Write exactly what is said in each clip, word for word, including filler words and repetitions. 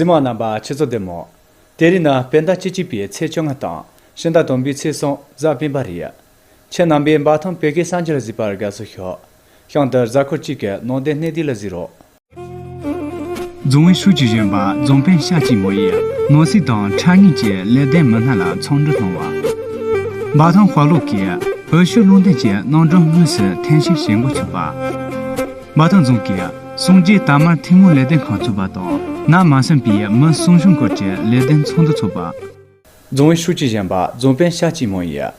གཟིགས་མོ་རྣམ་པ་ཁྱེད་ཚོ་བདེ་མོ། དེ་རིང་ནི་སྤྱི་ཟླ་བཅུ་གཅིག་པའི་ཚེས་བཅོ་ལྔ་དང་ཕྱི་ཟླ་བདུན་པའི་ཚེས་གསུམ་གཟའ་སྤེན་པ་རེད། ཁྱེད་རྣམ་པས་འབའ་ཐང་བོད་སྐད་གསར་འགྱུར་གཟིགས་པར་དགའ་བསུ་ཞུ། གཤམ་དུ་གཟའ་འཁོར་གཅིག་གི་ནང་དོན་སྣེ་བསྡུས་ལ་གཟིགས་རོགས། རྫོང་ཨུད་ཧྲུའུ་ཅི་གཞོན་པ་རྫོང་དཔོན་ཤ་ཅི་མོ་ཡིས་ནོར་སྲིད་དང་ཁྲལ་དངུལ་གྱི་ལས་དོན་མི་སྣ་ལ་འཚམས་འདྲི་གནང་བ། འབའ་ཐང་དཔའ་ལོ་གིས་འོས་ཤོག་ལུང་འདྲེན་གྱི་རྣམ་གྲངས་དངོས་སུ་འཐེན་སྤྱོད་བྱེད་འགོ་ཚུགས་པ། འབའ་ཐང་རྫོང་གིས་སངས་རྒྱས་དར་དམར་ཐུན་མོང་ལས་དོན་ཁང་བཙུགས་པ་དང་ནགས་མ་སོན་པའི་མི་གསོ་སྐྱོང་སྐོར་གྱི་ལས་དོན་ཚོགས་འདུ་འཚོགས་པ། རྫོང་ཨུད་ཧྲུའུ་ཅི་གཞོན་པ་རྫོང་དཔོན་ཤ་ཅི་མོ་ཡིས་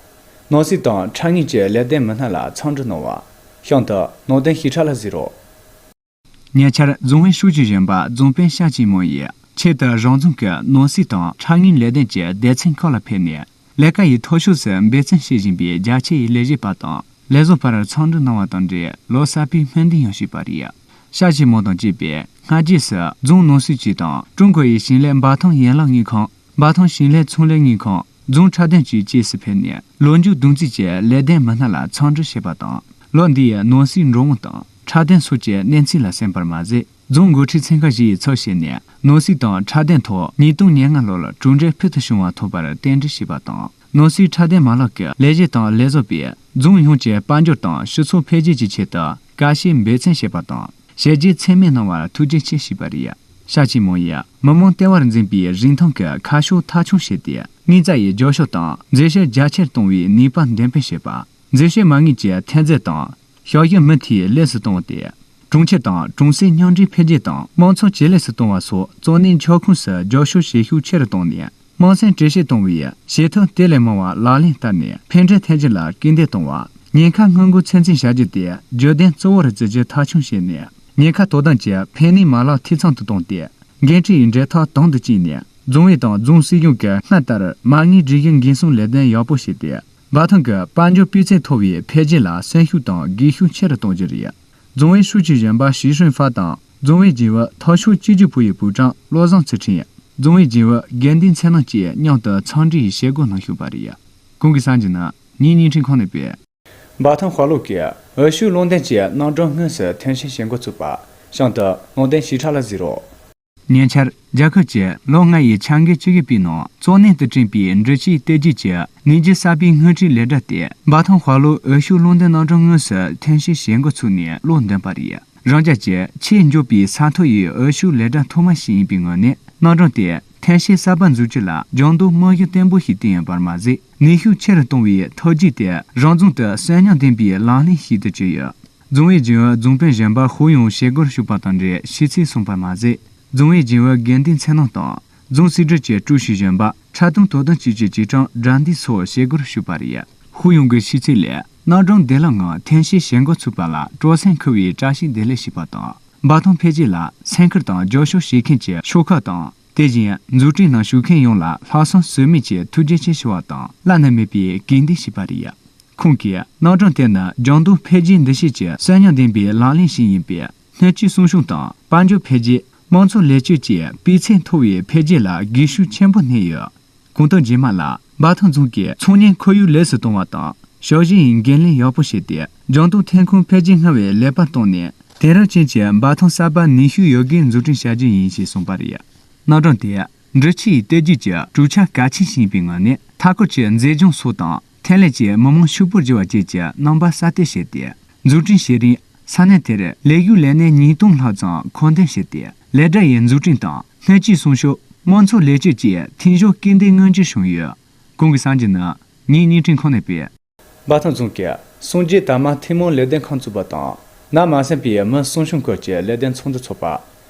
ནོར་སྲིད་དང་ཁྲལ་དངུལ་གྱི་ལས་དོན་མི་སྣ་ལ་འཚམས་འདྲི་གནང་བ། གཤམ་དུ་ནང་དོན་ཞིབ་ཕྲ་ལ་གཟིགས་རོགས། ཉེ་ཆར་རྫོང་ཨུད་ཧྲུའུ་ཅི་གཞོན་པ་རྫོང་དཔོན་ཤ་ཅི་མོ་ཡིས་ཆེད་དུ་རང་རྫོང་གི་ནོར་སྲིད་དང་ཁྲལ་དངུལ་ལས་དོན་གྱི་སྡེ་ཚན་ཁག་ལ་ཕེབས་ནས་ལས་ཀ་ཡི་མཐོ་ཤོས་སུ་འབད་བརྩོན་བྱེད་བཞིན་པའི་རྒྱ་ཆེའི་ལས་བྱེད་པ་དང་ལས་བཟོ་པར་འཚམས་འདྲི་གནང་བ་དང་འབྲེལ་ལོ་གསར་པའི་སྨོན་འདུན་ཡང་ཞུས་པ་རེད། ཤ་ཅི་མོ་དང་བཅས་པས་སྔ་རྗེས་སུ་རྫོང་ནོར་སྲིད་ཅུས་དང་ཀྲུང་གོ་ཡི་ཞིང་ལས་འབའ་ཐང་ཡན་ལག་དངུལ་ཁང་། འབའ་ཐང་ཞིང་ལས་ཚོང་ལས་དངུལ་ཁང་། རྫོང་འཁྲབ་སྟོན་ཅུས་བཅས་སུ་ཕེབས་ནས་ལོ་མཇུག་བདུན་ཚིགས་ཀྱི་ལས་དོན་མི་སྣ་ལ་འཚམས་འདྲི་བྱས་པ་དང་ལོ་འདིའི་ནོར་སྲིད་འགྲོ་འོང་དང་འཁྲབ་སྟོན་སོགས་ཀྱི་གནས་ཚུལ་ལ་གསན་པར་མ་ཟད་རྫོང་འགོ་ཁྲིད་ཚན་ཁག་བཞི་ཡིས་ཚོགས་བྱས་ནས་ནོར་སྲིད་དང་འཁྲབ་སྟོན་ཐོག་ཉིས་སྟོང་ཉེར་ལྔ་ལོར་གྲུབ་འབྲས་ཕུལ་དུ་བྱུང་བ་ཐོབ་པར་རྟེན་འབྲེལ་ཞུས་པ་དང་ནོར་སྲིད་འཁྲབ་སྟོན་མ་ལག་གི་ལས་བྱེད་དང་ལས་བཟོ་པས་རྫོང་ཡོངས་ཀྱི་དཔལ་འབྱོར་དང་སྤྱི་ཚོགས་འཕེལ་རྒྱས་ཀྱི་ཆེད་དུ་དཀའ་སྤྱད་འབད་བརྩོན་བྱས་པ་དང་བྱས་རྗེས་ཚད་མེད་གནང་བར་ཐུགས་རྗེ་ཆེ་ཞུས་པ་རེད། ཤ་ཅི་མོ་ཡིས་མི་དམངས་ལྟེ་བར་འཛིན་པའི་རིན་ཐང་གི་ཁ་ཕྱོགས་མཐའ་འཁྱོངས་བྱས་ཏེ་དངུལ་རྩ་ཡི་རྒྱབ་སྐྱོར་དང་འཛུལ་ཞབས་རྒྱ་ཆེར་གཏོང་བའི་ནུས་པ་འདོན་སྤེལ་བྱེད་པ། འཛུལ་ཞབས་མ་དངུལ་གྱི་ཐོན་རྫས་དང་ཞབས་ཞུ་མུ་མཐུད་ལེགས་སུ་བཏང་སྟེ། གྲོང་ཁྱེར་དང་གྲོང་གསེབ་མཉམ་འདྲེས་འཕེལ་རྒྱས་དང་དམངས་འཚོ་ཇེ་ལེགས་སུ་གཏོང་བ་སོགས་གཙོ་གནད་ཁྱབ་ཁོངས་སུ་རྒྱབ་སྐྱོར་བྱེད་ཤུགས་ཆེ་རུ་བཏང་ནས། དམངས་སེམས་བཅོས་སྐྱོང་གཏོང་བའི་བྱེད་ཐབས་དེ་ལས་མང་བ་ལག་ལེན་བསྟར་ནས་ཕན་འབྲས་ཐོན་རྒྱུ་ལ་སྐུལ་འདེད་གཏོང་བ། ཉེན་ཁ་སྔོན་འགོག་ཚོད་འཛིན་བྱ་རྒྱུ་དེ་བརྗོད་དོན་གཙོ་བོར་བརྩི་རྒྱུ་མཐའ་འཁྱོངས་བྱས་ནས་ཉེན་ཁ་དོ་དམ་གྱི་ཕན་ནུས་མ་ལག་འཐུས་ཚང་དུ་བཏང་སྟེ། འགན་འཁྲིའི་འབྲེལ་ཐག་དམ་དུ་བཅད་ནས་རྫོང་ཨུད་དང་རྫོང་སྲིད་གཞུང་གི་སྔར་ལྟར་མ་དངུལ་སྒྲིག་གཞི་འགན་སྲུང་ལས་དོན་ཡག་པོ་བྱས་ཏེ། འབའ་ཐང་གི་དཔལ་འབྱོར་སྤུས་ཚད་མཐོ་བའི་འཕེལ་རྒྱས་ལ་གསོན་ཤུགས་དང་སྒུལ་ཤུགས་ཆེ་རུ་གཏོང་རྒྱུ་རེད། རྫོང་ཨུད་ཧྲུའུ་ཅི་གཞོན་པ་ཞི་ཧྲུན་ཧྥ་དང་རྫོང་ཨུད་རྒྱུན་ཨུད་ཐོ་ཤོ་ཅི་ཅུ་ཕུའུ་ཡི་པུའུ་ཀྲང་བློ་བཟང་ཚུལ་ཁྲིམས། རྫོང་ཨུད་རྒྱུན་ཨུད་དགེ་འདུན་ཚེ་རིང་བཅས་མཉམ་དུ་འཚམས་འདྲི་ཡི་བྱེད་སྒོ་གནང་བཞིན་པ་རེད། གོང་གི་གསར་འགྱུར་ནི་ངའི་བརྙན་འཕྲིན་ཁང་ནས་སྤེལ། འབའ་ཐང་དཔའ་ལོ་གིས་འོས་ཤོག་ལུང་འདྲེན་གྱི་རྣམ་གྲངས་དངོས་སུ་འཐེན་སྤྱོད་བྱེད་འགོ་ཚུགས་པ། གཤམ་དུ་ནང་དོན་ཞིབ་ཕྲ་ལ་གཟིགས་རོགས། ཉེ་ཆར་རྒྱལ་ཁབ་ཀྱི་ལོ་ལྔ་ཡི་འཆར་འགོད་བཅུ་དགུ་པའི་ནང་གཙོ་གནད་དུ་བསྐྲུན་པའི་འབྲི་ཆུའི་སྟོད་རྒྱུད་ཀྱི་ནུས་རྒྱུ་གསར་པའི་དངུལ་འཕྲིའི་ལས་གྲྭ་སྟེ་འབའ་ཐང་དཔའ་ལོ་འོས་ཤོག་ལུང་འདྲེན་རྣམ་གྲངས་དངོས་སུ་འཐེན་སྤྱོད་བྱེད་འགོ་ཚུགས་ནས་བློ་འདོན་པ་རེད། རང་རྒྱལ་གྱི་ཆེས་མགྱོགས་པའི་ས་མཐོ་ཡི་འོས་ཤོག་ལས་གྲྭ་ཐོག་མ་ཞིག་ཡིན་པའི་ངོས་ནས་རྣམ་གྲངས་དེ་འཐེན་སྤྱོད་གསར་པ་འཛུགས་རྒྱུ་ལ་ལྗང་མདོག་རྨང་གཞི་བརྟན་པོ་ཞིག་བཏིང་ཡོད་པར་མ་ཟད། ནུས་ཤུགས་ཆེ་རུ་གཏོང་བའི་ཐབས་ཇུས་དེ་རང་རྫོང་དུ་གསོན་ཉམས་ལྡན་པའི་ལག་ལེན་ཞིག་ཏུ་གྱུར་ཡོད། རྫོང་ཨུད་རྒྱུན་ཨུད་རྫོང་དཔོན་གཞོན་པ་ཧུའུ་ཡུང་བྱེད་སྒོར་ཞུགས་པ་དང་འབྲེལ་ཞུས་ཚུལ་གསུངས་པར་མ་ཟད། རྫོང་ཨུད་རྒྱུན་ཨུད་དགེ་འདུན་ཚེ་རིང་དང་རྫོང་སྲིད་གྲོས་ཀྱི་ཀྲུའུ་ཞི་གཞོན་པ་འཁྲབ་སྟོན་དོ་དམ་ཅུས་ཀྱི་ཅུས་ཀྲང་དགྲ་འདུལ་སོགས་བྱེད་སྒོར་ཞུགས་པ་རེད། ཧུའུ་ཡུང་གི་ཞུས་ཚུལ་ལས། རྣམ་གྲངས་བདེ་བླག་ངང་འཐེན་སྤྱོད་བྱེད་འགོ་ཚུགས་པ་ལ་སྤྲོ་སེམས་འཁོལ་བའི་བཀྲ་ཤིས་བདེ་ལེགས་ཞུས་པ་དང་། འབའ་ཐང་འཕེལ་རྒྱས་ལ་སེམས་ཁུར་དང་རྒྱབ་སྐྱོར་བྱེད་མཁན་གྱི་ཤོག་ཁག་དང་། དེ་བཞིན་འཛུགས་སྐྲུན་ནང་ཞུགས་མཁན་ཡོངས་ལ་ལྷག་བསམ་ཟོལ་མེད་ཀྱི་ཐུགས་རྗེ་ཆེ་ཞུ་བ་དང་བླ་ན་མེད་པའི་དགོངས་འདུན་ཞུས་པ་རེད། ཁོང་གིས་རྣམ་གྲངས་དེ་ནི་ལྗང་མདོག་འཕེལ་རྒྱས་འདུ་ཤེས་ཀྱི་གསོན་ཉམས་ལྡན་པའི་ལག་ལེན་ཞིག་ཡིན་པས། སྣོད་བཅུད་སྲུང་སྐྱོང་དང་དཔལ་འབྱོར་འཕེལ་རྒྱས། དམངས་འཚོ་ལེགས་བཅོས་བཅས་སྤུས་ཚད་མཐོ་བའི་འཕེལ་རྒྱས་ལ་སྒུལ་ཤུགས་ཆེན་པོ་བསྣན་ཡོད། གོང་དུ་རྗེས་མ་ལ་འབའ་ཐང་རྫོང་གིས་ཚོང་གཉེར་ཁོར་ཡུག་ལེགས་སུ་གཏོང་བ་དང་ཞབས་ཞུ་ཡི་འགན་ལེན་ཡག་པོ་བྱས་ཏེ་ལྗང་མདོག་ཐོན་ཁུངས་འཕེལ་རྒྱས་སྔར་བས་ལེགས་པར་བཏང་ནས་དེང་རབས་ཅན་གྱི་འབའ་ཐང་གསར་པ་ནུས་ཤུགས་ཡོད་རྒུས་འཛུགས་སྐྲུན་བྱ་རྒྱུ་ཡིན་ཞེས་གསུངས་པ་རེད། རྣམ་གྲངས་དེ་འབྲི་ཆུའི་སྟོད་རྒྱུད་ཀྱི་གྲུབ་ཆ་གལ་ཆེན་ཞིག་ཡིན་པའི་ངོས་ནས་མཐའ་འཁོར་གྱི་མཛེས་ལྗོངས་སོགས་དང་ཐོན་ལས་ཀྱིས་མི་དམངས་ཕྱུག་པོར་འགྱུར་བ་བཅས་ཀྱི་རྣམ་པ་གསར་གཏོད་བྱས་ཏེ་འཛུགས་སྐྲུན་བྱེད་རིང་ས་གནས་དེར་ལས་ཞུགས་ལས་གནས་ཉིས་སྟོང་ལྷག་ཙམ་མཁོ་འདོན་བྱས་ཏེ་ལས་གྲྭ་ཡི་འཛུགས་སྐྲུན་དང་སྣོད་བཅུད་སྲུང་སྐྱོབ་དམངས་འཚོ་ལེགས་བཅོས་བཅས་མཐུན་སྦྱོར་སྐུལ་འདེད་མངོན་འགྱུར་བྱུང་ཡོད། གོང་གི་གསར་འགྱུར་ནི་ངའི་བརྙན་འཕྲིན་ཁང་ནས་སྤེལ། འབའ་ཐང་རྫོང་གིས་སངས་རྒྱས་དར་དམར་ཐུན་མོང་ལས་དོན་ཁང་བཙུགས་པ་དང་ནགས་མ་སོན་པའི་མི་གསོ་སྐྱོང་སྐོར་གྱི་ལས་དོན་ཚོགས་འདུ་འཚོགས་པ།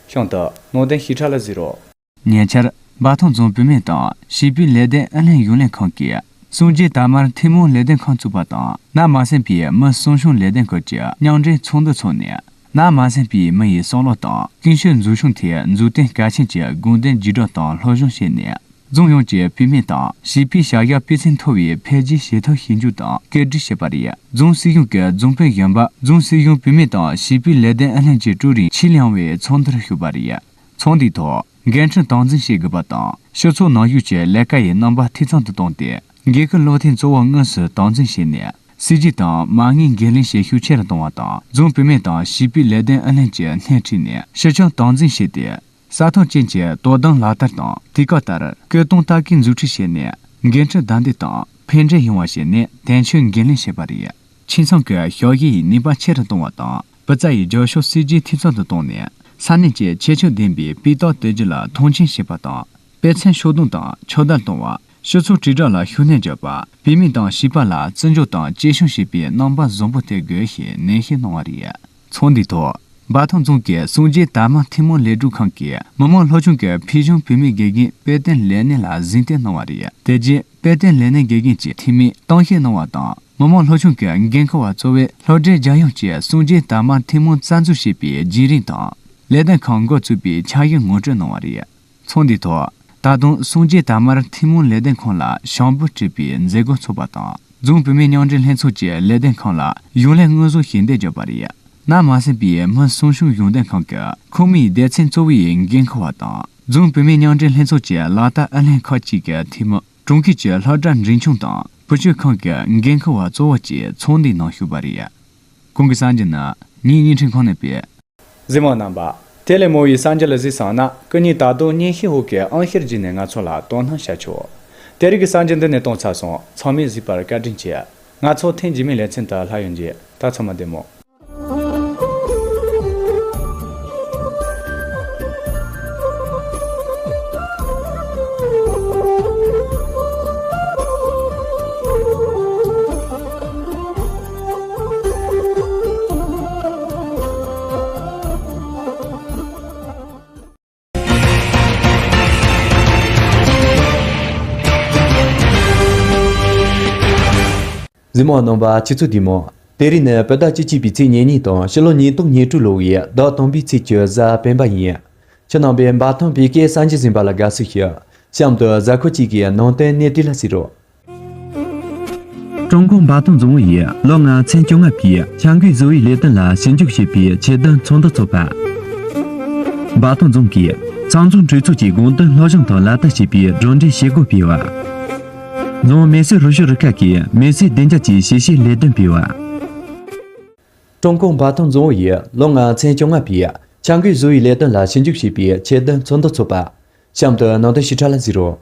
གཤམ་དུ་ནང་དོན་ཞིབ་ཕྲ་ལ་གཟིགས་རོགས། ཉེ་ཆར་འབའ་ཐང་རྫོང་བུད་མེད་དང་བྱིས་པའི་ལས་དོན་ཨུ་ལྷན་གཞུང་ལས་ཁང་གིས་སངས་རྒྱས་དར་དམར་ཐུན་མོང་ལས་དོན་ཁང་བཙུགས་པ་དང་ནགས་མ་སོན་པའི་མི་གསོ་སྐྱོང་ལས་དོན་སྐོར་གྱི་མཉམ་འབྲེལ་ཚོགས་འདུ་འཚོགས་ནས། ནགས་མ་སོན་པའི་མི་ཡི་བསམ་བློ་དང་ཀུན་སྤྱོད་འཛུགས་སྐྱོང་ཐད་མཛུབ་སྟོན་གལ་ཆེན་གྱི་དགོངས་དོན་བརྒྱུད་བསྒྲགས་དང་སློབ་སྦྱོང་བྱས་ནས། རྫོང་ཡོངས་ཀྱི་བུད་མེད་དང་བྱིས་པའི་བྱ་གཞག་སྤུས་ཚད་མཐོ་བའི་འཕེལ་རྒྱས་བྱེད་ཐབས་ཤེས་རྒྱུ་དང་བཀོད་སྒྲིག་བྱས་པ་རེད། རྫོང་སྲིད་གཞུང་གི་རྫོང་དཔོན་གཞོན་པ་རྫོང་སྲིད་གཞུང་བུད་མེད་དང་བྱིས་པའི་ལས་དོན་ཨུ་ལྷན་གྱི་ཀྲུའུ་རིན་ཆི་ལིང་ཝེ་ཚོགས་འདུར་ཞུགས་པ་རེད། ཚོགས་འདུའི་ཐོག་འགན་འཁྲི་སྟངས་འཛིན་བྱེད་དགོས་པ་དང་སྤྱི་ཚོགས་ནང་ཞུགས་ཀྱི་ལས་ཀ་ཡི་རྣམ་པ་འཐུས་ཚང་དུ་བཏང་སྟེ་འགན་ཁུར་བློ་མཐུན་གཙོ་བོ་དངོས་སུ་སྟངས་འཛིན་བྱས་ནས་སྲིད་ཇུས་དང་མ་དངུལ་འགན་ལེན་བྱེད་ཤུགས་ཆེ་རུ་གཏོང་བ་དང་རྫོང་བུད་མེད་དང་བྱིས་པའི་ལས་དོན་ཨུ་ལྷན་གྱི་སྣེ་ཁྲིད་ནས་སྤྱི་ཁྱབ་སྟངས་འཛིན་བྱས་ཏེ། ས་ཐོག་ཅན་གྱི་དོ་དམ་ལག་བསྟར་དང་དུས་བཀག་ལྟར་སྐུལ་གཏོང་ལྟ་སྐུལ་མཛུབ་ཁྲིད་བྱས་ནས། འགན་འཁྲི་བདའ་འདེད་དང་ཕན་འབྲས་ཡོང་བ་བྱས་ནས་དོན་འཁྱོལ་འགན་ལེན་བྱས་པ་རེད། ཆུ་མཚམས་ཀྱི་ཞོགས་ཀས་ནུས་པ་ཆེ་རུ་གཏོང་བ་དང་། སྤུས་ཚད་ཡི་རྒྱབ་ཕྱོགས་སྲིད་ཇུས་འཐུས་ཚང་དུ་བཏང་ནས། ས་གནས་ཀྱི་ཁྱད་ཆོས་ལྡན་པའི་སྤུས་རྟགས་དེ་རྒྱུ་ལ་མཐོང་ཆེན་བྱེད་པ་དང་། དཔེ་མཚོན་ཤོག་སྡོམ་དང་ཕྱོགས་བསྡུར་གཏོང་བ། སྤྱི་ཚོགས་དྲིལ་བསྒྲགས་ལ་ཤུགས་སྣོན་རྒྱག་པ། བུད་མེད་དང་བྱིས་པ་ལ་བརྩི་འཇོག་དང་གཅེས་སྐྱོང་བྱེད་པའི་རྣམ་པ་བཟང་པོ་སྟེར་དགོས་ཞེས་ནན་བཤད་གནང་བ་རེད། ཚོགས་འདུའི་ཐོག་འབའ་ཐང་རྫོང་གི་གསུང་རྒྱུན་དར་དམར་ཐུན་མོང་ལས་སྒྲུབ་ཁང་གི་མི་དམངས་སློབ་ཆུང་གི་ཕུལ་བྱུང་བུད་མེད་དགེ་རྒན་དཔལ་ལྡན་ལས་སྣེ་ལ་གཟིགས་རྟེན་གནང་བ་རེད། དེ་རྗེས་དཔལ་ལྡན་ལས་སྣེ་དགེ་རྒན་གྱིས་འཐུས་མིར་གཏམ་བཤད་གནང་བ་དང་། མི་དམངས་སློབ་ཆུང་གི་འགན་འཁུར་བ་གཙོ་བོས་སློབ་གྲྭའི་རྒྱལ་ཡོངས་ཀྱི་གསུང་རྒྱུན་དར་དམར་ཐུན་མོང་རྩ་འཛུགས་བྱས་པའི་བརྒྱུད་རིམ་དང་། ལས་དོན་ཁང་འགོ་བཙུགས་པའི་འཆར་གཞི་ངོ་སྤྲོད་གནང་བ་རེད། ཚོགས་འདུའི་ཐོག་ད་དུང་གསུང་རྒྱུན་དར་དམར་ཐུན་མོང་ལས་དོན་ཁང་ལ་བྱང་བུ་སྤྲད་པའི་མཛད་སྒོ་ཚོགས་པ་དང་། རྫོང་བུད་མེད་མཉམ་འབྲེལ་ལྷན་ཚོགས་ཀྱི་ལས་དོན་ཁང་ལ་གཞུང་ལས་དངོས་ཟོག་ཞལ་འདེབས་བརྒྱབ་པ་རེད། ནར་མ་སོན་པའི་སྨན་སྲུང་སྐྱོང་གཞུང་དོན་ཁང་གི་ཁོངས་མིའི་སྡེ་ཚན་གཙོ་བོའི་འགན་འཁུར་བ་དང་། རྫོང་བུད་མེད་མཉམ་འབྲེལ་ལྷན་ཚོགས་ཀྱི་ལག་བསྟར་ཨུ་ལྷན་ཁག་ཅིག་གི་འཐུས་མི། གྲོང་ཁྱེར་གྱི་སློབ་གྲྭ་འབྲིང་ཆུང་དང་བུ་བཅོལ་ཁང་གི་འགན་འཁུར་བ་གཙོ་བོ་བཅས་ཚོགས་འདུའི་ནང་ཞུགས་པ་རེད། གོང་གི་གསར་འགྱུར་ནི་ངས་བརྙན་འཕྲིན་ཁང་ནས་སྤེལ། གཟིགས་མོ་རྣམ་པ། དེ་ལས་མོ་ཡི་གསར་འགྱུར་ལ་གཟིགས་སོང་ན། སྐུ་ཉིད་ད་དུང་བརྙན་ཤེལ་འོག་གི་ཨང་ཤེལ་བརྒྱུད་ནས་ང་ཚོ་ལ་དོ་སྣང་བྱ་ཆོག་དེ་རིང་གི་གསར་འགྱུར་འདི་ནས་གཏོང་ཚར་སོང་། ཚང་མས་གཟིགས་པར་བཀའ་དྲིན་ཆེ། ང་ཚོ་ཐེངས་རྗེས་མའི་ལེ་ཚན་དུ་སླར་ཡང་མཇལ། ད་ཚང་མ་བདེ་མོ། གཟིགས་མོ་རྣམ་པ་ཁྱེད་ཚོ་བདེ་མོ། དེ་རིང་ནི་བོད་ཟླ་བཅུ་གཅིག་པའི་ཚེས་ཉེར་གཉིས་དང་ཕྱི་ལོ་ཉིས་སྟོང་ཉེར་དྲུག་ལོ་བའི་ཟླ་དང་པོའི་ཚེས་བཅུ་གཟའ་སྤེན་པ་ཡིན། ཁྱེད་རྣམ་པས་འབའ་ཐང་བོད་སྐད་གསར་འགྱུར་གསན་པ་ལ་དགའ་བསུ་ཞུ། གཤམ་དུ་གཟའ་འཁོར་གཅིག་གི་ནང་དོན་གནད་བསྡུས་ལ་གཟིགས་རོགས། ཀྲུང་གུང་འབའ་ཐང་རྫོང་ཨུ་ཡིས་ལོ་ལྔ་ཚན་བཅོ་ལྔ་པའི་འཆར་འགོད་བཟོ་བའི་ལས་དོན་ལ་ཞིབ་འཇུག་བྱེད་པའི་ཆེད་དོན་ཚོགས་འདུ་འཚོགས་པ། འབའ་ཐང་རྫོང་གིས་ཚང་འཛོམས་གྲོས་ཚོགས་ཀྱི་དགོངས་དོན་སློབ་སྦྱོང་དང་ལག་བསྟར་བྱེད་པའི་གྲོས་འགྲེལ་བྱེད་སྒོ་སྤེལ་བ། རྫོང་མེ་སྲེག་སློབ་ཞིབ་རུ་ཁག་གིས་མེ་སྲེག་བདེ་འཇགས་ཀྱི་ཞིབ་བཤེར་ལས་དོན་སྤེལ་བ། ཀྲུང་གུང་འབའ་ཐང་རྫོང་ཨུ་ཡིས་ལོ་ལྔ་ཚན་བཅོ་ལྔ་པའི་འཆར་འགོད་བཟོ་བའི་ལས་དོན་ལ་ཞིབ་འཇུག་བྱེད་པའི་ཆེད་དོན་ཚོགས་འདུ་འཚོགས་པ། གཤམ་དུ་ནང་དོན་ཞིབ་ཕྲ་ལ་གཟིགས་རོགས།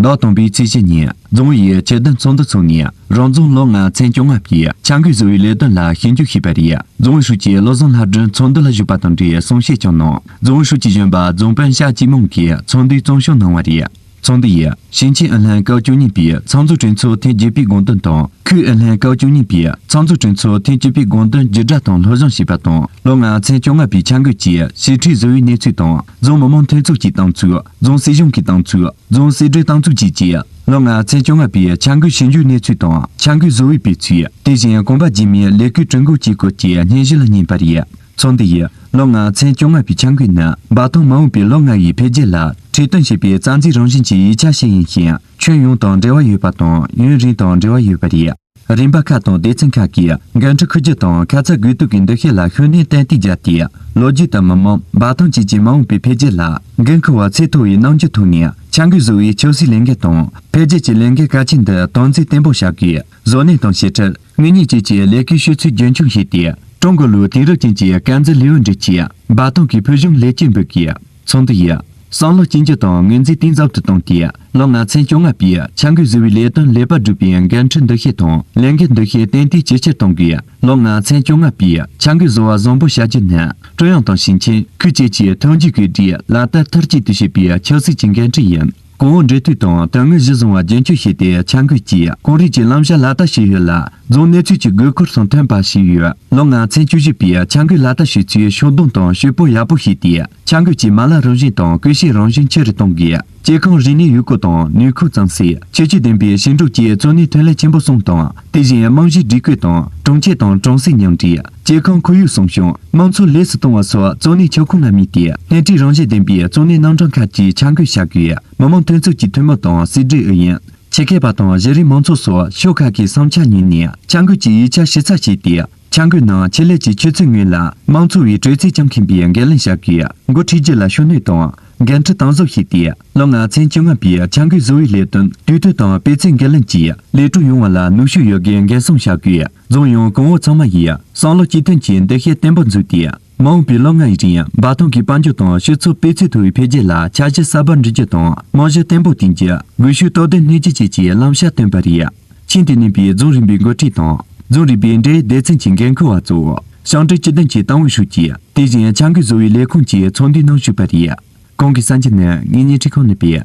ཟླ་དང་པོའི་ཚེས་བཞི་ཉིན་རྫོང་ཨུ་ཡིས་ཆེད་དོན་ཚོགས་འདུ་འཚོགས་ནས་རང་རྫོང་ལོ་ལྔ་ཚན་བཅོ་ལྔ་པའི་འཆར་འགོད་བཟོ་བའི་ལས་དོན་ལ་ཞིབ་འཇུག་བྱས་པ་རེད། རྫོང་ཨུའི་ཧྲུའུ་ཅི་བློ་བཟང་ལྷ་སྒྲོན་ཚོགས་འདུ་ལ་ཞུགས་པ་དང་འབྲེལ་གསུང་བཤད་ཀྱང་གནང་། རྫོང་ཨུའི་ཧྲུའུ་ཅི་གཞོན་པ་རྫོང་དཔོན་ཤ་ཅི་མོང་གིས་ཚོགས་འདུའི་གཙོ་སྐྱོང་གནང་བ་རེད། ཚོགས་འདུ་ཡིས་ཞིང་ཆེན་ཨུ་ལྷན་སྐབས་བཅུ་གཉིས་པའི་ཚོགས་འཛུགས་གྲོས་ཚོགས་ཐེངས་བརྒྱད་པའི་དགོངས་དོན་དང་། ཁུལ་ཨུ་ལྷན་སྐབས་བཅུ་གཉིས་པའི་ཚོགས་འཛུགས་གྲོས་ཚོགས་ཐེངས་བཅུ་པའི་དགོངས་དོན་བརྒྱུད་བསྒྲགས་དང་སློབ་སྦྱོང་བྱས་པ་དང་། ལོ་ལྔ་ཚན་བཅོ་ལྔ་པའི་འཆར་འགོད་ཀྱི་ཞིབ་ཕྲའི་བཟོ་བའི་གནས་ཚུལ་དང་། རྫོང་མི་དམངས་འཐུས་ཚོགས་ཀྱི་གཏམ་ཚུལ། རྫོང་སྲིད་གཞུང་གི་གཏམ་ཚུལ། རྫོང་སྲིད་གྲོས་གཏམ་ཚུལ་བཅས་ཀྱི་ལོ་ལྔ་ཚན་བཅོ་ལྔ་པའི་འཆར་འགོད་ཞིབ་འཇུག་གནས་ཚུལ་དང་། འཆར་འགོད་བཟོ་བའི་སྤུས་ཚད། དེ་བཞིན་གོམ་པ་རྗེས་མའི་ལས་ཀའི་གྲོས་འགོ་བཅས་སྐོར་གྱི་སྙན་ཞུ་ལ་གཉིས་པ་རེད། ཚོགས་འདུ་ཡིས་ལོ་ལྔ་ཚན་བཅོ་ལྔ་པའི་འཆར་འགོད་ནི་འབའ་ཐང་མ་འོངས་པའི་ལོ་ལྔ་ཡི་འཕེལ་རྒྱས་ལ་ཁྲིད་སྟོན་བྱེད་པའི་རྩ་འཛིན་རང་བཞིན་གྱི་ཡིག་ཆ་ཞིག་ཡིན་ཞིང་། ཁྱོན་ཡོངས་དང་འབྲེལ་བ་ཡོད་པ་དང་ཡུན་རིང་དང་འབྲེལ་བ་ཡོད་པ་རེད། རིམ་པ་ཁག་དང་སྡེ་ཚན་ཁག་གིས་འགན་འཁྲི་འཁུར་རྒྱུ་དང་ཁ་ཚ་དགོས་གཏུག་གི་འདུ་ཤེས་ལ་ཤུགས་སྣོན་ཏན་ཏིག་བརྒྱབ་སྟེ། ལོ་རྒྱུས་དང་མི་དམངས་འབའ་ཐང་བཅས་ཀྱི་མ་འོངས་པའི་འཕེལ་རྒྱས་ལ་འགན་འཁུར་བ་ཚད་མཐོ་བའི་རྣམ་འགྱུར་ཐོག་ནས་འཆར་འགོད་བཟོ་བའི་ཆབ་སྲིད་ལས་འགན་དང་འཕེལ་རྒྱས་ཀྱི་ལས་འགན་གལ་ཆེན་འདི་དམ་འཛིན་བརྟན་པོ་བྱ་དགོས། བཟོ་གནས་དང་དཔྱིད་ཁྲལ། དངུལ་གཉེར་བཅས་ཀྱི་ལས་ཀའི་སྤྱོད་ཚུལ་རྒྱུན་འཁྱོངས་བྱས་ཏེ། ཀྲུང་གོ་ལུའུ་དེང་རབས་ཅན་གྱི་དཀར་མཛེས་ལེའུ་འབྲི་ཆེད་འབའ་ཐང་གི་ཕུལ་བྱུང་ལེགས་སྐྱེས་འབུལ་དགོས། ཚོགས་འདུ་ཡིས་བསམ་བློ་གཅིག་གྱུར་དང་ངོས་འཛིན་གཏིང་ཟབ་ཏུ་བཏང་སྟེ། ལོ་ལྔ་ཚན་བཅོ་ལྔ་པའི་འཆར་འགོད་བཟོ་བའི་ལས་དོན་ལེགས་པར་སྒྲུབ་པའི་འགན་འཁྲི་འདུ་ཤེས་དང་ལས་འགན་འདུ་ཤེས་ཏན་ཏིག་ཇེ་ཆེར་གཏོང་དགོས། ལོ་ལྔ་ཚན་བཅོ་ལྔ་པའི་འཆར་འགོད་བཟོ་བ་བཟང་པོ་བྱ་རྒྱུ་ནི་ཀྲུང་དབྱང་དང་ཞིང་ཆེན། ཁུལ་བཅས་ཀྱི་ཐོན་སྐྱེད་བཀོད་སྒྲིག་ལག་བསྟར་མཐར་གཅིག་ཏུ་བྱེད་པའི་ཆབ་སྲིད་ཀྱི་འགན་འཁྲི་ཡིན། གོང་འོག་འབྲེལ་མཐུད་དང་དོན་དངོས་གཞི་བཟུང་བ་རྒྱུན་འཁྱོངས་བྱས་ཏེ། འཆར་འགོད་ཀྱིས་གོང་རིམ་གྱི་བླང་བྱ་ལག་བསྟར་བྱས་ཡོད་ལ། རྫོང་གནས་ཚུལ་གྱི་དགོས་མཁོར་སོང་ཐོན་པ་ཞིག་ཡོད། ལོ་ལྔ་ཚན་བཅུ་བཞི་པའི་འཆར་འགོད་ལག་བསྟར་བྱས་ཚུལ་ཤོག་སྡོམ་དང་ཞིབ་སྤོར་ཡག་པོ་བྱས་ཏེ། འཆར་འགོད་ཀྱི་མ་ལག་རང་བཞིན་དང་བཀོད་ཤེད་རང་བཞིན་ཆེ་རུ་གཏོང་དགོས། སྐྱེ་ཁམས་རིག་གནས་ཡུལ་སྐོར་དང་ནུས་ཁུངས་གཙང་སེལ། ཆོས་བརྒྱུད་ལྡན་པའི་ཞིང་འབྲོག་བཅས་གཙོ་གནད་ཐོན་ལས་ཆེན་པོ་གསུམ་དང་། དེ་བཞིན་རྨང་གཞིའི་སྒྲིག་བཀོད་དང་གྲོང་ཁྱེར་དང་གྲོང་གསེབ་མཉམ་འདྲེས། སྐྱེ་ཁམས་ཁོར་ཡུག་སྲུང་སྐྱོང་། དམངས་འཚོ་ལེགས་སུ་གཏོང་བ་སོགས་གཙོ་གནད་ཁྱབ་ཁོངས་ལ་དམིགས་ཏེ། སྣེ་ཁྲིད་རང་བཞིན་ལྡན་པའི་གཙོ་གནད་རྣམ་གྲངས་ཁག་ཅིག་འཆར་འགོད་བྱ་དགོས། མི་དམངས་འཐུས་ཚོགས་ཀྱི་འཐུས་མི་དང་སྲིད་གྲོས་ཨུ་ཡོན། ཆེད་མཁས་པ་དང་གཞི་རིམ་མང་ཚོགས་སོགས་ཕྱོགས་ཁག་གི་བསམ་འཆར་ཉན་ནས་འཆར་འགོད་ཀྱི་ཡིག་ཆ་ཞིབ་ཚགས་བྱས་ཏེ། འཆར་འགོད་ནང་ཆེད་ལས་ཀྱི་ཆུ་ཚད་སྔོན་ལ་དམངས་འཚོ་བའི་དྲོད་ཚད་ཀྱང་མཁྱེན་པའི་འགན་ལེན་བྱ་དགོས། འགོ་ཁྲིད་རྒྱུ་ལ་ཤུགས་སྣོན་དང་། འགན་འཁྲི་དམ་ཟབ་བྱས་ཏེ། ལོ་ལྔ་ཚན་བཅོ་ལྔ་པའི་འཆར་འགོད་བཟོ་བའི་ལས་དོན་དུས་ཐོག་དང་སྤུས་ཚད་འགན་ལེན་གྱིས་ལེགས་གྲུབ་ཡོང་བ་ལ་ནུས་ཤུགས་ཡོད་རྒུས་འགན་སྲུང་བྱ་དགོས། རྫོང་ཡོངས་གོང་འོག་ཚང་མ་ཡིས་བསམ་བློ་གཅིག་མཐུན་གྱིས་འདུ་ཤེས་བརྟན་པོ་འཛུགས་ཏེ། མ་འོངས་པའི་ལོ་ལྔ་ཡི་རིང་འབའ་ཐང་གི་དཔལ་འབྱོར་དང་སྤྱི་ཚོགས་སྤུས་ཚད་མཐོ་བའི་འཕེལ་རྒྱས་ལ་འཆར་གཞི་གསར་པ་འབྲི་རྒྱུ་དང་རྨང་གཞི་བརྟན་པོ་བཏིང་རྒྱུ། སྒུལ་ཤུགས་སྟོབས་ལྡན་སྣེ་ཁྲིད་བཅས་ཀྱི་ལམ་ཤར་བཏོན་པ་རེད། ཆིང་དུ་གནས་པའི་རྫོང་རིམ་པའི་འགོ་ཁྲིད་དང་རྫོང་རིམ་པའི་འབྲེལ་ཡོད་སྡེ་ཚན་གྱི་འགན་འཁུར་བ་གཙོ་བོ། ཞིང་བྲན་སྤྱི་བདུན་གྱི་ཏང་ཨུའི་ཧྲུའུ་ཅི། དེ་བཞིན་འཆར་འགོད་བཟོ་བའི་ལས་ཁུངས་ཀྱི་ཚོགས་འདུའི་ནང་ཞུགས་པ་རེད། གོང་གི་གསར་འགྱུར་ནི་ངེད་གཉིས་ཁྲི་ཁང་ནས་སྤེལ།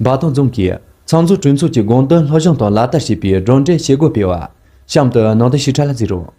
འབའ་ཐང་རྫོང་གིས་ཚང་འཛོམས་གྲོས་ཚོགས་ཀྱི་དགོངས་དོན་སློབ་སྦྱོང་དང་ལག་བསྟར་བྱེད་པའི་སྒྲོམ་གྲལ་བྱེད་སྒོ་སྤེལ་བ། གཤམ་དུ་ནང་དོན་ཞིབ་ཕྲ་ལ་གཟིགས་རོགས།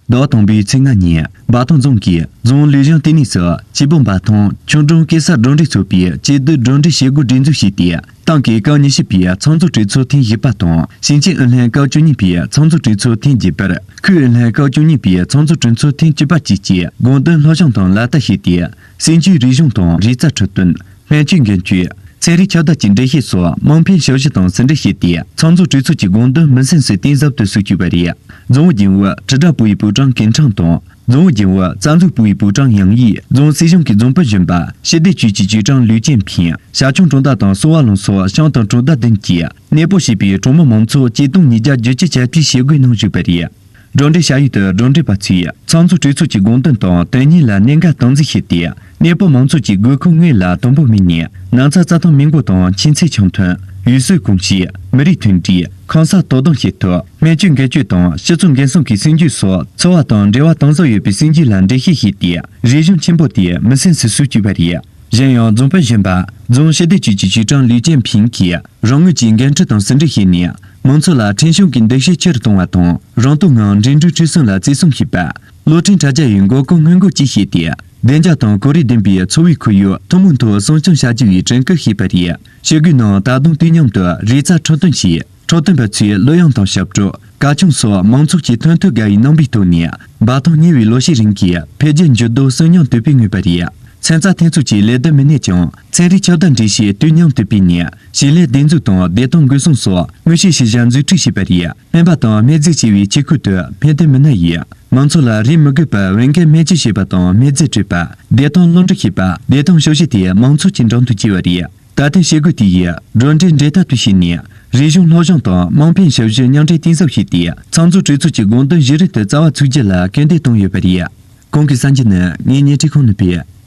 ཟླ་བ་དང་པོའི་ཚེས་ལྔ་ཉིན་འབའ་ཐང་རྫོང་གིས་རྫོང་ལུས་སྦྱོང་ལྟེ་གནས་སུ་སྐྱིད་པོ་འབའ་ཐང་ཆུང་འབྲིང་སྐྱེ་ས་སྒྲོམ་གྲལ་ཚོགས་པའི་གཅིག་སྡུད་སྒྲོམ་གྲལ་བྱེད་སྒོ་སྒྲིག་འཛུགས་བྱས་ཏེ། ཏང་གི་སྐབས་ཉི་ཤུ་པའི་ཚང་འཛོམས་གྲོས་ཚོགས་ཐེངས་བཞི་པ་དང་ཞིང་ཆེན་ཨུ་ལྷན་སྐབས་བཅུ་གཉིས་པའི་ཚང་འཛོམས་གྲོས་ཚོགས་ཐེངས་བརྒྱད་པར། ཁུལ་ཨུ་ལྷན་སྐབས་བཅུ་གཉིས་པའི་ཚང་འཛོམས་གྲོས་ཚོགས་ཐེངས་བཅུ་པ་བཅས་ཀྱི་དགོངས་དོན་སློབ་སྦྱོང་དང་ལག་བསྟར་བྱས་ཏེ། སྲིད་ཇུས་རིག་གཞུང་དང་རིག་རྩལ་འཕྲོད་བསྟེན། སྨན་བཅོས་འགན་བཅོལ། ཚན་རིག་ཁྱབ་གདལ་གྱི་འགྲེལ་བཤད་སོགས་དམངས་ཕན་ཞབས་ཞུ་དང་ཟུང་འབྲེལ་བྱས་ཏེ། ཚང་འཛོམས་གྲོས་ཚོགས་ཀྱི་དགོངས་དོན་མི་སེམས་སུ་གཏིང་ཟབ་ཏུ་ཟུག་བཅུག་པ་རེད། རྫོང་ཨུ་རྒྱུན་ཨུ་དྲིལ་བསྒྲགས་པུའུ་ཡི་པུའུ་ཀྲང་ཀུན་ཁྲང་དང་། རྫོང་ཨུ་རྒྱུན་ཨུ་རྩ་འཛུགས་པུའུ་ཡི་པུའུ་ཀྲང་ཡང་ཡིས། རྫོང་སྲིད་གཞུང་གི་རྫོང་དཔོན་གཞོན་པ། ཞི་བདེ་ཅུས་ཀྱི་ཅུས་ཀྲང་ལུའུ་ཅན་ཕིང་། ཞ་ཆུང་གྲོང་རྡལ་དང་སོ་བ་རླུང་སོགས་ཤང་དང་གྲོང་རྡལ་བདུན་གྱི་གནས་སྤོ་བྱས་པའི་གྲོང་མི་མང་ཚོགས་ཆིག་སྟོང་ཉིས་བརྒྱ་བརྒྱད་ཅུ་གྱ་བརྒྱད་ཀྱིས་བྱེད་སྒོའི་ནང་ཞུགས་པ་རེད། སྒྲོམ་གྲལ་བྱ་ཡུལ་དུ་སྒྲོམ་གྲལ་པ་ཚོས་ཚང་འཛོམས་གྲོས་ཚོགས་ཀྱི་དགོངས་དོན་དང་དོན་སྙིང་ལ་གནད་འགག་སྟངས་འཛིན་བྱས་ཏེ། གནས་སྤོ་མང་ཚོགས་ཀྱི་དགོས་མཁོ་དངོས་ལ་དང་པོ་དམིགས་ནས། ན་ཚ་རྩྭ་ཐང་མི་འགོ་དང་ཁྱིམ་མཚེས་འཆམ་མཐུན། ཡུལ་སྲོལ་གོམས་གཤིས། མི་རིགས་མཐུན་སྒྲིལ། ཁང་གསར་དོ་དམ་བྱེད་ཐབས། སྨན་བཅོས་འགན་བཅོལ་དང་སྤྱི་ཚོགས་འགན་སྲུང་གི་སྲིད་ཇུས་སོགས། འཚོ་བ་དང་འབྲེལ་བ་དམ་ཟབ་ཡོད་པའི་སྲིད་ཇུས་ལ་འགྲེལ་བཤད་བྱས་ཏེ། རིག་གཞུང་ཆེན་པོ་དེ་མི་སེམས་སུ་ཟུག་བཅུག་པ་རེད། གཞན་ཡང་རྫོང་དཔོན་གཞོན་པ། རྫོང་སྤྱི་བདེ་ཅུས་ཀྱི་ཅུས་ཀྲང་ལུའུ་ཅན་ཕིང་གིས། རང་ངོས་ཀྱི་འགན་འཁྲི་དང་ཟུང་འབྲེལ་བྱས་ནས། མང་ཚོགས་ལ་ཁྲིམས་སྐྱོང་གི་འདུ་ཤེས་ཆེ་རུ་གཏོང་བ་དང་། རང་རྟོགས་ངང་འགྲིམ་འགྲུལ་འཕྲུལ་གསུམ་ལ་བརྩི་སྲུང་བྱེད་པ། གློག་འཕྲིན་དྲ་རྒྱ་ཡི་འགོག་ཁུངས་སྔོན་འགོག་བཅས་བྱས་ཏེ། བདེ་འཇགས་དང་གོ་རིམ་ལྡན་པའི་འཚོ་བའི་ཁོར་ཡུག་ཐུན་མོང་ཐོག་སྲུང་སྐྱོང་བྱ་རྒྱུ་ཡི་དྲན་སྐུལ་བྱས་པ་རེད། བྱེད་སྒོའི་ནང་ད་དུང་དུས་མཉམ་དུ་རིག་རྩལ་འཕྲོད་བསྟེན་གྱིས། འཕྲོད་བསྟེན་པ་ཚོས་གླུ་དབྱངས་དང་ཞབས་བྲོ། གར་ཁྱོང་སོགས་མང་ཚོགས་ཀྱི་མཐུན་ཐུག་དགའ་བའི་རྣམ་པའི་ཐོག་ནས། འབའ་ཐང་ཉེ་བའི་ལོ་ཤས་རིང་གི་འཕེལ་རྒྱས་འགྱུར་ལྡོག་གསོན་ཉམས་དོད་པོས་མངོན་པ་རེད། ཚན་རྩལ་འཐེན་ཚོགས་ཀྱི་ལས་དོན་མི་སྣས་ཀྱང་ཚན་རིག་ཁྱབ་གདལ་འགྲེལ་བཤད་དུས་མཉམ་དུ་སྤེལ་ནས། ཞིང་ལས་སྡེ་འཛུགས་དང་བདེ་ཐང་འགོག་སྲུང་སོགས་དངོས་བཤུས་ཤེས་བྱ་འཛུགས་སྐྲུན་བྱས་པ་རེད། སྨན་པ་དང་སྨན་རྫས་བྱེད་པའི་ཆས་གོས་དེ་སྨན་དོན་མི་སྣ་ཡིས་མང་ཚོགས་ལ་རེམ་མི་དགོས་པར་འོས་འགན་སྨན་བཅོས་བྱེད་པ་དང་སྨན་རྫས་སྤྲོད་པ། བདེ་ཐང་སློབ་འཁྲིད་བྱེད་པ། བདེ་ཐང་ཞབས་ཞུ་དེ་མང་ཚོགས་ཀྱི་འགྲམ་དུ་སྐྱེལ་བ་རེད། ད་ཐེངས་བྱེད་སྒོ་དེ་ཡིས་སྒྲོམ་གྲལ་འབྲེལ་ཐག་ཏུ་ཕྱིན་ནས། རིག་གཞུང་སློབ་སྦྱོང་དང་དམངས་ཕན་ཞབས་ཞུ་མཉམ་འདྲེས་གཏིང་ཟབ་བྱས་ཏེ། ཚང་འཛོམས་གྲོས་ཚོགས་ཀྱི་དགོངས་དོན་གཞི་རིམ་དུ་རྩ་བ་ཚུགས་རྒྱུ་ལ་སྐུལ་འདེད་བཏང་ཡོད་པ་རེད། གོང་གི་གསར་འགྱུར་ནི་ངས་ཉེ་འཁྲིས་ཁང་ནས་སྤེལ།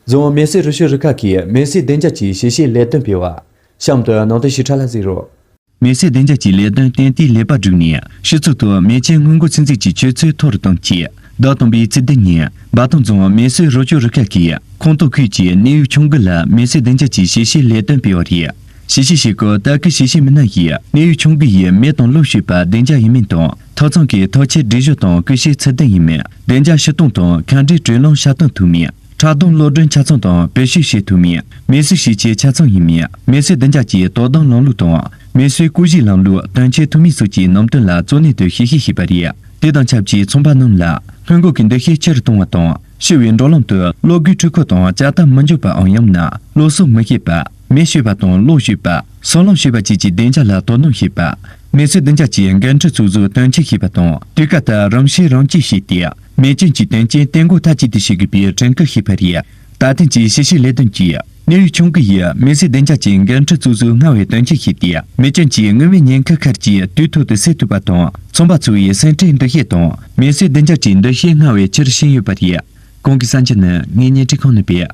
རྫོང་མེ་སོས་རི་ཤོད་རུ་ཁག་གིས་མེ་སོས་བདེ་འཇགས་ཀྱི་ཞིབ་བཤེར་ལས་དོན་སྤེལ་བ། གཤམ་དུ་ནང་དོན་ཞིབ་ཕྲ་ལ་གཟིགས་རོགས། མེ་སོས་བདེ་འཇགས་ཀྱི་ལས་དོན་ཏན་ཏིག་ལེགས་པར་བསྒྲུབས་ནས། སྤྱི་ཚོགས་ཐོག་མེ་ཆེན་སྔོན་འགོག་ཚོད་འཛིན་གྱི་སྤྱོད་ཚུལ་མཐོ་རུ་གཏོང་ཆེད། ཟླ་དང་པོའི་ཚེས་བདུན་ཉིན། འབའ་ཐང་རྫོང་མེ་སོས་རི་ཤོད་རུ་ཁག་གིས་ཁོངས་གཏོགས་ཁུལ་གྱི་གནས་ཡུལ་ཆུང་དགུ་ལ་མེ་སོས་བདེ་འཇགས་ཀྱི་ཞིབ་བཤེར་ལས་དོན་སྤེལ་བ་རེད། ཞིབ་བཤེར་བྱེད་སྐབས་ལྟ་སྐུལ་ཞིབ་བཤེར་མི་སྣ་ཡིས་གནས་ཡུལ་ཆུང་དགུ་ཡི་མེ་དང་གློག་སྤྱོད་པ་བདེ་འཇགས་ཡིན་མིན་དང་། ཐབ་ཚང་གི་ཐག་ཆོད་སྒྲིག་གཞི་དང་ཀུ་ཤུའི་ཚུལ་ལྡན་ཡིན་མིན། བདེ་འཇགས་ཕྱིར་གཏོང་དང་ཁ་འབྲལ་དྲོད་རླངས་གཤགས་གཏོང་ཐུབ་མིན། ཕྲ་ལྡང་གློག་སྒྲོན་ཆ་ཚང་དང་བེད་སྤྱོད་བྱེད་ཐུབ་མིན། མེ་སོས་ཞིང་ཆེན་ཆ་ཚང་ཡིན་མིན། མེ་སོས་བདེ་འཇགས་ཀྱི་དོ་དམ་ལམ་ལུགས་དང་། མེ་སོས་སྐོར་གཞིས་ལམ་ལུགས་དོན་འཁྱོལ་ཐུབ་མིན་སོགས་ཀྱི་ནང་དོན་ལ་གཙོ་གནད་དུ་ཞིབ་བཤེར་བྱས་པ་རེད། དེ་དང་ཆབས་ཅིག་ཚོང་པ་རྣམས་ལ་སྔོན་འགོག་གི་འདུ་ཤེས་ཆེ་རུ་གཏོང་བ་དང་། སྤྱི་པའི་འགྲོ་ལམ་དུ་གློག་སྒུལ་འཕྲུལ་འཁོར་དང་ལྕགས་ཐག་མི་འཇོག་པའམ། ཡང་ན་གློག་གསོག་མི་བྱེད་པ། མེ་གཞུ་བ་དང་གློག་གཞུ་བ། སོལ་རླངས་གཞུ་བ་བཅས་ཀྱི་བདེ་འཇགས་ལ་དོ་སྣང་བྱེད་པ། མེ་སོས་བདེ་འཇགས་ཀྱི་འགན་འཁྲི་གཙོ་བཟོ་དོན་འཁྱོལ་བྱེད་པ་དང་། དུས་བཀག་ལྟར་རང་བཤེར་རང་བཅོས་བྱས་ཏེ། མེ་སྐྱོན་གྱི་དོན་རྐྱེན་གཏན་འགོག་མཐའ་གཅིག་ཏུ་བྱེད་དགོས་པའི་དྲན་སྐུལ་བྱས་པ་རེད། ད་ཐེངས་ཀྱི་ཞིབ་བཤེར་ལས་དོན་གྱིས། གནས་ཡུལ་ཆུང་ཀུ་ཡིས་མེ་སོས་བདེ་འཇགས་ཀྱི་འགན་འཁྲི་གཙོ་བཟོ་སྔར་བས་དོན་འཁྱོལ་བྱས་ཏེ། མེ་སྐྱོན་གྱི་སྔོན་མའི་ཉེན་ཁ་ཁག་ཅིག་དུས་ཐོག་ཏུ་སེལ་ཐུབ་པ་དང་། ཚོང་པ་ཚོ་ཡི་སེམས་ཁྲལ་འདུ་ཤེས་དང་། མེ་སོས་བདེ་འཇགས་ཀྱི་འདུ་ཤེས་སྔར་བས་ཆེ་རུ་ཕྱིན་ཡོད་པ་རེད། གོང་གི་གསར་འགྱུར་ནི་ངས་ཉེ་འཁྲིས་ཁང་ནས་སྤེལ།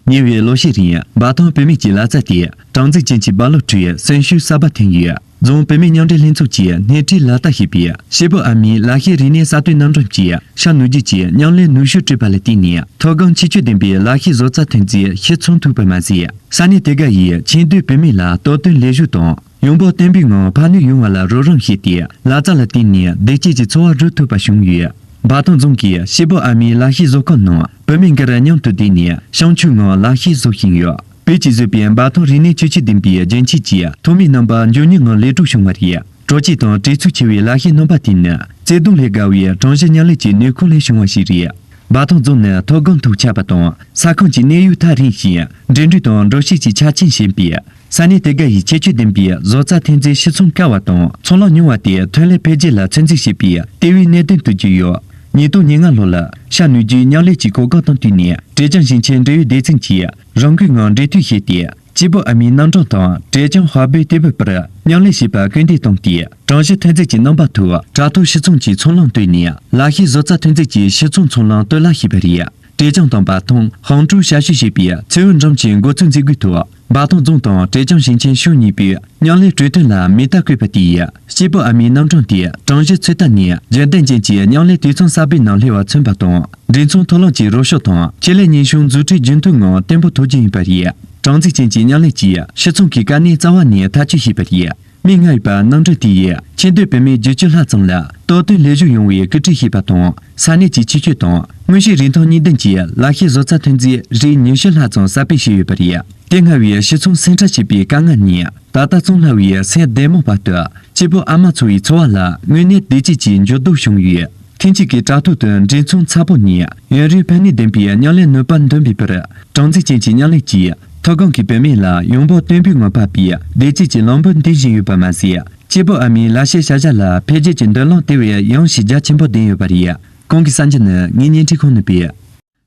ཉེ་བའི་ལོ་ཤས་རིང་འབའ་ཐང་བུད་མེད་ཀྱི་ལག་རྩལ་དེ་གྲངས་འཛིན་ཅན་གྱི་རྦ་རླབས་ཁྲོད་སོན་ཤུགས་གསར་པ་ཐོན་ཡོད། རྫོང་བུད་མེད་མཉམ་འབྲེལ་ལྷན་ཚོགས་ཀྱིས་སྣེ་ཁྲིད་ལག་བསྟར་བྱས་པའི་ཤེལ་སྦུག་ཨ་མའི་ལག་ཤེས་རིག་གནས་གསར་གཏོད་རྣམ་གྲངས་ཀྱིས་ཤ་ནུ་རྒྱུད་ཀྱི་མཉམ་ལས་ནུས་ཤུགས་སྤྲད་པ་ལ་བརྟེན་ནས་མཐོ་སྒང་ཁྱད་ཆོས་ལྡན་པའི་ལག་ཤེས་བཟོ་རྩལ་ཐོན་རྫས་ཕྱིར་ཚོང་ཐུབ་པ་མ་ཟད། ས་གནས་དེ་ག་ཡི་ཆེས་མཐོའི་བུད་མེད་ལ་སྟོབས་ལྡན་ལས་ཞུགས་དང་ཡོང་འབབ་བརྟན་པོའི་ངང་འཕར་སྣོན་ཡོང་བ་ལ་རོགས་རམ་བྱས་ཏེ། ལག་རྩལ་ལ་བརྟེན་ནས་བདེ་སྐྱིད་ཀྱི་འཚོ་བ་རོལ་ཐུབ་པ་བྱུང་ཡོད། འབའ་ཐང་རྫོང་གིས་ཤེལ་སྦུག་ཨ་མའི་ལག་ཤེས་བཟོ་ཁང་ནང་བུད་མེད་འགར་མཉམ་དུ་བསྡུས་ནས་བྱང་ཆུབ་ངང་ལག་ཤེས་བཟོ་བཞིན་ཡོད། བོད་ཀྱིས་བཟོས་པའི་འབའ་ཐང་རིག་གནས་ཁྱད་ཆོས་ལྡན་པའི་རྒྱན་ཆས་ཀྱི་ཐོག་མའི་རྣམ་པ་མགྱོགས་མྱུར་ངང་ལེགས་གྲུབ་བྱུང་བ་རེད། དྲོ་སྐྱིད་དང་དྲོད་ཚད་ཆེ་བའི་ལག་ཤེས་རྣམ་པ་དེ་ནི་བརྩེ་དུང་ལས་བརྒལ་བའི་གྲངས་གཞི་མཉམ་ལས་ཀྱི་ནུས་ཁུངས་ལས་བྱུང་བ་ཞིག་རེད། འབའ་ཐང་རྫོང་ནི་མཐོ་སྒང་དུ་ཆགས་པ་དང་ས་ཁོངས་ཀྱི་གནས་ཡུལ་ཐག་རིང་ཞིང་འགྲིམ་འགྲུལ་དང་འགྲོ་སྐྱེལ་གྱི་ཆ་རྐྱེན་ཞན་པས། ས་གནས་དེ་ག་ཡི་ཁྱད་ཆོས་ལྡན་པའི་བཟོ་རྩལ་ཐོན་རྫས་ཕྱིར་ཚོང་དཀའ་བ་དང་ཚོང་ལམ་ཉུང་བ་དེ་ཐོན་ལས་འཕེལ་རྒྱས་ལ་ཚོད་འཛིན་བྱེད་པའི་ལྟེ་བའི་གནད་དོན་དུ་གྱུར་ཡོད། ཉིས་སྟོང་ཉེར་ལྔ་ལོ་ལ་ཤ་ནུ་རྒྱུད་མཉམ་ལས་ཀྱི་གོ་སྐབས་དང་བསྟུན་ནས་ཀྲེ་ཅང་ཞིང་ཆེན་འབྲེལ་ཡོད་སྡེ་ཚན་གྱིས་རང་འགུལ་ངང་འབྲེལ་མཐུད་བྱས་ཏེ། སྐྱིད་པོ་ཨ་མའི་རྣམ་གྲངས་དང་ཀྲེ་ཅང་ཧྭ་སྦོས་ལྟེ་བའི་བར་མཉམ་ལས་བྱེད་པར་སྐུལ་འདེད་བཏང་སྟེ། གྲངས་གཞི་ཐོན་རྫས་ཀྱི་རྣམ་པ་ཐོག་དྲ་ཐོག་ཕྱིར་ཚོང་གི་ཚོང་ལམ་བཏོད་ནས་ལག་ཤེས་བཟོ་རྩལ་ཐོན་རྫས་ཀྱི་ཕྱིར་ཚོང་ཚོང་ལམ་གཏོར་བརླག་བྱས་པ་རེད། ཀྲེ་ཅང་དང་འབའ་ཐང་ཧང་ཀྲོའུ་ཞབས་ཞུ་བྱེད་པའི་མཚེའུ་འགྲམ་གྱི་འགོ་ཚུགས་མཛད་སྒོའི་ཐོག་འབའ་ཐང་རྫོང་དང་ཀྲེ་ཅང་ཞིང་ཆེན་ཕྱོགས་གཉིས་པོས་མཉམ་ལས་གྲོས་མཐུན་ལ་མེ་སྟག་བཀོད་པ་དེས་སྐྱེས་བུ་ཨ་མའི་རྣམ་གྲངས་དེ་གྲངས་གཞི་ཚོད་ལྟ་ནས་རྒྱུན་ལྡན་ཅན་གྱི་མཉམ་ལས་དུད་ཚང་གསར་སྤེལ་ནང་སླེབས་པ་མཚོན་པ་དང་། འབྲེལ་མཚུངས་མཐོ་གླིང་གི་རོགས་སྐྱོར་དང་ཆེད་ལས་ཉིན་གཞུང་འཛུགས་སྐྲུན་རྒྱུན་མཐུད་ངང་བརྟན་པོ་ཐུབ་རྒྱུ་ཡིན་པ་རེད། གྲངས་འཛིན་ཅན་གྱི་མཉམ་ལས་ཀྱིས་ཕྱི་ཚོང་གི་དཀའ་གནད་རྩ་བ་ནས་ཐག་གཅོད་བྱས་པ་རེད། མིག་སྔར་ཡོད་པ་རྣམ་གྲངས་དེ་ཡིས་ཆེས་མཐོའི་བུད་མེད་བརྒྱད་ཅུ་ལྷག་ཙམ་ལ་སྟབས་བསྟུན་ལས་ཞུགས་ཡོང་བའི་སྐུལ་ཁྲིད་བྱས་པ་དང་། ས་གནས་ཀྱི་ཆོས་སྤྱོད་དང་དངོས་གཞིའི་རིན་ཐང་གཉིས་ལྡན་གྱི་ལག་ཤེས་བཟོ་རྩལ་ཐོན་རྫས་རིགས་ཉི་ཤུ་ལྷག་ཙམ་གསར་སྤེལ་བྱས་ཡོད་པ་རེད། དེ་སྔ་བའི་ཕྱི་ཚོང་སེམས་ཁྲལ་བྱེད་པའི་དཀའ་ངལ་ནས་ད་ལྟ་བཙོང་སླ་བའི་སེམས་བདེ་མོ་བར་དུ་སྐྱེས་བུ་ཨ་མ་ཚོ་བའི་འཚོ་བ་ལ་དངོས་གནས་བདེ་སྐྱིད་ཀྱི་འགྱུར་ལྡོག་བྱུང་ཡོད། ཐེངས་གཅིག་གི་དྲ་ཐོག་ཏུ་འབྲེལ་མཚུངས་ཚ་པོ་ནས་ཡུན་རིང་ཕན་ནུས་ལྡན་པའི་མཉམ་ལས་ནུས་པ་འདོན་པའི་བར། གྲངས་འཛིན་ཅན་གྱི་མཉམ་ལས་ཀྱིས་མཐོ་སྒང་གི་བུད་མེད་ལ་ཡོང་འབབ་བརྟན་པོའི་ངང་འཕར་བའི་བདེ་སྐྱིད་ཀྱི་ལམ་བུ་འདིང་བཞིན་ཡོད་པ་མ་ཟད། སྐྱེས་བུ་ཨ་མའི་ལག་ཤེས་བྱ་གཞག་ལ་འཕེལ་རྒྱས་ཀྱི་མདུན་ལམ་དེ་བས་ཡངས་ཤིང་རྒྱ་ཆེན་པོ་ལྡན་ཡོད་པ་རེད། གོང་གི་གསར་འགྱུར་ནི་ངའི་བརྙན་འཕྲིན་ཁང་ནས་སྤེལ།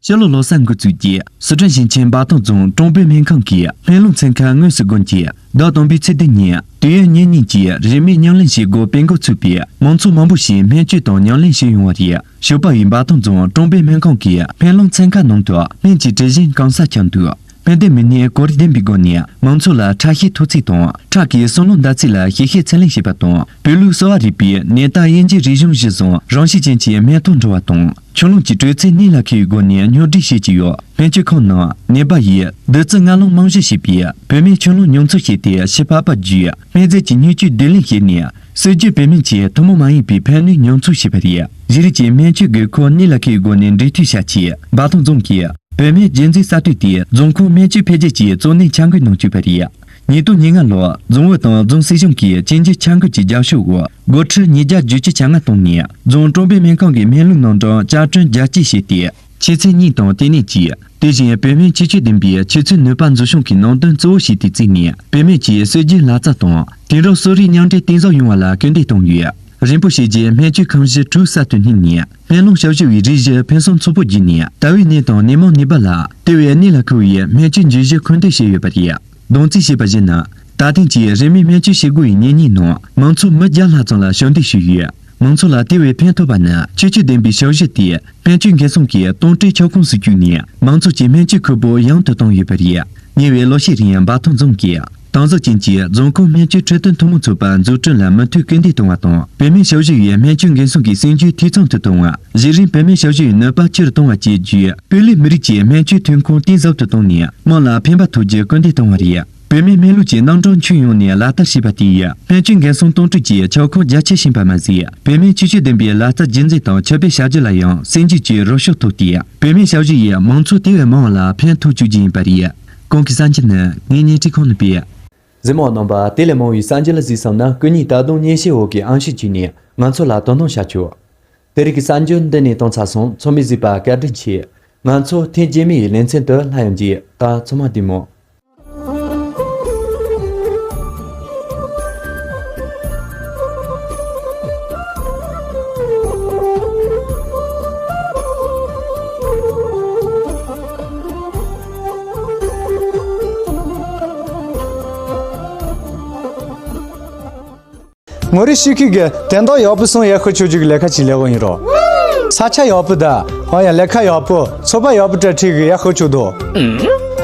ཕྱི་ལོ་ལོ་གསར་འགོ་བཙུགས་ཀྱིས་སི་ཁྲོན་ཞིང་ཆེན་འབའ་ཐང་རྫོང་ཀྲོང་སྦིས་སྨན་ཁང་གི་སྨན་རླུང་ཚན་ཁག་དངོས་སུ་བསྒོམས་ཀྱིས། ཟླ་དང་པོའི་ཚེས་བདུན་ཉིན་དུས་ཡུན་ཉིན་གཉིས་ཀྱི་རིན་མེད་མཉམ་ལེན་བྱེད་སྒོ་སྤེལ་འགོ་ཚུགས་པས། མང་ཚོགས་མང་པོ་ཞིག་སྨན་བཅོས་དང་མཉམ་ལེན་ཞུ་ཡོང་བ་རེད། ཞོགས་པ་ཡི་འབའ་ཐང་རྫོང་ཀྲོང་སྦིས་སྨན་ཁང་གི་སྨན་རླུང་ཚན་ཁག་ནང་དུ་སྨན་གྱི་དྲི་ཞིམ་གང་སར་ཁྱབ་འདུག་སྨན་སྡེ་མི་སྣས་གོ་རིམ་ལྡན་པའི་སྒོ་ནས་མང་ཚོགས་ལ་ཁྲག་ཤེད་མཐོ་ཚད་དང་ཁྲག་གི་སུན་སློང་ཟླ་ཚེས་ལ་ཞིབ་བཤེར་ཚད་ལེན་བྱས་པ་དང་། བོད་ལུགས་གསོ་བ་རིག་པའི་ནད་རྟགས་དབྱེ་འབྱེད་རིག་གཞུང་གཞིར་བཟུང་རང་བཞིན་ཅན་གྱི་སྨན་ཐོ་འགྲོ་བ་དང་། ཁྱོན་ལོངས་ཀྱི་དྲོད་ཚད་གནད་ལ་འཁེལ་བའི་སྒོ་ནས་སྙོབ་སྒྲིག་བྱེད་ཀྱི་ཡོད། སྨན་བཅོས་ཁང་ནང་ནད་པ་ཡིས་བདུད་རྩི་ལྔ་ལོང་རྨང་གཞི་བྱས་པའི་བུད་མེད་ཁྱོན་ལོངས་ཉུང་ཚོད་བྱས་ཏེ་ཕྱི་པགས་པ་བརྒྱུད་སྨན་རྫས་ཀྱི་བརྙས་བཅོས་བསྡུ་ལེན་བྱས་ནས། སྲོལ་རྒྱུན་བུད་མེད་ཀྱི་ཐུན་མོང་མ་ཡིན་པའི་ཕན་ནུས་ཉམས་གསོ་བྱས་པ་རེད། གཞི་རིམ་གྱི་སྨན་བཅོས་དགོས་མཁོ་གནད་ལ་འཁེལ་བའི་སྒོ་ནས་འབྲེལ་མཐུད་བྱ་ཆེད། འབའ་ཐང་རྫོང་གིས་བུད་མེད་རྒྱུན་འཛིན་གསར་གཏོད་དེ་རྫོང་ཁོངས་སྨན་བཅོས་འཕེལ་རྒྱས་ཀྱི་གཙོ་གནད་འཆར་འགོད་ནང་བཅུག་པ་རེད། ཉིས་སྟོང་ཉེར་ལྔ་ལོར་རྫོང་ཨུད་དང་རྫོང་སྲིད་གཞུང་གིས་གཅིག་གྱུར་འཆར་འགོད་ཀྱི་རྒྱབ་སྐྱོར་འོག་སྒོར་ཁྲི་ཉིས་བརྒྱ་བརྒྱད་ཅུ་གྱ་ལྔ་བཏོན་ནས་རྫོང་ཀྲོང་སྦིས་སྨན་ཁང་གི་སྨན་རླུང་ནང་དྲངས་བསྐྱར་སྐྲུན་རྒྱ་སྐྱེད་བྱས་ཏེ། ཆུ་ཚད་གཉིས་དང་ལྟེ་གནས་གཅིག་དེ་བཞིན་བུད་མེད་ཁྱད་ཆོས་ལྡན་པའི་ཆུ་ཚད་ནུས་པ་འཛུགས་སྐྱོང་གི་ནང་དོན་གཙོ་བོ་ཞིག་ཏུ་བརྩིས་ནས། བུད་མེད་ཀྱི་སྲོལ་རྒྱུན་ལག་རྩལ་དང་དེང་རབས་གསོ་རིག་མཉམ་འདྲེས་གཏིང་ཟབ་ཡོང་བ་ལ་སྐུལ་འདེད་གཏོང་ཡུལ། རིན་པོ་ཆེ་རྗེ་སྨན་བཅོས་ཁང་གཞི་དྲུག་གསར་དུ་བསྣུར་ནས། སྨན་རླུང་ཞབས་ཞུ་བའི་རིགས་གཞི་ཕུན་སུམ་ཚོགས་པོ་བརྒྱུད་ནས། ཟླ་བའི་ནད་དང་ནད་མང་ནད་པ་ལ་དེ་བས་གནད་ལ་འཁེལ་བའི་སྨན་བཅོས་བྱེད་གཞི་མཁོ་འདོན་བྱས་ཡོད་པ་རེད། གདོང་རྩིས་བྱས་པར་གཞིགས་ན། ད་ཐེངས་ཀྱི་རིན་མེད་སྨན་བཅོས་བྱེད་སྒོ་ཡི་ཉིན་གཉིས་ནང་མང་ཚོགས་མི་བརྒྱ་ལྷག་ཙམ་ལ་ཞབས་འདེགས་ཞུས་ཡོད། མང་ཚོགས་ལ་དེ་བས་ཕན་ཐོགས་པ་ནི། ཁྱད་ཆོས་ལྡན་པའི་ཞབས་ཞུ་དེས་སྨན་བཅོས་འགན་སྲུང་གི་གཏོང་སྤྲོད་ཁྱབ་ཁོངས་སུ་བཅུག་ནས། མང་ཚོགས་ཀྱི་སྨན་བཅོས་ཁུར་པོ་ཡང་དུ་བཏང་ཡོད་པ་རེད། ཉེ་བའི་ལོ་ཤས་རིང་འབའ་ཐང་རྫོང་གིས་གྲངས་འཛིན་ཅན་གྱི་རྫོང་ཁོངས་སྨན་བཅོས་འཕྲོད་བསྟེན་ཐུན་མོང་ཚོགས་པ་འཛུགས་སྐྲུན་ལ་མུ་མཐུད་སྐུལ་འདེད་གཏོང་བ་དང་། བུད་མེད་ཞབས་ཞུ་ཡི་སྨན་བཅོས་འགན་སྲུང་གི་སྲིད་ཇུས་འཐུས་ཚང་དུ་གཏོང་བ། གཞི་རིམ་བུད་མེད་ཞབས་ཞུ་ཡི་ནུས་པ་ཆེ་རུ་གཏོང་བ་བཅས་བརྒྱུད། སྤུས་ལེགས་མི་རིགས་ཀྱི་སྨན་བཅོས་ཐོན་ཁུངས་གཏིང་ཟབ་ཏུ་བཏང་ནས། དམངས་ལ་ཕན་པ་ཐོབ་རྒྱུར་སྐུལ་འདེད་གཏོང་བ་རེད། བུད་མེད་སྨན་ལུགས་ཀྱི་རྣམ་གྲངས་ཁྱོན་ཡོངས་ནས་ལག་བསྟར་བྱས་པ་དེས། སྨན་བཅོས་འགན་སྲུང་གཏོང་སྤྲོད་ཀྱི་ཁྱབ་ཁོངས་རྒྱ་ཆེ་ཕྱིན་པ་མ་ཟད། བུད་མེད་ཁྱད་ཆོས་ལྡན་པའི་ལག་རྩལ་རྒྱུན་འཛིན་དང་ཕྱུག་པོའི་བྱ་སྤྱོད་ལ་ཡང་སེམས་རྒྱུད་ཀྱི་རོགས་སྐྱོར་ཐོབ་སྟེ། བུད་མེད་ཞབས་ཞུ་ཡིས་མང་ཚོགས་དེ་བས་མང་བ་ལ་ཕན་ཐོགས་བཅུག་རྒྱུ་ཡིན་པ་རེད། གོང་གི་གསར་འགྱུར་ནི་ངའི་བརྙན་འཕྲིན་ཁང་ནས་སྤེལ། གཟིགས་མོ་བ་རྣམ་པ། དེ་ལས་མང་བའི་གསར་འགྱུར་ལ་གཟིགས་བསམ་ན། སྐུ་ཉིད་ད་དུང་བརྙན་ཤེལ་འོག་གི་ཨང་ཤོས་བྱས་ནས་ང་ཚོ་ལ་དོ་སྣང་བྱ་ཆོག་དེ་རིང་གི་གསར་འགྱུར་འདི་ནས་གཏོང་ཚར་སོང་། ཚང་མས་གཟིགས་པར་བཀའ་དྲིན་ཆེ། ང་ཚོ་ཐེངས་རྗེས་མའི་ལེ་ཚན་དུ་སླར་ཡང་མཇལ། ད་ཚང་མ་བདེ་མོ། ངོ་རེ་ཤི་ཁི་གི་དན་རྟགས་ཡག་པོ་སོང་ཡ་ཤོ་ཆོ་ཅིག་ལས་ཀ་ཅིག་ལས་གོ་ཡིན་རོ། ས་ཆ་ཡག་པོ་ད། ཨ་ཡ་ལས་ཀ་ཡག་པོ། ཚོད་དཔག་ཡག་པོ་སྤྲད་ཁྲིད་གི་ཡ་ཤོ་ཆོ་དོ།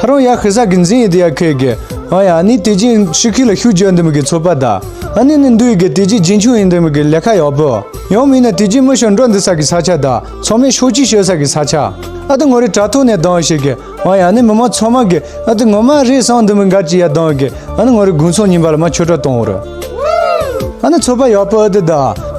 ཧ་རོ་ཡ་ཤི་ས་གི་འཛིན་ཡི་དེ་ཡ་ཁེ་གི། ཨ་ཡ་ཨ་ནི་དེ་རྗེས་ཤི་ཁི་ལ་ཤུགས་རྒྱག་འདི་མི་གི་ཚོད་དཔག་ད། ཨ་ནི་ནི་འདུས་གི་དེ་རྗེས་རྒྱུན་འཁྱོངས་ཡིན་འདི་མི་གི་ལས་ཀ་ཡག་པོ། ཡང་མིན་ན་དེ་རྗེས་མི་ཤོ་འགྲོ་འདི་ས་གི་ས་ཆ་ད། ཚང་མས་ཤོ་ཅི་ཤོད་ས་གི་ས་ཆ། ཨ་ད་ངོ་རེ་དྲ་ཐོག་ནས་ལྡང་ཞིག་གི། ཨ་ཡ་ནི་མི་མང་ཚང་མ་གི། ཨ་ད་ངོ་མ་རེད་སང་འདི་མི་འགའ་ཅི་ཡ་ལྡང་གི། ཨ་ནི་ངོ་རེ་དགུང་ཚོགས་ཉིན་པ་ལ་མ་ཆོས་གྲྭ་གཏོང་བར། ཨ་ནི་ཚོད་དཔག་ཡག་པོ་ཨ་དི་ད།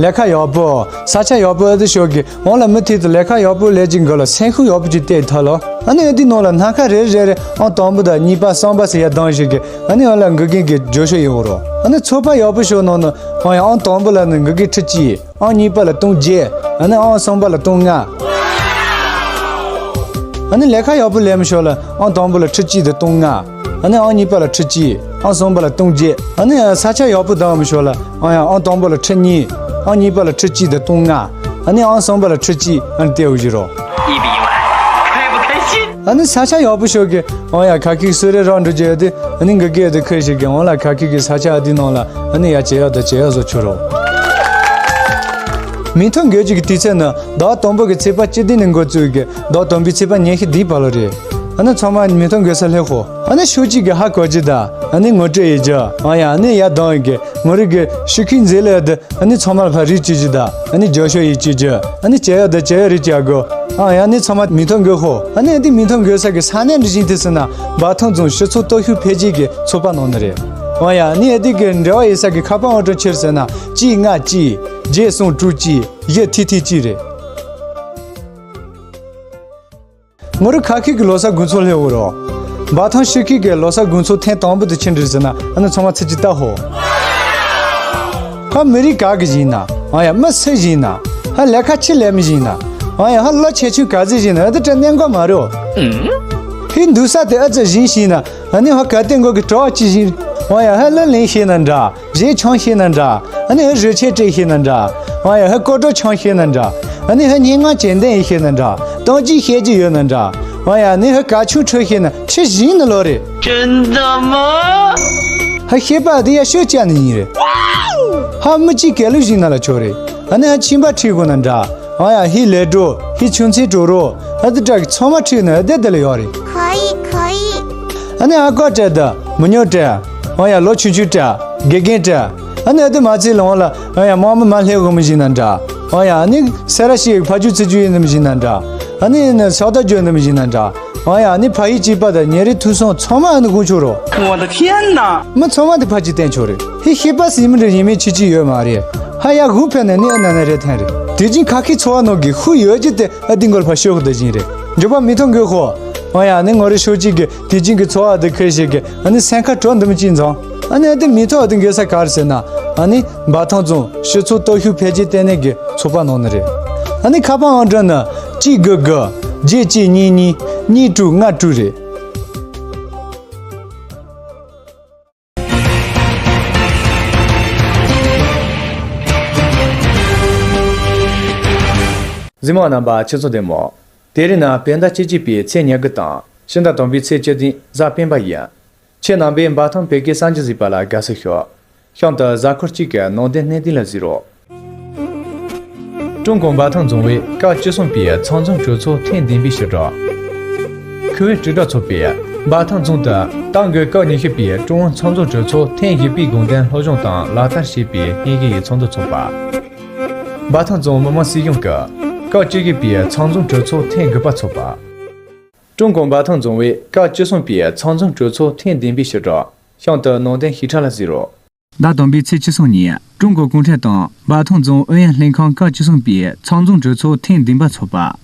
ལས་ཀ་ཡག་པོ། ས་ཆ་ཡག་པོ་ཨ་དི་ཤོག་གི། འོང་ལ་མི་ཐིག་ཏུ་ལས་ཀ་ཡག་པོ་ལས་ཀྱི་འགོ་ལ་སེམས་ཤུགས་ཡག་པོ་ཅིག་བལྟས་ཐལ་ལོ། ཨ་ནི་ཨ་དི་ནང་ལ་སྣ་ཁ་རེ་རེ་རེ་ཨང་དང་པོ་དང་གཉིས་པ་གསུམ་པ་ཟེར་ཡ་ལྡང་ཞིག་གི། ཨ་ནི་ཨ་ལ་འགུལ་མཁན་གི་བརྗོད་ཤོག་ཡིན་འོ་རོ། ཨ་ནི་ཚོད་དཔག་ཡག་པོ་ཤོག་ནང་ནི་ཨང་ཡ་ཨང་དང་པོ་ལ་ནི་འགུལ་མཁན་ཁྲི་གཅིག་ཨང་གཉིས་པ་ལ་སྟོང་བརྒྱད། ཨ་ནི་ཨང་གསུམ་པ་ལ་སྟོང་ལྔ། ཨ་ནི་ལས་ཀ་ཡག་པོ་ལས་མི་ཤོག་ལ་ཨང་དང་པོ་ལ་ཁྲི་གཅིག་དང་སྟོང་ལྔ། ཨ་ནི་ཨང་གཉིས་པ་ལ་ཁྲི་གཅིག་ཨང་གསུམ་པ་ལ་སྟོང་བརྒྱད། ཨ་ནི་ས་ཆ་ཡག་པོ་ལྡང་མི་ཤོག་ལ་ཨང་ཡང་ཨང་དང་པོ་ལ་ཁྲི་གཉིས། ཨང་གཉིས་པ་ལ་ཁྲི་གཅིག་དང་སྟོང་ལྔ། ཨ་ནི་ཨང་གསུམ་པ་ལ་ཁྲི་གཅིག་ཨ་ནི་ལྟེ་བ་བཞི་རོ། ཨ་ནི་ས་ཆ་ཡག་པོ་ཤོག་གི། ཨང་ཡ་ཁ་ཁིག་སུ་རེ་རང་འགྲོ་རྒྱུ་ཡོད་དེ། ཨ་ནི་འགུལ་གི་ཡོད་དེ་ཁོས་ཤིག་གི་ཨང་ལ་ཁ་ཁིག་གི་ས་ཆ་ཨ་དི་ནང་ལ་ཨ་ནི་ཡ་བྱེད་ཡག་དང་བྱེད་ཡག་བཟོ་ཆོག་རོ། མིང་ཐོ་འགོད་རྒྱུ་གི་དུས་ཚོད་ནི་ཟླ་བ་དང་པོ་གི་ཚེས་པ་བཅུ་བདུན་ནས་འགོ་བཙུགས་ཀྱི་ཟླ་བ་དང་པོའི་ཚེས་པ་ཉི་ཤུ་བདུན་བར་ལ་རེད། ཨ་ནི་ཚང་མ་མིང་ཐོ་འགོད་ས་སླེབས་ཤོག་ཨ་ནི་ཤོག་གཅིག་གི་ཧ་གོ་རྒྱུ་དང་ཨ་ནི་ངོ་སྤྲོད་ཡེད་རྒྱུ། ཨ་ཡ་ཨ་ནི་ཡར་ལྡང་ཡོད་ཀྱི་ངོ་རིག་གི་ཤོག་ཁུའི་མཛེས་ལ་དུ་ཨ་ནི་ཚང་མ་ལ་ཕར་རིག་བཅུག་རྒྱུ་དང་ཨ་ནི་རྒྱབ་ཤོག་ཡེད་བཅུག་རྒྱུ། ཨ་ནི་བྱ་ཡག་དང་བྱ་ཡག་རིག་བཅུག་དགོས། ཨ་ཡ་ཨ་ནི་ཚང་མ་མིང་ཐོ་འགོད་ཤོག་ཨ་ནི་ཨ་དེ་མིང་ཐོ་འགོད་ས་གི་ས་གནས་འདི་བཞིན་དུ་ཟེར་ན་འབའ་ཐང་རྫོང་སྤྱི་ཚོགས་སྟོབས་ཤུགས་འཕེལ་རྒྱས་ཀྱི་ཚོགས་པ་ནང་ནས་རེད། ཨ་ཡ་ཨ་ནི་ཨ་དེ་གི་འབྲེལ་བ་ཡོད་ས་གི་ཁ་པར་ཨང་གྲངས་ཆི་རེད་ཟེར་ན་གཅིག་ལྔ་གཅིག་བརྒྱད་གསུམ་དྲུག་གཅིག་བཞི་ཐིག་ཐིག་གཅིག་རེད། ངོ་རིག་ཁ་ཤས་ཀྱི་ལོ་གསར་དགོང་ཚོགས་སླེབས་ཡོད་རེད། འབའ་ཐང་ཤོག་ཁུའི་གི་ལོ་གསར་དགོང་ཚོགས་ཐེངས་དང་པོ་དེ་ཆི་འདྲ་ཟེར་ན་ཨ་ནི་ཚང་མ་ཚིག་གཅིག་ལྟ་ཧོ། ཧ་མི་རིགས་ག་གི་ཡིན་ན། ཨ་ཡ་མི་སུ་ཡིན་ན། ཧ་ལས་ཀ་ཆི་ལས་མི་ཡིན་ན། ཨ་ཡ་ཧ་ལོ་ཆེ་ཆུང་ག་ཚོད་ཡིན་ན་ཨ་དེ་དྲ་གནས་འགོ་མ་རེད། ཧི་འདུག་ས་དེ་ཨ་ཙི་ཡིན་ཤེས་ན་ཨ་ནི་ཧ་ག་དེ་འགོ་གི་གྲོགས་ཅི་ཡིན། ཨ་ཡ་ཧ་ལོ་ལེན་ཤེས་ན་འདྲ། རྗེས་ཆང་ཤེས་ན་འདྲ། ཨ་ནི་ཧ་རོལ་ཆས་སྤྲད་ཤེས་ན་འདྲ། ཨ་ཡ་ཧ་སྐོར་བྲོ་འཆང་ཤེས་ན་འདྲ། ཨ་ནི་ཧ་སྙན་ངག་དྲན་རྟེན་ཡེད་ཤེས་ན་འདྲ། གཏམ་རྒྱུད་བཤད་རྒྱུ་ཡོད་ན་འདྲ། ཨ་ཡ་ཨ་ནི་ཧ་གར་ཆུང་འཁྲབ་ཤེས་ན་ཆི་ཟིག་ཡིན་ན་ལོ་རེད། ཅན་ད་མ། ཧ་ཤེས་པ་དེ་ཡ་ཤོད་ཅན་ནི་ཡིན་རེད། ཧ་མི་གཅིག་གལ་ལུགས་ཟིག་ན་ལ་ཆོག་རེད། ཨ་ནི་ཧ་ཁྱིམ་པ་ཁྲིད་དགོས་ན་འདྲ། ཨ་ཡ་ཧི་ལས་འགྲོ་ཧི་ཆུང་ཚེ་འགྲོ་རོགས་ཨ་དེ་དྲག་གི་ཚང་མ་ཁྲིད་ན་ཨ་དེ་དེ་ལ་ཡོད་རེད། ཁ་ཡི་ཁ་ཡི། ཨ་ནི་ཨ་ཀོ་སྤྲད་ད་མི་ཉོ་སྤྲད། ཨ་ཡ་ལོ་ཆུང་ཆུང་སྤྲད། དགེ་རྒན་སྤྲད། ཨ་ནི་ཨ་དེ་མ་ཚད་ལོང་ལ་ཨ་ཡ་དམག་མི་མ་སླེབས་གོ་མི་ཞིག་ན་འདྲ། ཨ་ཡ་ཨ་ནི་སེ་ར་ཤི་ཡི་ཕ་ཇུ་ཚི་ཇུ་ཡིན་ནམ་ཞིག་ན་འདྲ། ཨ་ནི་ཨ་ནི་ཤ་ད་ཇོ་ནམ་ཞིག་ན་འདྲ། ཨ་ཡ་ཨ་ནི་ཕ་ཡི་གཅིག་པ་དང་ཉེ་རི་ཐུག་སོང་ཚང་མ་ཨ་ནི་དགོང་ཆོག་རོ། 我的天哪！མི་ཚང་མ་དེ་ཕ་གཅིག་བསྟན་ཆོག་རེད། ཧི་ཤེས་པ་སི་མི་འདྲ་ཡིན་མིན་ཆི་ཆི་ཡོད་མ་རེད། ཧ་ཡ་གུ་ཕན་ནས་ནི་ཨ་ན་ན་རེད་ཐན་རེད། དེ་ཅིན་ཁ་ཁི་ཚོ་བ་ནོ་གི་ཧུ་ཡོད་ཀྱི་དེ། ཨ་དེ་འགོར་ཕ་ཤོག་དེ་བཞིན་རེད། འགྱོད་པ་མི་ཐོང་གི་ཧོ། ཨ་ཡ་ཨ་ནི་ངོ་རེ་ཤོག་གཅིག་གི་དེ་ཅིག་གི་འཚོ་བ་དེ་ཁེར་ཞིག་གི་ཨ་ནི་སེམས་ཁ་དྲོ་འདི་མི་ཅིག་འཛོང་། ཨ་ནི་ཨ་དེ་མི་ཐོག་ཨ་དེ་འགོས་ས་ག་རེ་ཟེར་ན། ཨ་ནི་འབའ་ཐང་རྫོང་སྤྱི་ཚོགས་སྟོབས་ཤུགས་འཕེལ་རྒྱས་ལྟེ་གནས་ཀྱི་ཚོགས་པ་ནང་ནས་རེད། ཨ་ནི་ཁ་པར་ཨང་གྲངས་ནི་གཅིག་དགུ་དགུ་བརྒྱད་གཅིག་གཉིས་གཉིས་གཉིས་དྲུག་ལྔ་དྲུག་རེད། གཟིགས་མོ་རྣམ་པ་ཁྱེད་ཚོ་བདེ་མོ། དེ་རིང་ནི་བོད་ཟླ་བཅུ་གཅིག་པའི་ཚེས་ཉེར་དགུ་དང་ཕྱི་ཟླ་དང་པོའི་ཚེས་བཅུ་བདུན་གཟའ་སྤེན་པ་ཡིན། ཁྱེད་རྣམ་པས་འབའ་ཐང་བོད་སྐད་གསར་འགྱུར་གཟིགས་པ་ལ་དགའ་བསུ་ཞུ། གཤམ་དུ་གཟའ་འཁོར་གཅིག་གི་ནང་དོན་གནད་བསྡུས་ལ་གཟིགས་རོགས། ཀྲུང་གོ་འབའ་ཐང་རྫོང་བའི་སྐབས་བཅུ་གསུམ་པའི་ཚང་འཛོམས་གྲོས་ཚོགས་ཐེངས་བདུན་པའི་ཕྱི་དྲོ། ཁུལ་ཨུའི་དྲིལ་བསྒྲགས་ཚོགས་པས་འབའ་ཐང་རྫོང་དུ་ཏང་གི་སྐབས་ཉི་ཤུ་པའི་ཀྲུང་ཨུ་ཚང་འཛོམས་གྲོས་ཚོགས་ཐེངས་བཞི་པའི་དགོངས་དོན་སློབ་སྦྱོང་དང་ལག་བསྟར་བྱས་པའི་སྙན་ཞུ་ཡི་ཚོགས་འདུ་འཚོགས་པ། འབའ་ཐང་རྫོང་མི་དམངས་སྲིད་གཞུང་གི་སྐབས་བཅུ་བཞི་པའི་ཚང་འཛོམས་གྲོས་ཚོགས་ཐེངས་དགུ་པ་འཚོགས་པ། ཀྲུང་གོ་འབའ་ཐང་རྫོང་བའི་སྐབས་བཅུ་གསུམ་པའི་ཚང་འཛོམས་གྲོས་ཚོགས་ཐེངས་བདུན་པའི་ཕྱི་དྲོ། གཤམ་དུ་ནང་དོན་ཞིབ་ཕྲ་ལ་གཟིགས་རོགས། ཟླ་དང་པོའི་ཚེས་བཅུ་གསུམ་ཉིན་ཀྲུང་གོ་གུང་ཁྲན་ཏང་འབའ་ཐང་རྫོང་ཨུ་ཡོན་ལྷན་ཁང་སྐབས་བཅུ་གསུམ་པའི་ཚང་འཛོམས་གྲོས་ཚོགས་ཐེངས་བདུན་པ་འཚོགས་པ།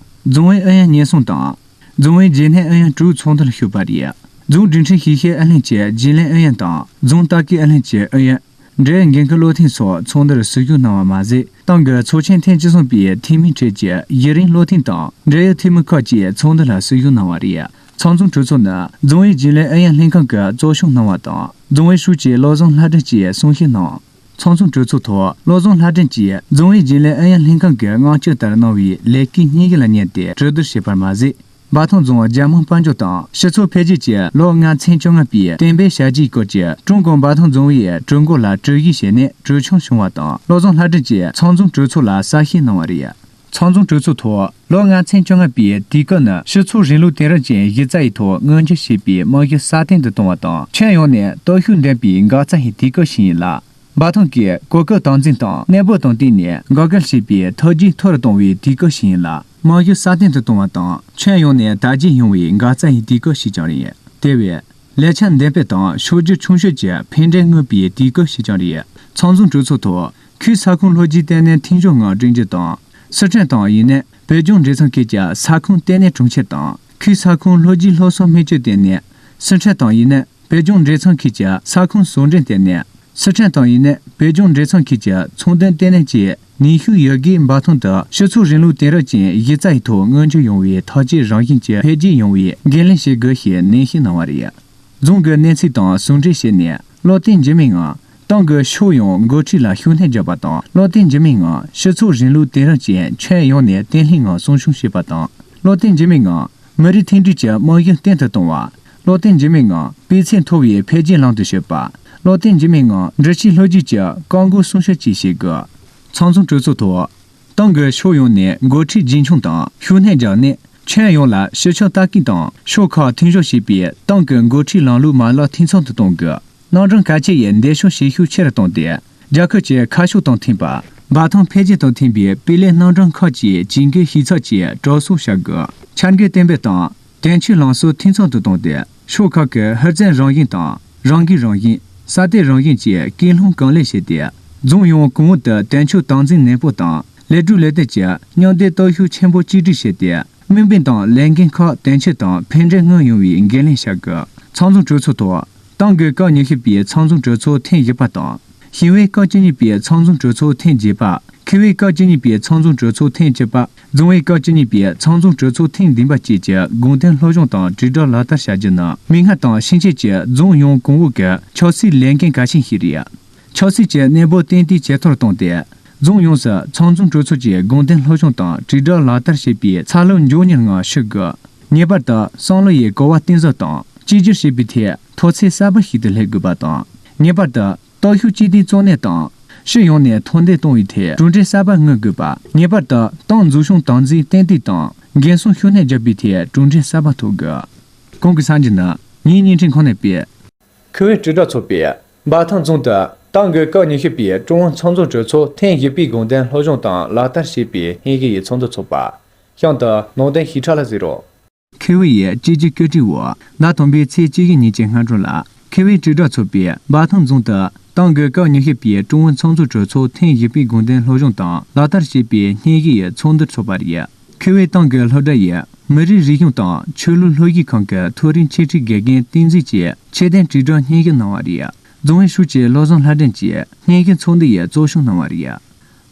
རྫོང་ཨུའི་ཨུ་ཡོན་ཉེན་སྲུང་དང་། རྫོང་ཨུའི་རྗེས་སྣོན་ཨུ་ཡོན་དྲུག་ཚོགས་འདུ་ལ་ཞུགས་པ་རེད། རྫོང་སྒྲིག་ཁྲིམས་ཞིབ་བཤེར་ཨུ་ལྷན་གྱི་རྒྱུན་ལས་ཨུ་ཡོན་དང་རྫོང་ལྟ་སྐུལ་ཨུ་ལྷན་གྱི་ཨུ་ཡོན། འབྲེལ་ཡོད་འགན་འཁུར་བློ་མཐུན་སོགས་ཚོགས་འདུར་ཟུར་ཞུགས་གནང་བ་མ་ཟད། ཏང་གི་ཚོགས་ཆེན་ཐེངས་བཅུ་གསུམ་པའི་འཐུས་མིའི་གྲས་ཀྱི་གཞི་རིམ་བློ་མཐུན་དང་འབྲེལ་ཡོད་འཐུས་མི་ཁག་ཅིག་ཚོགས་འདུ་ལ་ཟུར་ཞུགས་གནང་བ་རེད། ཚང་འཛོམས་གྲོས་ཚོགས་ནི་རྫོང་ཨུའི་རྒྱུན་ལས་ཨུ་ཡོན་ལྷན་ཁང་གིས་གཙོ་སྐྱོང་གནང་བ་དང་། རྫོང་ཨུའི་ཧྲུའུ་ཅི་བློ་བཟང་ལྷ་སྒྲོན་གྱིས་གསུང་བཤད་གནང་། ཚང་འཛོམས་གྲོས་ཚོགས་ཐོག་བློ་བཟང་ལྷ་སྒྲོན་གྱིས་རྫོང་ཨུའི་རྒྱུན་ལས་ཨུ་ཡོན་ལྷན་ཁང་གིས་མངགས་བཅོལ་ལྟར་གནང་བའི་ལས་ཀའི་སྙན་ཞུ་ལ་ཉན་ཏེ་གྲོས་བསྡུར་བྱས་པར་མ་ཟད། འབའ་ཐང་རྫོང་རྒྱལ་དམངས་དཔལ་འབྱོར་དང་སྤྱི་ཚོགས་འཕེལ་རྒྱས་ཀྱི་ལོ་ལྔ་ཚན་བཅོ་ལྔ་པའི་གཏན་འབེབས་བྱ་རྒྱུའི་སྐོར་གྱི་ཀྲུང་གོ་འབའ་ཐང་རྫོང་བའི་གྲོས་འགོ་ལ་གྲོས་གཞི་བྱས་ནས་གྲོས་ཆོད་བྱུང་བ་དང་། བློ་བཟང་ལྷ་སྒྲོན་གྱིས་ཚང་འཛོམས་གྲོས་ཚོགས་ལ་གསལ་བཤད་གནང་བ་རེད། ཚང་འཛོམས་གྲོས་ཚོགས་ཐོག་ལོ་ལྔ་ཚན་བཅོ་ལྔ་པའི་དུས་སྐབས་ནི་སྤྱི་ཚོགས་རིང་ལུགས་དེང་རབས་ཅན་གཞི་རྩ་ཡི་ཐོག་མངོན་འགྱུར་བྱེད་པའི་རྨང་གཞི་སྲ་བརྟན་དུ་གཏོང་བ་དང་། ཁྱོན་ཡོངས་ནས་སྟོབས་ཤུགས་ལྡན་པའི་འགག་རྩ་ཡི་དུས་སྐབས་ཤིག་ཡིན་ལ། འབའ་ཐང་གིས་གོ་སྐབས་དམ་འཛིན་དང་གནས་བབ་དང་བསྟུན་ནས་འགོག་རྐྱེན་བྱེད་པའི་ཐབས་ཇུས་མཐོ་རུ་གཏོང་བའི་དུས་སྐབས་ཤིག་ཡིན་ལ། རྨང་གཞི་སྲ་བརྟན་དུ་གཏོང་བ་དང་ཁྱོན་ཡོངས་ནས་དར་རྒྱས་ཡོང་བའི་འགག་རྩ་ཡི་དུས་སྐབས་ཤིག་ཀྱང་རེད། དེ་བས། ལེགས་ཆ་འདོན་སྤེལ་དང་ཕྱོགས་བསྒྱུར་ཆུང་ཤོས་ཀྱི་ཕན་འབྲས་མངོན་པའི་དུས་སྐབས་ཤིག་ཀྱང་རེད། ཚང་འཛོམས་གྲོས་ཚོགས་ཐོག་ཁུལ་ས་ཁོངས་ལྷོ་སྒྱིད་ལྟེ་གནས་མཐུན་སྦྱོར་ངང་སྒྲིག་འཛུགས་དང་། སི་ཁྲོན་ཏང་ཡོན་ནས་བོད་ལྗོངས་མགྲོན་ཁང་ཁུལ་གྱི་ས་ཁོངས་ལྟེ་གནས་གྲོང་ཁྱེར་དང་། ཁུལ་ས་ཁོངས་ལྷོ་སྒྱིད་སློབ་གསོ་སྨན་བཅོས་ལྟེ་གནས། སི་ཁྲོན་ཏང་ཡོན་ནས་བོད་ལྗོངས་མགྲོན་ཁང་ཁུལ་གྱི་ས་ཁོངས་ཟུང་འབྲེལ་ལྟེ་གནས། སི་ཁྲོན་ཏང་ཡོན་ནས་བོད་ལྗོངས་མགྲོན་ཁང་ཁུལ་གྱི་ཚོང་དོན་ལྟེ་གནས་བཅས་ནུས་ཤུགས་ཡོད་རྒུས་འབའ་ཐང་དུ་སྤྱི་ཚོགས་རིང་ལུགས་དེང་རབས་ཅན་གཞི་རྩ་ཡི་ཐོག་མངོན་འགྱུར་ཡོང་བའི་འཐབ་ཇུས་རང་བཞིན་གྱི་འཕེལ་རྒྱས་ཡོང་བའི་འགན་ལེན་བྱེད་དགོས་ཞེས་ནན་བཤད་གནང་བ་རེད། རྫོང་གི་གནས་ཚུལ་དང་ཟུང་འབྲེལ་བྱས་ནས་བློ་བརྟན་འགྱུར་མེད་ངང་ཏང་གི་ཕྱོགས་ཡོངས་འགོ་ཁྲིད་ལ་ཤུགས་སྣོན་རྒྱག་པ་དང་། བློ་བརྟན་འགྱུར་མེད་ངང་སྤྱི་ཚོགས་རིང་ལུགས་དེང་རབས་ཅན་ཁྱོན་ཡོངས་ནས་བརྟན་ལྷིང་ངང་སྲུང་སྐྱོང་བྱེད་པ་དང་། བློ་བརྟན་འགྱུར་མེད་ངང་མི་རིགས་མཐུན་སྒྲིལ་གྱི་རྨང་གཞི་བརྟན་དུ་གཏོང་བ། བློ་བརྟན་འགྱུར་མེད་ངང་སྤུས་ཚད་མཐོ་བའི་འཕེལ་རྒྱས་ལམ་དུ་སྐྱོད་པ། བློ་བརྟན་འགྱུར་མེད་ངང་འབྲི་ཆུའི་ལྷོ་རྒྱུད་ཀྱི་རྐང་འགོག་སྲུང་སྐྱོབ་བཅས་བྱེད་དགོས། ཚང་འཛོམས་གྲོས་ཚོགས་ཐོག་ཏང་གི་ཕྱོགས་ཡོངས་ནས་འགོ་ཁྲིད་རྒྱུན་འཁྱོངས་དང་ཤུགས་སྣོན་བརྒྱབ་ནས། ཁྱོན་ཡོངས་ལ་ཕྱི་ཕྱོགས་ལྟ་སྐུལ་དང་ཕྱོགས་ཁག་མཐུན་སྦྱོར་བྱེད་པའི་ཏང་གི་འགོ་ཁྲིད་ལམ་ལུགས་མ་ལག་འཐུས་ཚང་དུ་གཏོང་དགོས། རྣམ་གྲངས་གལ་ཆེ་ཡི་འདེམས་ཤོག་བྱེད་ཤུགས་ཆེ་རུ་བཏང་སྟེ། རྒྱལ་ཁབ་ཀྱི་ཁ་ཕྱོགས་དང་མཐུན་པ། འབད་འཐབ་འཕེལ་རྒྱས་དང་མཐུན་པའི་སྤུས་ལེགས་རྣམ་གྲངས་ཁག་ཅིག་ཇུས་འགོད་ཞིབ་ཚགས་ཀྱིས་གྲོས་ཚོགས་བྱ་དགོས། འཆར་འགོད་གཏན་འབེབས་དང་། དོན་འཁྱོལ་ལམ་སྲོལ་འཐུས་ཚང་དུ་བཏང་སྟེ། ཕྱོགས་ཁག་གི་ཧུར་བརྩོན་རང་བཞིན་དང་། རང་འགུལ་རང་བཞིན། གསར་གཏོད་རང་བཞིན་གྱི་ཀུན་སློང་གང་ལེགས་བྱས་ཏེ། རྫོང་ཡོངས་གོང་འོག་ཏུ་དོན་འཁྱོལ་སྟངས་འཛིན་ནན་པོ་དང་། ལས་སྒྲུབ་ལས་དོན་གྱི་མཉམ་སྡེབ་སྟོབས་ཤུགས་ཆེན་པོ་གཅིག་སྒྲིལ་བྱས་ཏེ། དམིགས་འབེན་དང་ལས་འགན་ཁག་དོན་འཁྱོལ་དང་ཕན་འབྲས་སྔར་ཡོང་བའི་འགན་ལེན་བྱ་དགོས། ཚང་འཛོམས་གྲོས་ཚོགས་ཐོག་ཏང་གི་སྐབས་ཉི་ཤུ་པའི་ཚང་འཛོམས་གྲོས་ཚོགས་ཐེངས་བཞི་པ་དང་། ཞིང་པའི་སྐབས་བཅུ་གཉིས་པའི་ཚང་འཛོམས་གྲོས་ཚོགས་ཐེངས་བརྒྱད་པ། ཁེ་བའི་སྐབས་བཅུ་གཉིས་པའི་ཚང་འཛོམས་གྲོས་ཚོགས་ཐེངས་བཅུ་པ། རྫོང་བའི་སྐབས་བཅུ་གཉིས་པའི་ཚང་འཛོམས་གྲོས་ཚོགས་ཐེངས་བདུན་པ་བཅས་ཀྱི་དགོངས་དོན་སློབ་སྦྱོང་དང་དྲིལ་བསྒྲགས་ལག་བསྟར་བྱ་རྒྱུ་ནི། མིག་སྔ་དང་ཕྱིན་ཆད་ཀྱི་རྫོང་ཡོངས་གོང་འོག་གི་ཆབ་སྲིད་ལས་འགན་གལ་ཆེན་ཞིག་རེད། ཆབ་སྲིད་ཀྱི་གནས་བབ་ཏན་ཏིག་ཇེ་མཐོར་བཏང་སྟེ། རྫོང་ཡོངས་སུ་ཚང་འཛོམས་གྲོས་ཚོགས་ཀྱི་དགོངས་དོན་སློབ་སྦྱོང་དང་དྲིལ་བསྒྲགས་ལག་བསྟར་བྱེད་པའི་འཚར་ལོངས་མགྱོགས་མྱུར་ངང་ཕྱིན་དགོས། ངེས་པར་དུ་བསམ་བློ་ཡི་གོ་བ་གཏིང་ཟབ་དང་གཅིག་གྱུར་བྱེད་པའི་ཐད་མཐོ་ཚད་གསར་པ་ཞིག་ཏུ་སླེབས་དགོས་པ་དང་། ངེས་པར་དུ་སྟོབས་ཤུགས་གཅིག་སྡུད་གཙོ་གནད་དང་། ཕྱི་ཡོངས་ནས་མཐོར་འདེགས་གཏོང་བའི་ཐད་གྲུབ་འབྲས་གསར་པ་མངོན་དགོས་པ། ངེས་པར་དུ་ཏང་འཛུགས་སྐྱོང་སྟངས་འཛིན་ཏན་ཏིག་དང་། འགན་སྲུང་ཤུགས་སྣོན་བརྒྱབ་པའི་ཐད་གྲུབ་འབྲས་གསར་པ་ཐོབ་དགོས། གོང་གི་གསར་འགྱུར་ནི་ངའི་བརྙན་འཕྲིན་ཁང་ནས་སྤེལ། ཁུལ་ཨུའི་དྲིལ་བསྒྲགས་ཚོགས་པས་འབའ་ཐང་རྫོང་དུ་ཏང་གི་སྐབས་ཉི་ཤུ་པའི་ཀྲུང་ཨུ་ཚང་འཛོམས་གྲོས་ཚོགས་ཐེངས་བཞི་པའི་དགོངས་དོན་སློབ་སྦྱོང་དང་ལག་བསྟར་བྱེད་པའི་སྙན་ཞུ་ཡི་ཚོགས་འདུ་འཚོགས་པ། གཤམ་དུ་ནང་དོན་ཞིབ་ཕྲ་ལ་གཟིགས་རོགས། ཁུལ་ཨུ་ཡི་གཅིག་གྱུར་བཀོད་སྒྲིག་འོག་ཟླ་དང་པོའི་ཚེས་བཅུ་བཞི་ཉིན་གྱི་སྔ་དྲོ་ལ། ཁུལ་ཨུའི་དྲིལ་བསྒྲགས་ཚོགས་པས་འབའ་ཐང་རྫོང་དུ་ཏང་གི་སྐབས་ཉི་ཤུ་པའི་ཀྲུང་ཨུ་ཚང་འཛོམས་གྲོས་ཚོགས་ཐེངས་བཞི་པའི་དགོངས་དོན་སློབ་སྦྱོང་དང་ལག་བསྟར་བྱེད་པའི་སྙན་ཞུ་ཡི་ཚོགས་འདུ་འཚོགས་པ་རེད། ཁུལ་ཨུའི་ཏང་གི་སློབ་གྲྭ་ཡིས་མི་རིགས་རིག་གཞུང་དང་ཆོས་ལུགས་སློབ་གཞི་ཁང་གི་མཐོ་རིམ་ཆེད་ཁྲིད་དགེ་རྒན་བསྟན་འཛིན་གྱིས་ཆེད་དོན་དྲིལ་བསྒྲགས་སྙན་ཞུ་གནང་བ་རེད། རྫོང་ཨུའི་ཧྲུའུ་ཅི་བློ་བཟང་ལྷ་སྒྲོན་གྱིས་སྙན་ཞུ་ཚོགས་འདུ་ཡི་གཙོ་སྐྱོང་གནང་བ་རེད།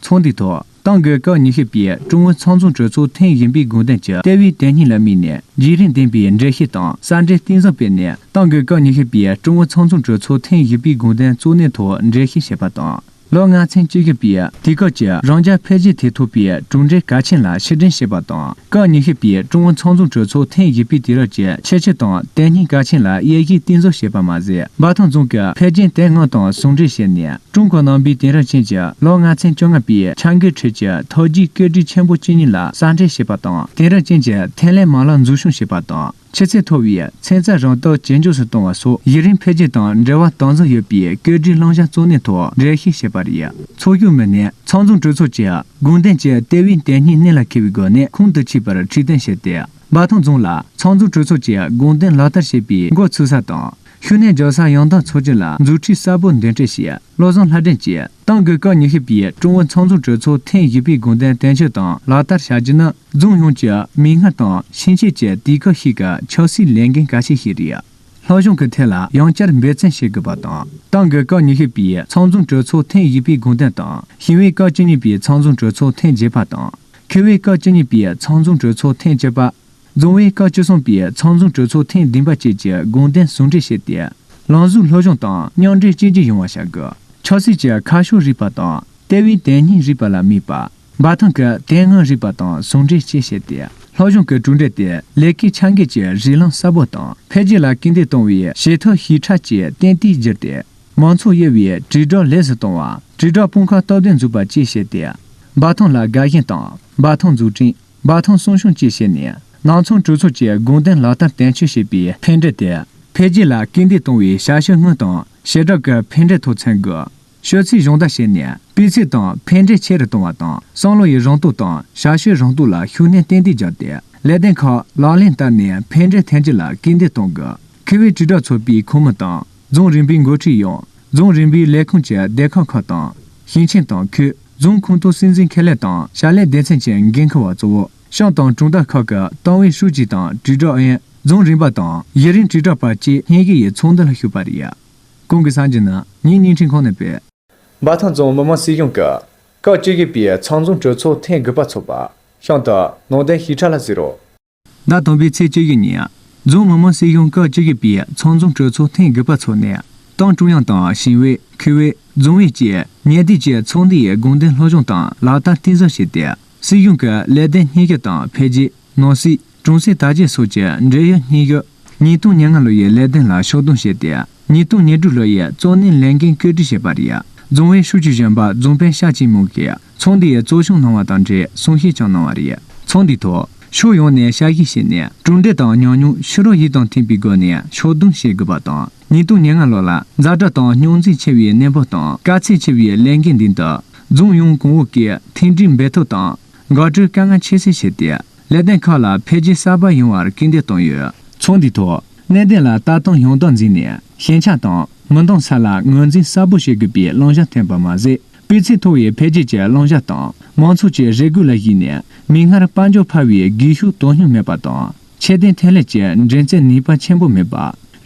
ཚོགས་འདུའི་ཐོག་ཏང་གི་སྐབས་ཉི་ཤུ་པའི་ཀྲུང་ཨུ་ཚང་འཛོམས་གྲོས་ཚོགས་ཐེངས་བཞི་པའི་དགོངས་དོན་གྱི་ལྟེ་བའི་དོན་སྙིང་ལ་དམིགས་ནས་བརྗེ་རེས་ལྡན་པའི་འགྲེལ་བཤད་དང་གསར་འགྲེལ་གཏིང་ཟབ་སྤེལ་ནས། ཏང་གི་སྐབས་ཉི་ཤུ་པའི་ཀྲུང་ཨུ་ཚང་འཛོམས་གྲོས་ཚོགས་ཐེངས་བཞི་པའི་དགོངས་དོན་གཙོ་གནད་ཐོག་འགྲེལ་བཤད་བྱས་པ་དང་། ལོ་ལྔ་ཚན་བཅུ་བཞི་པའི་དུས་སྐབས་ཀྱི་རང་རྒྱལ་འཕེལ་རྒྱས་ཐད་ཐོབ་པའི་གྲུབ་འབྲས་གལ་ཆེན་ལ་ཕྱིར་དྲན་བྱས་པ་དང་། སྐབས་ཉི་ཤུ་པའི་ཀྲུང་ཨུ་ཚང་འཛོམས་གྲོས་ཚོགས་ཐེངས་བཞི་པའི་དུས་རབས་ཀྱི་ཁྱད་ཆོས་དང་དོན་སྙིང་གལ་ཆེན་ལ་དབྱེ་ཞིབ་གཏིང་ཟབ་བྱས་པ་མ་ཟད། འབའ་ཐང་རྫོང་གི་འཕེལ་རྒྱས་དོན་དངོས་དང་ཟུང་འབྲེལ་བྱས་ནས། ཀྲུང་གོ་ནང་པའི་དེང་རབས་ཅན་གྱི་ལོ་ལྔ་ཚན་བཅོ་ལྔ་པའི་འཆར་འགོད་ཁྲོད་ཀྱི་མཐོ་རྒྱུགས་བཀོད་སྒྲིག་ཆེན་པོ་བཅུ་གཉིས་ལ་གསར་འགྲེལ་བྱས་པ་དང་། དེང་རབས་ཅན་གྱི་ཐོན་ལས་མ་ལག་འཛུགས་སྐྱོང་བྱས་པ་དང་། ཆུ་ཚད་མཐོ་བའི་ཚན་རྩལ་རང་རྟོགས་ཇེ་མགྱོགས་སུ་གཏོང་བ་སོགས་ཡུན་རིང་འཕེལ་རྒྱས་དང་འབྲེལ་བ་དམ་ཟབ་ཡོད་པའི་བཀོད་སྒྲིག་བླང་བྱ་གཙོ་གནད་ཐོག་འགྲེལ་བཤད་བྱས་པ་རེད། ཚོགས་ཞུགས་མི་སྣས་ཚང་འཛོམས་གྲོས་ཚོགས་ཀྱི་དགོངས་དོན་གྱི་ལྟེ་བའི་དོན་སྙིང་གནད་ལ་འཁེལ་བའི་སྒོ་ནས་ཁོང་དུ་ཆུད་པར་ཁྲིད་སྟོན་བྱས་ཏེ། འབའ་ཐང་རྫོང་ལ་ཚང་འཛོམས་གྲོས་ཚོགས་ཀྱི་དགོངས་དོན་ལག་བསྟར་བྱེད་པའི་འགོ་ཚུགས་ས་དང་། ཤུགས་སྣོན་རྒྱག་ས་ཡང་དག་ཚོགས་ཆུང་ལ་མཛུབ་ཁྲིད་གསལ་པོ་འདོན་སྤྲོད་བྱས། བློ་བཟང་ལྷ་སྒྲོན་གྱིས་ཏང་གི་སྐབས་ཉི་ཤུ་པའི་ཀྲུང་ཨུ་ཚང་འཛོམས་གྲོས་ཚོགས་ཐེངས་བཞི་པའི་དགོངས་དོན་དོན་འཁྱོལ་དང་ལག་བསྟར་བྱ་རྒྱུ་ནི། རྫོང་ཡོངས་ཀྱི་མིག་སྔ་དང་ཕྱིན་ཆད་ཀྱི་དུས་སྐབས་ཤིག་གི་ཆབ་སྲིད་ལས་འགན་གལ་ཆེ་ཞིག་རེད། སློབ་སྦྱོང་གི་ཐད་ལ་ཡང་བསྐྱར་འབད་བརྩོན་བྱེད་དགོས་པ་དང་། ཏང་གི་སྐབས་ཉི་ཤུ་པའི་ཚང་འཛོམས་གྲོས་ཚོགས་ཐེངས་བཞི་པའི་དགོངས་དོན་དང་། ཞིང་པའི་སྐབས་བཅུ་གཉིས་པའི་ཚང་འཛོམས་གྲོས་ཚོགས་ཐེངས་བརྒྱད་པ་དང་། ཁེ་བའི་སྐབས་བཅུ་གཉིས་པའི་ཚང་འཛོམས་གྲོས་ཚོགས་ཐེངས་བཅུ་པ། རྫོང་བའི་སྐབས་བཅུ་གསུམ་པའི་ཚང་འཛོམས་གྲོས་ཚོགས་ཐེངས་བདུན་པ་བཅས་ཀྱི་དགོངས་དོན་ཟུང་འབྲེལ་བྱས་ཏེ། ལམ་ཟུར་སློབ་སྦྱོང་དང་མཉམ་འདྲེས་གཅིག་གྱུར་ཡོང་བ་བྱ་དགོས། ཆབ་སྲིད་ཀྱི་ཁ་ཕྱོགས་རིག་པ་དང་ལྟེ་བའི་དོན་སྙིང་རིག་པ་ལ་དམིགས་པ། འབའ་ཐང་གི་དོན་དངོས་རིག་པ་དང་ཟུང་འབྲེལ་བཅས་བྱས་ཏེ། སློབ་སྦྱོང་གི་གྲུབ་འབྲས་དེ་ལས་ཀའི་འཆར་འགོད་ཀྱི་རིགས་ལམ་གསལ་པོ་དང་འཕེལ་རྒྱས་ལ་སྐུལ་འདེད་གཏོང་བའི་བྱེད་ཐབས་ཞིབ་ཕྲ་བཅས་ཏན་ཏིག་བསྒྱུར་ཏེ། མང་ཚོགས་དབྱེ་བའི་དྲིལ་བསྒྲགས་ལེགས་སུ་གཏོང་བ། དྲིལ་བསྒྲགས་དཔུང་ཁག་སྟབས་བདེ་འཛུགས་པ་བཅས་བྱས་ཏེ། འབའ་ཐང་ལ་དགའ་ཞེན་དང་འབའ་ཐང་འཛུགས་སྐྲུན། འབའ་ཐང་སྲུང་སྐྱོང་བཅས་བྱས་ནས། ནང་ཚང་གྲོས་ཚོགས་ཀྱི་དགོངས་དོན་ལག་བསྟར་དོན་འཁྱོལ་བྱེད་པའི་ཕན་འབྲས་དེ། འཕེལ་རྒྱས་ལ་སྐུལ་འདེད་གཏོང་བའི་བྱ་སྤྱོད་དངོས་དང་བྱེ་བྲག་གི་ཕན་འབྲས་ཐོག་མཚོན་དགོས། ཤོད་ཚད་སྦྱོང་བརྡར་བྱས་ནས་སྤུས་ཚད་དང་ཕན་འབྲས་ཆེ་རུ་གཏོང་བ་དང་། བསམ་བློ་ཡི་རང་རྟོགས་དང་བྱ་སྤྱོད་རང་རྟོགས་ལ་ཤུགས་སྣོན་ཏན་ཏིག་བརྒྱབ་སྟེ། ལས་དོན་ཁག་ལག་ལེན་བསྟར་ནས་ཕན་འབྲས་ཐོན་རྒྱུ་ལ་སྐུལ་འདེད་གཏོང་དགོས། ཁེ་བའི་དྲིལ་བསྒྲགས་ཚོགས་པའི་ཁོངས་མི་དང་རྫོང་རིམ་པའི་འགོ་ཁྲིད་ཡང་རྫོང་རིམ་པའི་ལས་ཁུངས་ཀྱི་སྡེ་ཁག་ཁག་དང་། ཞིང་ཆེན་དང་ཁུལ། རྫོང་ཁོངས་གཏོགས་སྲིད་འཛིན་ཁེ་ལས་དང་བྱ་ལས་སྡེ་ཚན་གྱི་འགན་འཁུར་བ་གཙོ་བོ། ཤང་དང་གྲོང་རྡལ་ཁག་གི་ཏང་ཨུའི་ཧྲུའུ་ཅི་དང་དྲིལ་བསྒྲགས་ཨུ་ཡོན། རྫོང་རིམ་པ་དང་ཡུན་རིང་དྲིལ་བསྒྲགས་པ་བཅས་སྙན་ཞུ་ཡི་ཚོགས་འདུ་ལ་ཞུགས་པ་རེད། གོང་གི་གསར་འགྱུར་ནི་ངའི་བརྙན་འཕྲིན་ཁང་ནས་སྤེལ། འབའ་ཐང་རྫོང་མི་དམངས་སྲིད་གཞུང་གི་སྐབས་བཅུ་བཞི་པའི་ཚང་འཛོམས་གྲོས་ཚོགས་ཐེངས་དགུ་པ་འཚོགས་པ། གཤམ་དུ་ནང་དོན་ཞིབ་ཕྲ་ལ་གཟིགས་རོགས། ཟླ་དང་པོའི་ཚེས་བཅུ་བཞི་ཉིན། རྫོང་མི་དམངས་སྲིད་གཞུང་སྐབས་བཅུ་བཞི་པའི་ཚང་འཛོམས་གྲོས་ཚོགས་ཐེངས་དགུ་པ་འཚོགས་ནས། ཏང་ཀྲུང་དབྱང་དང་ཞིང་པའི། ཁེ་བའི། རྫོང་བའི་བཅས་ཉེ་དུས་ཀྱི་ཚོགས་འདུ་ཡི་དགོངས་དོན་སློབ་སྦྱོང་དང་ལག་བསྟར་གཏིང་ཟབ་བྱས་ཏེ། སྲིད་གཞུང་གི་ལས་དོན་སྙན་ཞུ་དང་འཕེལ་རྒྱས། ནོར་སྲིད། གྲོང་གསེབ་དར་རྒྱས་སོགས་ཀྱི་འབྲེལ་ཡོད་སྙན་ཞུ། ཉིས་སྟོང་ཉེར་ལྔ་ལོ་ཡི་ལས་དོན་ལ་ཕྱོགས་སྡོམ་བྱས་ཏེ། ཉིས་སྟོང་ཉེར་དྲུག་ལོ་ཡི་གཙོ་གནད་ལས་འགན་བཀོད་སྒྲིག་བྱས་པ་རེད། རྫོང་བའི་ཧྲུའུ་ཅི་གཞོན་པ་རྫོང་དཔོན་ཤ་ཅིན་མོང་གིས་ཚོགས་འདུའི་གཙོ་སྐྱོང་གནང་བ་དང་འབྲེལ་གསུང་བཤད་ཀྱང་གནང་བ་རེད། ཚོགས་འདུའི་ཐོག་ཕྱོགས་ཡོངས་ནས་ཞབས་ཞུ་བྱས་ནས་གྲུབ་འབྲས་དང་ཉམས་མྱོང་ཕྱི་རོལ་ཡུལ་དང་མཐུན་པའི་སྒོ་ནས་ཕྱོགས་བསྡོམས་བྱེད་དགོས་པ་དང་། ཉིས་སྟོང་ཉེར་ལྔ་ལོ་ལ་ཛ་དྲག་དང་རྙོག་འཛིང་ཆེ་བའི་གནས་བབ་དང་དཀའ་ཚེགས་ཆེ་བའི་ལས་འགན་འདི་དག་རྫོང་ཡོངས་གོང་འོག་གིས་མཐུན་སྒྲིལ་འབད་འཐབ་དང་། འགག་སྒྲོལ་དཀའ་ངལ་ཁྱད་བསད་བྱས་ཏེ། ལས་དོན་ཁག་ལ་འཕེལ་རྒྱས་གསར་པ་ཡོང་བར་སྐུལ་འདེད་གཏོང་ཡོད། ཚོགས་འདུའི་ཐོག་གནད་དོན་ལ་ལྟ་སྟངས་ཡང་དག་འཛིན་ནས་ཞན་ཆ་དང་མི་འདང་ས་ལ་ངོས་འཛིན་གསལ་པོ་བྱེད་དགོས་པའི་བླང་བྱ་བཏོན་པ་མ་ཟད། སྤུས་ཚད་མཐོ་བའི་འཕེལ་རྒྱས་ཀྱི་བླང་བྱ་དང་མང་ཚོགས་ཀྱི་རེ་སྒུག་ལ་གཞིགས་ནས་མིག་སྔར་དཔལ་འབྱོར་འཕར་བའི་སྒུལ་ཤུགས་དོ་སྙོམས་མེད་པ་དང་། ཆེད་དོན་ཐོན་ལས་ཀྱི་འགྲེམས་རྩོད་ནུས་པ་ཆེན་པོ་མེད་པ།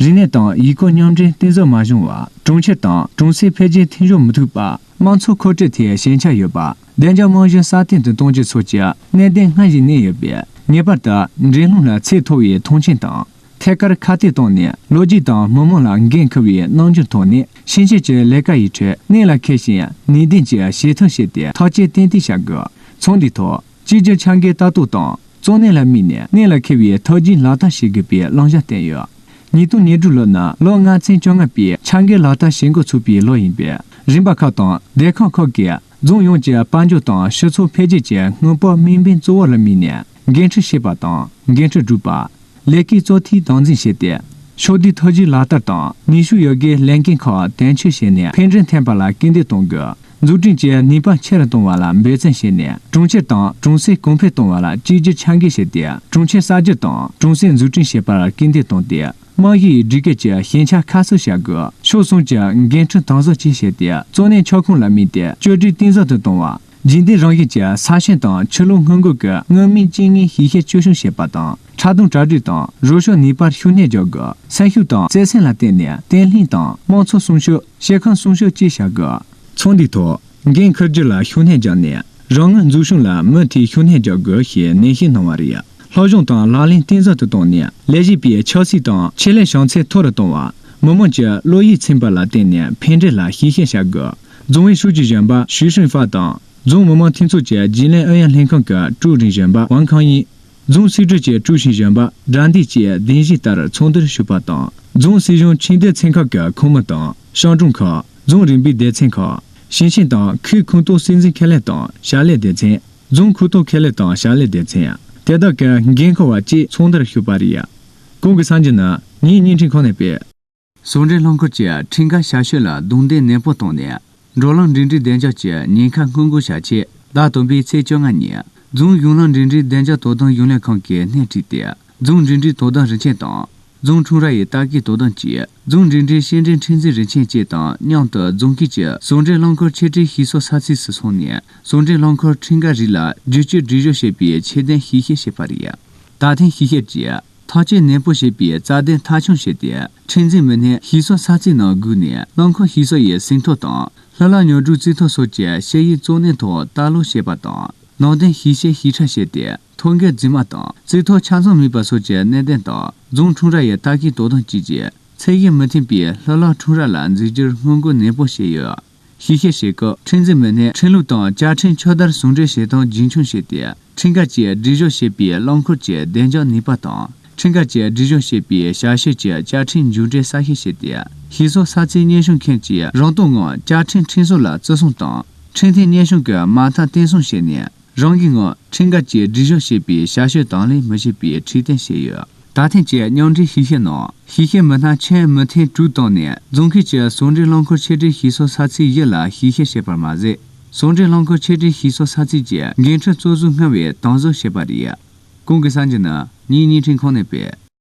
རིག་གནས་དང་ཡུལ་སྐོར་མཉམ་འདྲེས་གཏིང་ཟབ་མ་བྱུང་བ། གྲོང་ཁྱེར་དང་གྲོང་གསེབ་འཕེལ་རྒྱས་མཐུན་སྦྱོར་མི་ཐུབ་པ། དམངས་འཚོ་མཁོ་སྤྲོད་ཐད་ཞན་ཆ་ཡོད་པ། བདེ་འཇགས་རྨང་གཞི་སྲ་བརྟན་དུ་གཏོང་རྒྱུ་སོགས་ཀྱི་གནད་དོན་སྔར་བཞིན་གནས་ཡོད་པས། ངེས་པར་དུ་འབྲེལ་ལམ་ལ་ཚད་མཐོ་བའི་མཐོང་ཆེན་དང་། ཐད་ཀར་ཁ་གཏད་བཏང་ནས་ལོ་རྒྱུས་དང་མི་དམངས་ལ་འགན་འཁུར་བའི་རྣམ་འགྱུར་ཐོག་ནས་ཕྱིན་ཆད་ཀྱི་ལས་ཀ་ཡི་ཁྲོད་གནད་ལ་འཁེལ་ཞིང་ནུས་ལྡན་གྱི་བྱེད་ཐབས་སྤྱད་དེ་ཐག་གཅོད་ཏན་ཏིག་བྱ་དགོས། ཚོགས་འདུའི་ཐོག་གཅིག་གྱུར་འཆར་འགོད་ལྟ་རྟོག་དང་གཙོ་གནད་ལ་དམིགས་ནས་གནད་ལ་འཁེལ་བའི་ཐབས་ཇུས་ལག་བསྟར་བྱེད་དགོས་པའི་བླང་བྱ་བསྟན་ཡོད། ཉིས་སྟོང་ཉེར་དྲུག་ལོ་ནི་ལོ་ལྔ་ཚན་བཅོ་ལྔ་པའི་འཆར་འགོད་ལག་བསྟར་བྱེད་འགོ་ཚུགས་པའི་ལོ་ཡིན་པས། རིམ་པ་ཁག་དང་སྡེ་ཁག་ཁག་གིས་རྫོང་ཡོངས་ཀྱི་དཔལ་འབྱོར་དང་སྤྱི་ཚོགས་འཕེལ་རྒྱས་ཀྱི་དངོས་པོ་དམིགས་འབེན་གཙོ་བོ་ལ་དམིགས་ནས་འགན་འཁྲི་བྱེད་པ་དང་འགན་འཁྲི་སྒྲུབ་པ། ལས་ཀའི་གཙོ་ཐིག་དམ་འཛིན་བྱས་ཏེ། ཕྱོགས་བསྡུས་ཐབས་ཇུས་ལག་བསྟར་དང་ནུས་ཤུགས་ཡོད་དགུའི་ལས་འགན་ཁག་དོན་འཁྱོལ་བྱས་ནས་ཕན་འབྲས་ཐོན་པ་ལ་སྐུལ་འདེད་གཏོང་དགོས། འཛུགས་སྐྲུན་གྱི་ནུས་པ་ཆེ་རུ་གཏོང་བ་ལ་འབད་བརྩོན་བྱས་ནས་གྲོང་ཁྱེར་དང་གྲོང་གསེབ་གོང་འཕེལ་གཏོང་བ་ལ་གཅིག་གྱུར་འཆར་འགོད་བྱས་ཏེ་གྲོང་ཁྱེར་གསར་སྒྱུར་དང་གྲོང་གསེབ་འཛུགས་སྐྲུན་བྱེད་པར་སྐུལ་འདེད་བཏང་སྟེ། རྨང་གཞིའི་སྒྲིག་བཀོད་ཀྱི་ཞན་ཆ་ཁ་གསབ་བྱ་དགོས། ཕྱོགས་གསུམ་གྱི་འགན་འཁྲི་དམ་ཟབ་བཅས་བྱས་ཏེ་གཙོ་གནད་ཁྱབ་ཁོངས་ལ་དམིགས་ཏེ་བཅོས་སྒྲིག་གཏིང་ཟབ་ཏུ་གཏོང་བ། རྒྱུན་ལྡན་རང་བཞིན་གྱི་ས་ཞིང་དང་ཆུ་ལོག་སྔོན་འགོག་གི་མངོན་མིན་རྐྱེན་ངན་ཞིབ་བཤེར་བཅོས་སྐྱོང་བྱེད་པ་དང་། འཁྲབ་སྟོན་གྲ་སྒྲིག་དང་རོགས་སྐྱོར་ནུས་པར་ཤུགས་སྣོན་རྒྱག་དགོས། སེམས་ཤུགས་དང་བརྩེ་སེམས་ལ་བརྟེན་ནས་བརྟན་ལྷིང་དང་དམངས་འཚོ་སྲུང་སྐྱོབ། སྐྱེ་ཁམས་སྲུང་སྐྱོབ་བཅས་བྱ་དགོས། ཚོགས་འདུའི་ཐོག་འགན་འཁུར་རྒྱུ་ལ་ཤུགས་སྣོན་བརྒྱབ་ནས་རང་ངོས་འཛུགས་སྐྱོང་ལ་མུ་མཐུད་ཤུགས་སྣོན་རྒྱག་དགོས་ཞེས་ནན་བཤད་གནང་བ་རེད། སློབ་སྦྱོང་དང་ལག་ལེན་གཏིང་ཟབ་ཏུ་བཏང་ནས་ལས་བྱེད་པའི་ཆབ་སྲིད་དང་ཆེད་ལས་བྱང་ཚད་མཐོ་རུ་གཏོང་བ། མི་དམངས་ཀྱི་བློ་ཡིད་ཚིམ་པ་ལ་བརྟེན་ནས་ཕན་འབྲས་ལ་ཞིབ་བཤེར་བྱ་དགོས། རྫོང་བའི་ཧྲུའུ་ཅི་གཞོན་པ་ཞུས་ཧྲིན་ཧྥ་དང་། རྫོང་མི་དམངས་འཐུས་ཚོགས་ཀྱི་རྒྱུན་ལས་ཨུ་ཡོན་ལྷན་ཁང་གི་ཀྲུའུ་རིན་གཞོན་པ་ཝང་ཁང་ཡིན། རྫོང་སྲིད་གྲོས་ཀྱི་ཀྲུའུ་ཞིན་གཞོན་པ་དགྲ་འདུལ་བཅས་གདན་ཞུས་ལྟར་ཚོགས་འདུར་ཞུགས་པ་དང་། རྫོང་སྲིད་གཞུང་ཆེས་མཐོའི་ཚན་ཁག་གི་ཁོངས་མི་དང་ཤང་གྲོང་ཁག་རྫོང་རིམ་པའི་སྡེ་ཚན་ཁག་ཞིང་ཆེན་དང་ཁུལ་ཁོངས་གཏོགས་སྲིད་འཛིན་ཁེ་ལས་དང་བྱ་ལས་སྡེ་ཚན། རྫོང་ཁོངས་གཏོགས་ཁེ་ལས་དང་བྱ་ལས་སྡེ་ཚན། དེ་དག་གི་འགན་འཁུར་བ་བཅས་ཚོགས་འདུར་ཞུགས་པ་རེད། གོང་གི་གསར་འགྱུར་ནི་ངའི་བརྙན་འཕྲིན་ཁང་ནས་སྤེལ། ཟུང་འབྲེལ་ལྷན་ཁང་གིས་ཁྲིམས་འགལ་བྱ་སྤྱོད་ལ་རྡུང་རྡེག་ནན་པོ་བཏང་ནས། འགྲོ་ལམ་འགྲིམ་འགྲུལ་བདེ་འཇགས་ཀྱི་ཉེན་ཁ་སྔོན་འགོག་བྱ་ཆེད། ཟླ་བདུན་པའི་ཚེས་བཅོ་ལྔ་ཉིན། རྫོང་གཞུང་ལམ་འགྲིམ་འགྲུལ་བདེ་འཇགས་དོ་དམ་གཞུང་ལས་ཁང་གིས་སྣེ་ཁྲིད་དེ། རྫོང་འགྲིམ་འགྲུལ་དོ་དམ་རུ་ཆེན་དང་། རྫོང་ཁྲོམ་ར་ཡི་ལྟ་སྐུལ་དོ་དམ་གྱིས། རྫོང་འགྲིམ་འགྲུལ་སྐྱེལ་འདྲེན་ཁྲིམས་འཛིན་རུ་ཆེན་བཅས་དང་མཉམ་དུ་རྫོང་ཁུལ་གྱི་ཟུང་འབྲེལ་རླངས་འཁོར་ཆེད་སྒྲིག་ཞིག་གསོ་ས་ཚིགས་སུ་སོང་ནས། ཟུང་འབྲེལ་རླངས་འཁོར་ཁྲིམས་འགལ་རིགས་ལ་བསྒྱུར་བཅོས་སྒྲིག་སྦྱོར་བྱེད་པའི་ཆེད་དོན་ཞིབ་བཤེར་བྱས་པ་རེད། ད་ཐེངས་ཞིབ་བཤེར་གྱིས། ཐག་གཅོད་ནན་པོ་བྱེད་པའི་རྩ་དོན་མཐའ་འཁྱོངས་བྱས་ཏེ། ཁྲིམས་འཛིན་མི་སྣས་ཞིག་གསོ་ས་ཚིགས་ནང་སྒུག་ནས་རླངས་འཁོར་ཞིག་གསོ་ཡི་ཟིན་ཐོ་དང་། ལྷུ་ལག་ཉོ་སྒྲུབ་རྩིས་ཐོ་སོགས་ཀྱི་ཞུ་ཡིག་གཙོ་གནད་ཐོག་ལྟ་ཀློག་བྱེད་པ་དང་། ནང་དོན་ཞིབ་བཤེར་ཞིབ་ཕྲ་བྱས་ཏེ། ཐོ་འགོད་རྫུན་མ་དང་རྩིས་ཐོ་ཆ་ཚང་མེད་པ་སོགས་ཀྱི་གནད་དོན་དང་། རྫོང་ཁྲོམ་ར་ཡི་ལྟ་སྐུལ་དོ་དམ་བཅས་ཀྱིས་ཚད་གཞི་མི་མཐུན་པའི་ལྷུ་ལག་ཁྲོམ་ར་ལ་འཛུགས་རྒྱུར་སྔོན་འགོག་ནན་པོ་བྱས་ཡོད། ཞིབ་བཤེར་བྱེད་སྐབས་ཁྲིམས་འཛིན་མི་སྣས་ཁྲིམས་ལུགས་དང་བཅའ་ཁྲིམས་ཆོག་བསྡུར་ཟུང་འབྲེལ་བྱེད་སྟངས་རྒྱུན་འཁྱོངས་བྱས་ཏེ། ཁྲིམས་འགལ་གྱིས་སྒྲིག་སྦྱོར་བྱས་པའི་རླངས་འཁོར་གྱི་བདེ་འཇགས་ནུས་པ་དང་། ཁྲིམས་འགལ་གྱིས་སྒྲིག་སྦྱོར་བྱས་པའི་བྱ་སྤྱོད་ཀྱི་བཅའ་ཁྲིམས་མཇུག་འབྲས་གསལ་བཤད་བྱས་ཏེ། ཞིག་གསོ་ས་ཚིགས་སྙན་སེང་མཁན་གྱིས་རང་རྟོགས་ངང་བཅའ་ཁྲིམས་ཁྲིམས་སྲོལ་ལ་བརྩི་སྲུང་དང་། ཁྲིམས་མཐུན་སྙན་སེང་གི་མ་མཐའ་བརྟན་སྲུང་བྱས་ནས། རང་གི་ངང་ཁྲིམས་འགལ་གྱིས་སྒྲིག་སྦྱོར་བྱས་པའི་བྱ་སྤྱོད་དང་ལེན་མི་བྱེད་པའི་ཁྲིད་སྟོན་བྱས་ཡོད། ད་ཐེངས་ཀྱི་མཉམ་འབྲེལ་ཞིབ་བཤེར་ནང་། ཞིབ་བཤེར་མི་སྣ་ཁྱོན་མི་ཐེངས་དྲུག་བཏང་ནས། རྫོང་ཁུལ་གྱི་ཟུང་འབྲེལ་རླངས་འཁོར་ཆེད་སྒྲིག་ཞིག་གསོ་ས་ཚིགས་བཞི་ལ་ཞིབ་བཤེར་བྱས་པར་མ་ཟད། ཟུང་འབྲེལ་རླངས་འཁོར་ཆེད་སྒྲིག་ཞིག་གསོ་ས་ཚིགས་ཀྱི་འགན་འཁྲི་གཙོ་གཟུགས་སྔར་བས་དམ་ཟབ་བྱས་པ་རེད། གོང་གི་གསར་འགྱུར་ནི་ངའི་བརྙན་འཕྲིན་ཁང་ནས་སྤེལ།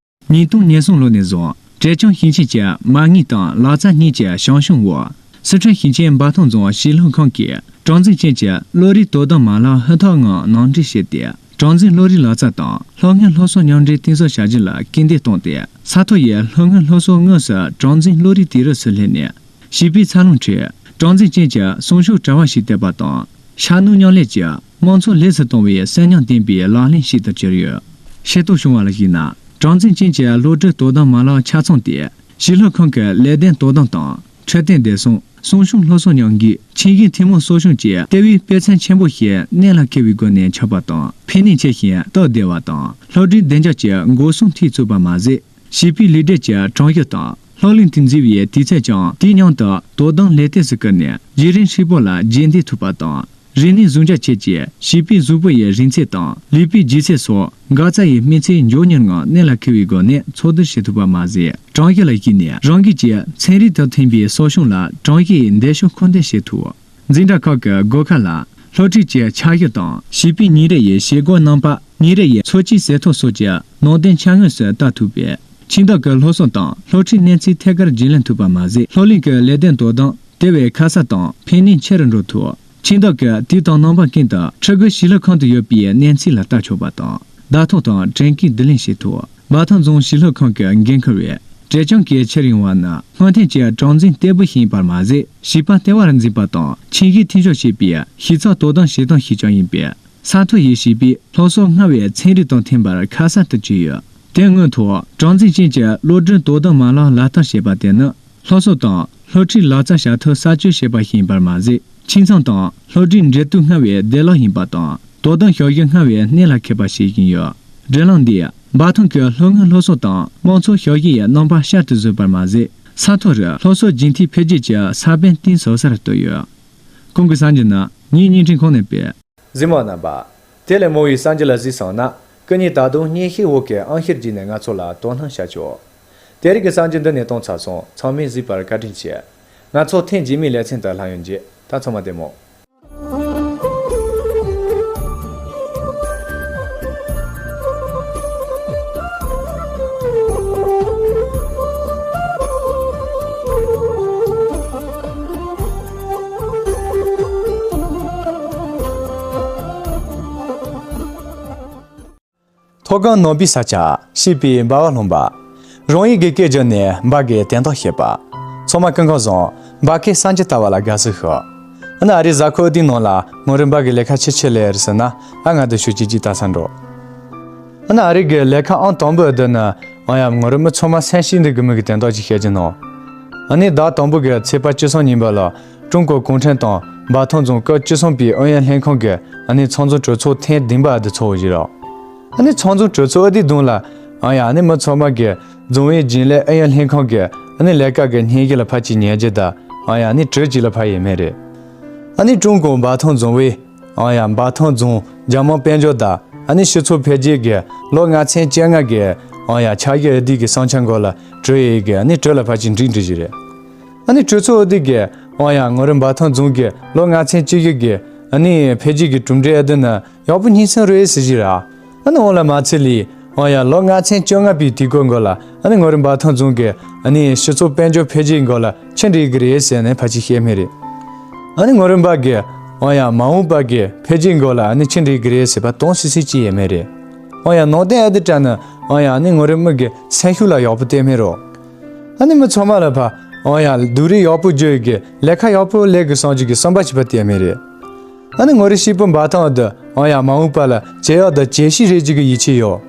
ཉིས་སྟོང་ཉེར་གསུམ་ལོ་ནས་བཟུང་། བྲེལ་ཆམ་ཞིང་ཆེན་གྱི་མ་དངུལ་དང་ལག་རྩལ་གཉིས་ཀྱི་བྱང་ཤུང་འོག་སི་ཁྲོན་ཞིང་ཆེན་འབའ་ཐང་རྫོང་གཞིས་ལྷག་ཁང་གིས་གྲངས་འཛིན་ཅན་གྱི་བློ་རིག་དོ་དམ་མ་ལག་ཧུར་ཐག་ངང་ནང་འདྲེན་བྱས་ཏེ། གྲངས་འཛིན་བློ་རིག་ལག་རྩལ་དང་སློབ་སྔོན་སློབ་གསོ་མཉམ་འདྲེས་གཏིང་ཟབ་བྱ་རྒྱུ་ལ་སྐུལ་འདེད་བཏང་སྟེ། ས་ཐོག་ཡི་སློབ་སྔོན་སློབ་གསོ་དངོས་སུ་གྲངས་འཛིན་བློ་རིག་དུས་རབས་སུ་སླེབས་ནས། བྱིས་པའི་འཚར་ལོངས་ཁྲོད་གྲངས་འཛིན་ཅན་གྱི་གསོན་ཤུགས་བྲལ་བ་ཞིག་བཏོད་པ་དང་། ཤར་ནུབ་མཉམ་ལས་ཀྱི་དམངས་འཚོ་ལེགས་སུ་གཏོང་བའི་གསོན་ཉམས་ལྡན་པའི་ལག་ལེན་ཞིག་ཏུ་གྱུར་ཡོད། ཤེས་རྟོགས་བྱུང་བ་ལ་གཞིགས་ན། གྲངས་འཛིན་ཅན་གྱི་སློབ་ཁྲིད་དོ་དམ་མ་ལག་ཆ་ཚང་དེ། གཞིས་ལྷག་ཁང་གི་ལས་དོན་དོ་དམ་དང་། འཕྲོད་བསྟེན་བདེ་སྲུང་། གསོན་ཤུགས་སླར་གསོ་མཉམ་འགུལ། ཆིངས་ཡིག་ཐུན་མོང་གསོ་སྐྱོང་བཅས་ལྟེ་བའི་དཔེ་མཚོན་ཆེན་པོ་ཞིག་གནད་ལ་འཁེལ་བའི་སྒོ་ནས་ཆགས་པ་དང་། ཕན་ནུས་ཆེ་ཞིང་སྟབས་བདེ་བ་དང་། སློབ་གྲྭའི་བདེ་འཇགས་ཀྱི་འགོག་སྲུང་ཐིག་བཙུགས་པ་མ་ཟད། བྱིས་པའི་ལུས་འབྲེལ་གྱི་གྲངས་ཞུ་དང་ ལྷོ་གླིང་དུ་འཛུལ་བའི་དུས་ཚོད་ཀྱང་དུས་མཉམ་དུ་དོ་དམ་ལས་སྟེགས་སུ་བཀུར་ནས་བརྒྱུད་རིམ་ཧྲིལ་པོ་ལ་རྗེས་འདེད་ཐུབ་པ་དང་། རིག་གནས་བཟུང་བྱ་ཆེད་ཀྱི་བྱིས་པའི་གཟུགས་པོ་ཡི་རིང་ཚད་དང་ལུས་པོའི་ལྗིད་ཚད་སོགས་འགག་རྩ་ཡི་སྨིན་ཚད་མགྱོགས་མྱུར་ངང་གནད་ལ་འཁེལ་བའི་སྒོ་ནས་འཚོལ་བསྡུ་བྱེད་ཐུབ་པ་མ་ཟད། གྲངས་གཞི་ལ་གཞིགས་ནས་རང་རྒྱལ་གྱི་ཚན་རིག་དང་མཐུན་པའི་གསོ་སྐྱོང་ལ་གྲངས་གཞི་ཡི་འདེགས་ཤོག་མཁོ་འདོན་བྱེད་ཐུབ། འཛིན་གྲྭ་ཁག་གི་སྒོ་ཁ་ལ་སློབ་ཁྲིད་ཀྱི་འཆར་གཞི་དང་བྱིས་པའི་ཉིན་རེ་ཡི་བྱེད་སྒོ་རྣམ་པ། ཉིན་རེ་ཡི་འཚོ་བཅུད་ཟད་གཏོང་སོགས་ཀྱི་ནང་དོན་འཆར་དངོས་སུ་ལྟ་ཐུབ་པས། ཁྱིམ་བདག་གི་སློབ་གསོ་དང་སློབ་ཁྲིད་གནས་ཚུལ་ཐད་ཀར་རྒྱུས་ལོན་ཐུབ་པ་མ་ཟད། སློབ་གླིང་གི་ལས་དོན་དོ་དམ་དེ་བས་ཁ་གསལ་དང་ཕན་ནུས་ཆེ་རུ་འགྲོ་ཐུབ། ཁྱིམ་བདག་གིས་དུས་དང་རྣམ་པ་ཀུན་ཏུ་ཕྲུ་གུ་གཞིས་ལུས་ཁང་དུ་ཡོད་པའི་གནས་ཚུལ་ལ་ལྟ་ཆོག་པ་དང་། བརྡ་ཐོ་དང་དྲན་སྐུལ་བསྡུ་ལེན་བྱེད་ཐུབ། འབའ་ཐང་རྫོང་གཞིས་ལུས་ཁང་གི་འགན་འཁུར་བས། བྲེལ་ཆམ་གྱི་ཕྱིར་ཡོང་བ་ནི་སྔོན་ཐོན་གྱི་གྲངས་འཛིན་ལྟེ་བ་ཞིག་ཡིན་པར་མ་ཟད། བྱིས་པ་ལྟེ་བར་འཛིན་པ་དང་ཁྱིམ་གཞིས་མཐུན་སྦྱོར་བྱེད་པའི་གཞི་རྩའི་དོ་དམ་བྱེད་སྟངས་ཤིག་ཀྱང་ཡིན་པས། ས་མཐོ་ཡི་བྱིས་པའི་སློབ་གསོ་སྔར་བས་ཚན་རིག་དང་མཐུན་པར་ཁ་གསལ་དུ་གྱུར་ཡོད། དེ་སྔོན་ཐོག་གྲངས་འཛིན་ཅན་གྱི་སློབ་གྲྭའི་དོ་དམ་མ་ལག་ལག་བསྟར་བྱེད་པ་དེ་ནི། སློབ་གསོ་དང་སློབ་ཁྲིད་ལག་རྩལ་བྱ་ཐབས་གསར་བཅོས་བྱེད་པ་ཞིག་ཡིན་པར་མ་ཟད། ཁྱིམ་ཚང་དང་སློབ་གྲྭའི་འབྲེལ་གཏུག་སྔར་བས་བདེ་བླག་ཡིན་པ་དང་། དོ་དམ་བྱ་གཞི་སྔར་བས་གནད་ལ་འཁེལ་པ་བྱེད་བཞིན་ཡོད། སྒྲིག་ལམ་འདིས་འབའ་ཐང་གི་སློབ་སྔོན་སློབ་གསོ་དང་དམངས་འཚོ་བྱ་གཞི་ཡི་རྣམ་པ་ཤར་དུ་བཟོས་པར་མ་ཟད། ས་མཐོ་རུ་སློབ་གསོ་རྒྱུན་མཐུད་འཕེལ་རྒྱས་ཀྱི་ས་བོན་གཏིང་ཟབ་སར་གཏོད་ཡོད། གོང་གི་གསར་འགྱུར་ནི་ངའི་བརྙན་འཕྲིན་ཁང་ནས་སྤེལ། གཟིགས་མོ་རྣམ་པ། དེ་ལས་མང་བའི་གསར་འགྱུར་ལ་གཟིགས་སོང་ན། སྐུ་ཉིད་ད་དུང་བརྙན་ཤེལ་འོག་གི་ཨང་ཤེར་བརྒྱུད་ནས་ང་ཚོ་ལ་དོ་སྣང་བྱ་ཆོག་དེ་རིང་གི་གསར་འགྱུར་འདི་ནས་གཏོང་ཚར་སོང་། ཚང་མས་གཟིགས་པར་བཀའ་དྲིན་ཆེ། ང་ཚོ་ཐེངས་རྗེས་མའི་ལེ་ཚན་དུ་ལྷན་ཡོང་རྗེས། ད་ཚང་མ་བདེ་མོ། མཐོ་སྒང་ནོར་བུའི་ས་ཆ། སྐྱིད་པའི་འབའ་བ་ལྷུང་བ། རང་ཡུལ་གྱི་སྐད་བརྗོད་ནས་འབའ་གི་དན་རྟགས་བཤད་པ། ཚང་མ་སྐུ་ཁམས་བཟང་། འབའ་ཁའི་གསར་འགྱུར་ལྟ་བ་ལ་དགའ་བསུ་ཞུ། ཨ་ནི་ཨ་རིའི་གཟའ་འཁོར་འདིའི་ནང་ལ་ངོ་རིམ་འབའ་གི་ལས་ཀ་ཆི་ཆི་ལས་རེད་ཟེར་ན། ཨ་ང་འདི་ཤོད་ཅིག་ཅིག་ལྟ་ས་འགྲོ། ཨ་ནི་ཨ་རི་གི་ལས་ཁ་ཨང་དང་པོ་འདི་ནི། ཨང་ཡ་ངོ་རིམ་མི་ཚང་མ་སེམས་ཤིག་འདི་གི་མི་གི་དན་རྟགས་ཅིག་བཤད་ཀྱི་ནོ། ཨ་ནི་ཟླ་དང་པོ་གི་ཚེས་པ་བཅུ་གསུམ་ཉིན་པ་ལ། ཀྲུང་གོ་གུང་ཁྲན་ཏང་འབའ་ཐང་རྫོང་སྐབས་བཅུ་གསུམ་པའི་ཨུ་ཡོན་ལྷན་ཁང་གི་ཨ་ནི་ཚང་འཛོམས་གྲོས་ཚོགས་ཐེངས་བདུན་པ་འདི་ཚོགས་བཞིན་རོགས། ཨ་ནི་ཚང་འཛོམས་གྲོས་ཚོགས་ཨ་དེའི་གདོང་ལ། ཨང་ཡ་ཨ་ནི་མི་ཚང་མ་གི་རྫོང་བའི་རྒྱུན་ལས་ཨུ་ཡོན་ལྷན་ཁང་གི་ཨ་ནི་ལས་ཀ་གི་སྙན་ཞུ་ལ་ཕར་ཅིག་ཉན་རྒྱུ་དང་། ཨང་ཡ་ཨ་ནི་གྲོས་ཅིག་ལ་ཕར་ཡོད་མེད་རེད། ཨ་ནི་ཀྲུང་གོ་འབའ་ཐང་རྫོང་བའི། ཨང་ཡ་འབའ་ཐང་རྫོང་རྒྱལ་དམངས་དཔལ་འབྱོར་དང་ཨ་ནི་སྤྱི་ཚོགས་འཕེལ་རྒྱས་ཀྱི་ལོ་ལྔ་ཚན་བཅོ་ལྔ་གི་ཨང་ཡ་འཆར་གཞི་ཨ་དེ་གི་བསམ་འཆར་འགོ་ལ་གྲོས་ཡོད་གི་ཨ་ནི་གྲོས་ལ་ཕར་ཅིག་འགྲིག་འགྲིག་བཞིན་རེད། ཨ་ནི་གྲོས་ཚོགས་ཨ་དེ་གི་ཨང་ཡ་ངོ་རིམ་འབའ་ཐང་རྫོང་གི་ལོ་ལྔ་ཚན་བཅུ་བཞི་གི་ཨ་ནི་འཕེལ་རྒྱས་ཀྱི་གྲུབ་འབྲས་ཨ་དེ་ནི་ཡག་པོ་རྙེད་སོང་རེད་ཟེར་གྱི་ར། ཨ་ནི་འོང་ལ་མ་ཚད་ལི། ཨང་ཡ་ལོ་ལྔ་ཚན་བཅོ་ལྔ་པའི་དུས་སྐབས་འགོ་ལ་ཨ་ནི་ངོ་རིམ་འབའ་ཐང་རྫོང་གི་ཨ་ནི་སྤྱི་ཚོགས་དཔལ་འབྱོར་འཕེལ་རྒྱས་འགོ་ལ་ཆི་འགྲིག་གི་རེད་ཟེར་ནས་ཕར་ཅིག་བཤད་མེད་རེད། ཨ་ནི་ངོ་རིམ་པ་གི་ཨང་ཡ་མ་འོངས་པ་གི་འཕེལ་རྒྱས་འགོ་ལ་ཨ་ནི་ཆི་འགྲིག་གི་རེད་ཟེར་བ་དོན་སི་སི་ཅི་ཡོད་མེད་རེད། ཨང་ཡ་ནང་བསྟན་ཨ་དེ་དྲ་ནི་ཨང་ཡ་ཨ་ནི་ངོ་རིམ་མི་གི་སེམས་ཤུགས་ལ་ཡག་པོ་བསྟན་མེད་རོ། ཨ་ནི་མི་ཚང་མ་ལ་ཕ་ཨང་ཡ་སྡུག་རུས་ཡག་པོ་བརྗོད་ཡོད་གི་ལས་ཀ་ཡག་པོ་ལས་གི་སང་ཅིག་གི་བསམ་པ་ཞིག་པ་བསྟན་མེད་རེད། ཨ་ནི་ངོ་རེ་ཤི་པོ་འབའ་ཐང་འདི་ཨང་ཡ་མ་འོངས་པ་ལ་ཇེ་ཡག་དང་ཇེ་ཤི་རེ་ཅིག་གི་ཡིད་ཆེས་ཡོད།